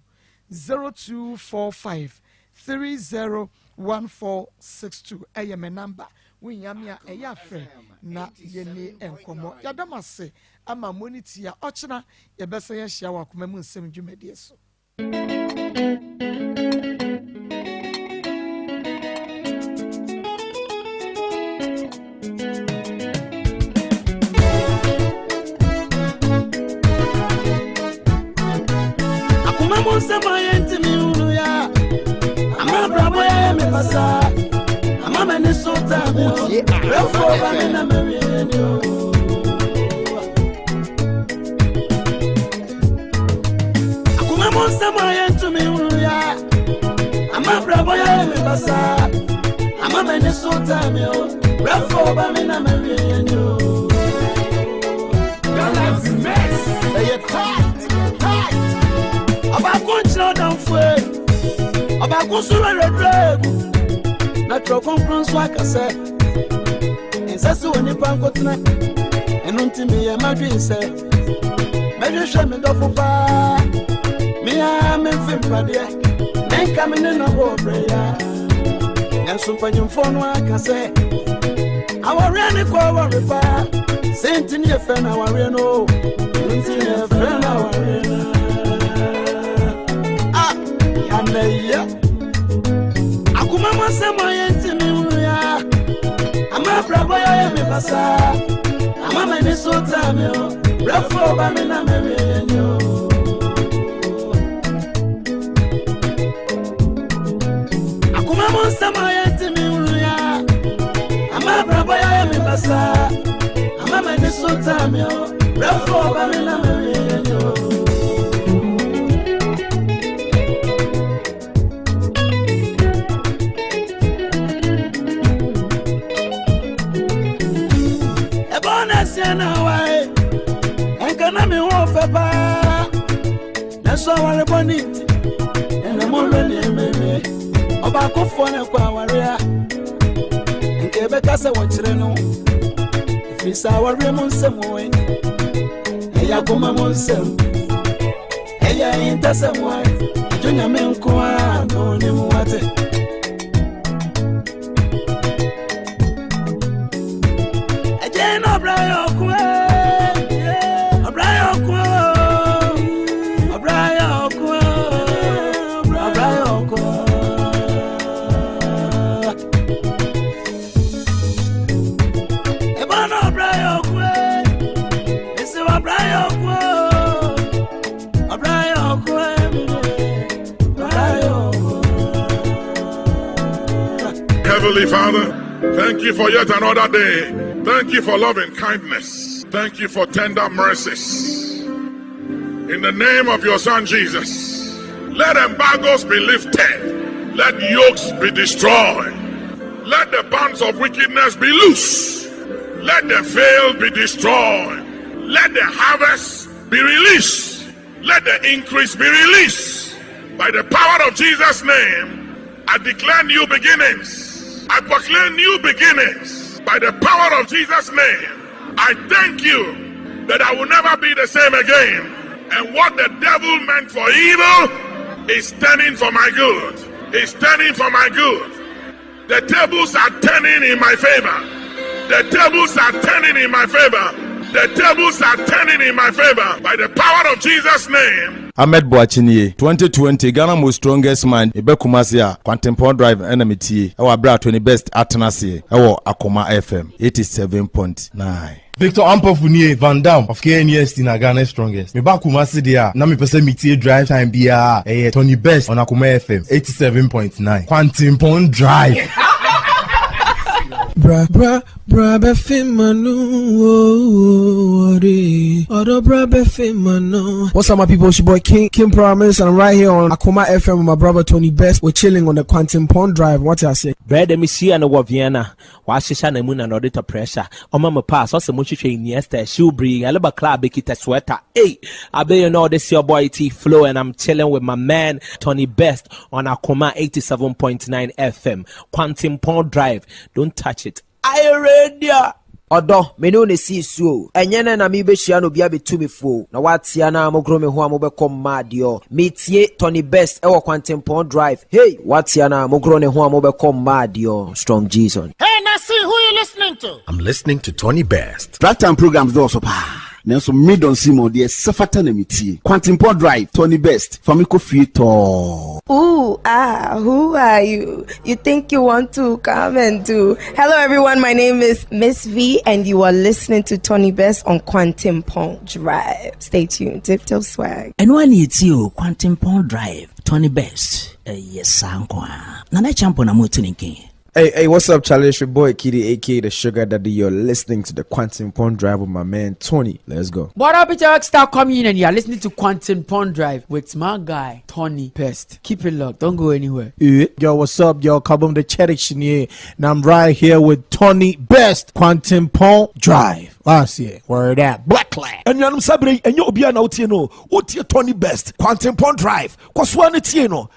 0245. 30 1462 ɛyɛ me number. Wohia me a ɛyɛ a frɛ na yɛnni nkɔmmɔ. Yɛada mo ase ama mo ani tia. Ɔkyena yɛbɛsan ahyia wɔ Akoma Mu Nsɛm dwumadie so. Akoma mu nsɛm a yɛntumi nhunu yɛ a ama abrabɔ yɛ me basaa ama m'ani so taa me o brɛfoɔ ba me na mawie ni o akoma mu nsɛm a yɛntumi nhunu yɛ a ama abrabɔ yɛ me basaa ama m'ani so taa me o brɛfoɔ ba me na mawie ni o Galaxy Mix ɛyɛ tight tight. Ɔbaako nkyerɛ ɔdamfo e, ɔbaako nso werɛwerɛ egu. Na twerɛ kronkron nso aka sɛ, ɛnsɛ sɛ onipa nkotena. Ɛno nti meyɛ m'adwene sɛ, mɛhwehwɛ me dɔfo paa. Me ara memfe mpadeɛ, menka me ne no wɔ berɛ yi ara. Nanso mpanyimfoɔ no aka sɛ, Awareɛ ne kɔ aware paa sɛ nti ne yɛfrɛ no awareɛ no nti ne yɛfrɛ no awareɛ no a yɛanɛyɛ akoma mu asɛm a yɛntimi nwura ama abrabɔ yɛyɛ me basaa ama m'ani so taa me o brɛfoɔ ba me na mewie ni o Akoma mu nsɛm a yɛntumi nwura ama abrabɔ yɛayɛ me basaa ama m'ani so taa me o brɛfo ɔba me na mewie ni o. Ɛbɔ na ɛseɛ na wae ɛnka na me ho fɛ paa Nanso aware bɔne nti, ɛna mohwɛ nneɛma wie. Ɔbaakofoɔ na ɛkɔ aware a, nka ɛbɛka sɛ wɔkyerɛ no. Ɛfiri sɛ awareɛ mu nsɛm wɔ ɛyɛ akoma mu nsɛm. Ɛyɛ ahintasɛm wɔ adwo nyame nko ara na ɔnim wate. Heavenly Father, thank you for yet another day. Thank you for loving kindness. Thank you for tender mercies. In the name of your Son Jesus, let embargoes be lifted, let yokes be destroyed, let the bands of wickedness be loose, let the veil be destroyed, let the harvest be released, let the increase be released. By the power of Jesus' name, I declare new beginnings. I proclaim new beginnings. By the power of Jesus' name, I thank you that I will never be the same again. And what the devil meant for evil is turning for my good. Is turning for my good. The tables are turning in my favor. The tables are turning in my favor. The tables are turning in my favor by the power of Jesus' name. Ahmed Boakye nie, 2020 Ghana Most Strongest Man meba Kumasi a, Kwantempɔn Drive na metie wɔ aberɛ a Tony Best atena aseɛ wɔ Akoma FM 87.9. Victor Ampofo nie, Van Damme of KNUST na Ghana's Strongest. Meba Kumasi deɛ a, na mepɛ sɛ metie Drive Time biara a, ɛyɛ Tony Best on Akoma FM 87.9, Kwantempɔn Drive. Bra bra bra bɛfe m'ano oh, ɔdɔ bra bɛfe m'ano. What's up, my people? It's your boy King King Promise, and I'm right here on Akoma FM with my brother Tony Best. We're chilling on the Quantum Pond Drive. What I say? Berɛ dɛ mehyia no wɔ Vienna Wahyehyɛ na mu na na ɔde tɔ pressure Ɔma me pass ɔsɛ mo hwehwɛ Iniesta Hyew bere Yaleba club kita sweater Ey Abe you know this your boy T Flow and I'm chilling with my man Tony Best on Akoma 87.9 FM Kwantempɔn Drive Don't touch it Are you ready? Ɔdɔ, me ne wo na esii so o. Ɛnyɛ nnɛ na merebɛhyia na obi abɛtu me fo o. Na woatea no a mogoro me ho a mobɛkɔ mmaa deɛ. Metie Tony Best wɔ Kwantempɔn Drive. Hey! Woatea no a mogoro ne ho a mobɛkɔ mmaa deɛ. Strong Jesus. Hey Nasi, who you listening to? I'm listening to Tony Best. Drive time programs dɔɔso paa, nanso me Don Simon deɛ sɛfata na metie. Kwantempɔn Drive, Tony Best, fa me kɔ fie tɔɔ. Ooh, ah, who are you? You think you want to come and do? Hello, everyone. My name is Miss V, and you are listening to Tony Best on Kwantempɔn Drive. Stay tuned. Tip Top Swag. Ɛno ara ne yɛtie o, Kwantempɔn Drive, Tony Best, ɛyɛ saa nko ara. Nana Acheampong na mote ne nken. Hey, hey, what's up, Charlie? It's your boy Kitty, aka the Sugar Daddy. You're listening to the Kwantempɔn Drive with my man Tony. Let's go. What up, it's Eric Star coming in, and you're listening to Kwantempɔn Drive with my guy Tony Best. Keep it locked, don't go anywhere. Yo, what's up, yo? Kabum the Cherish here, and I'm right here with Tony Best, Kwantempɔn Drive. Last year, word up, Black Clad. Anuanom sabere, ɛnyɛ obiara na wotie no. Wotie Tony Best, Kwantempɔn Drive. Kɔsoa no tie no.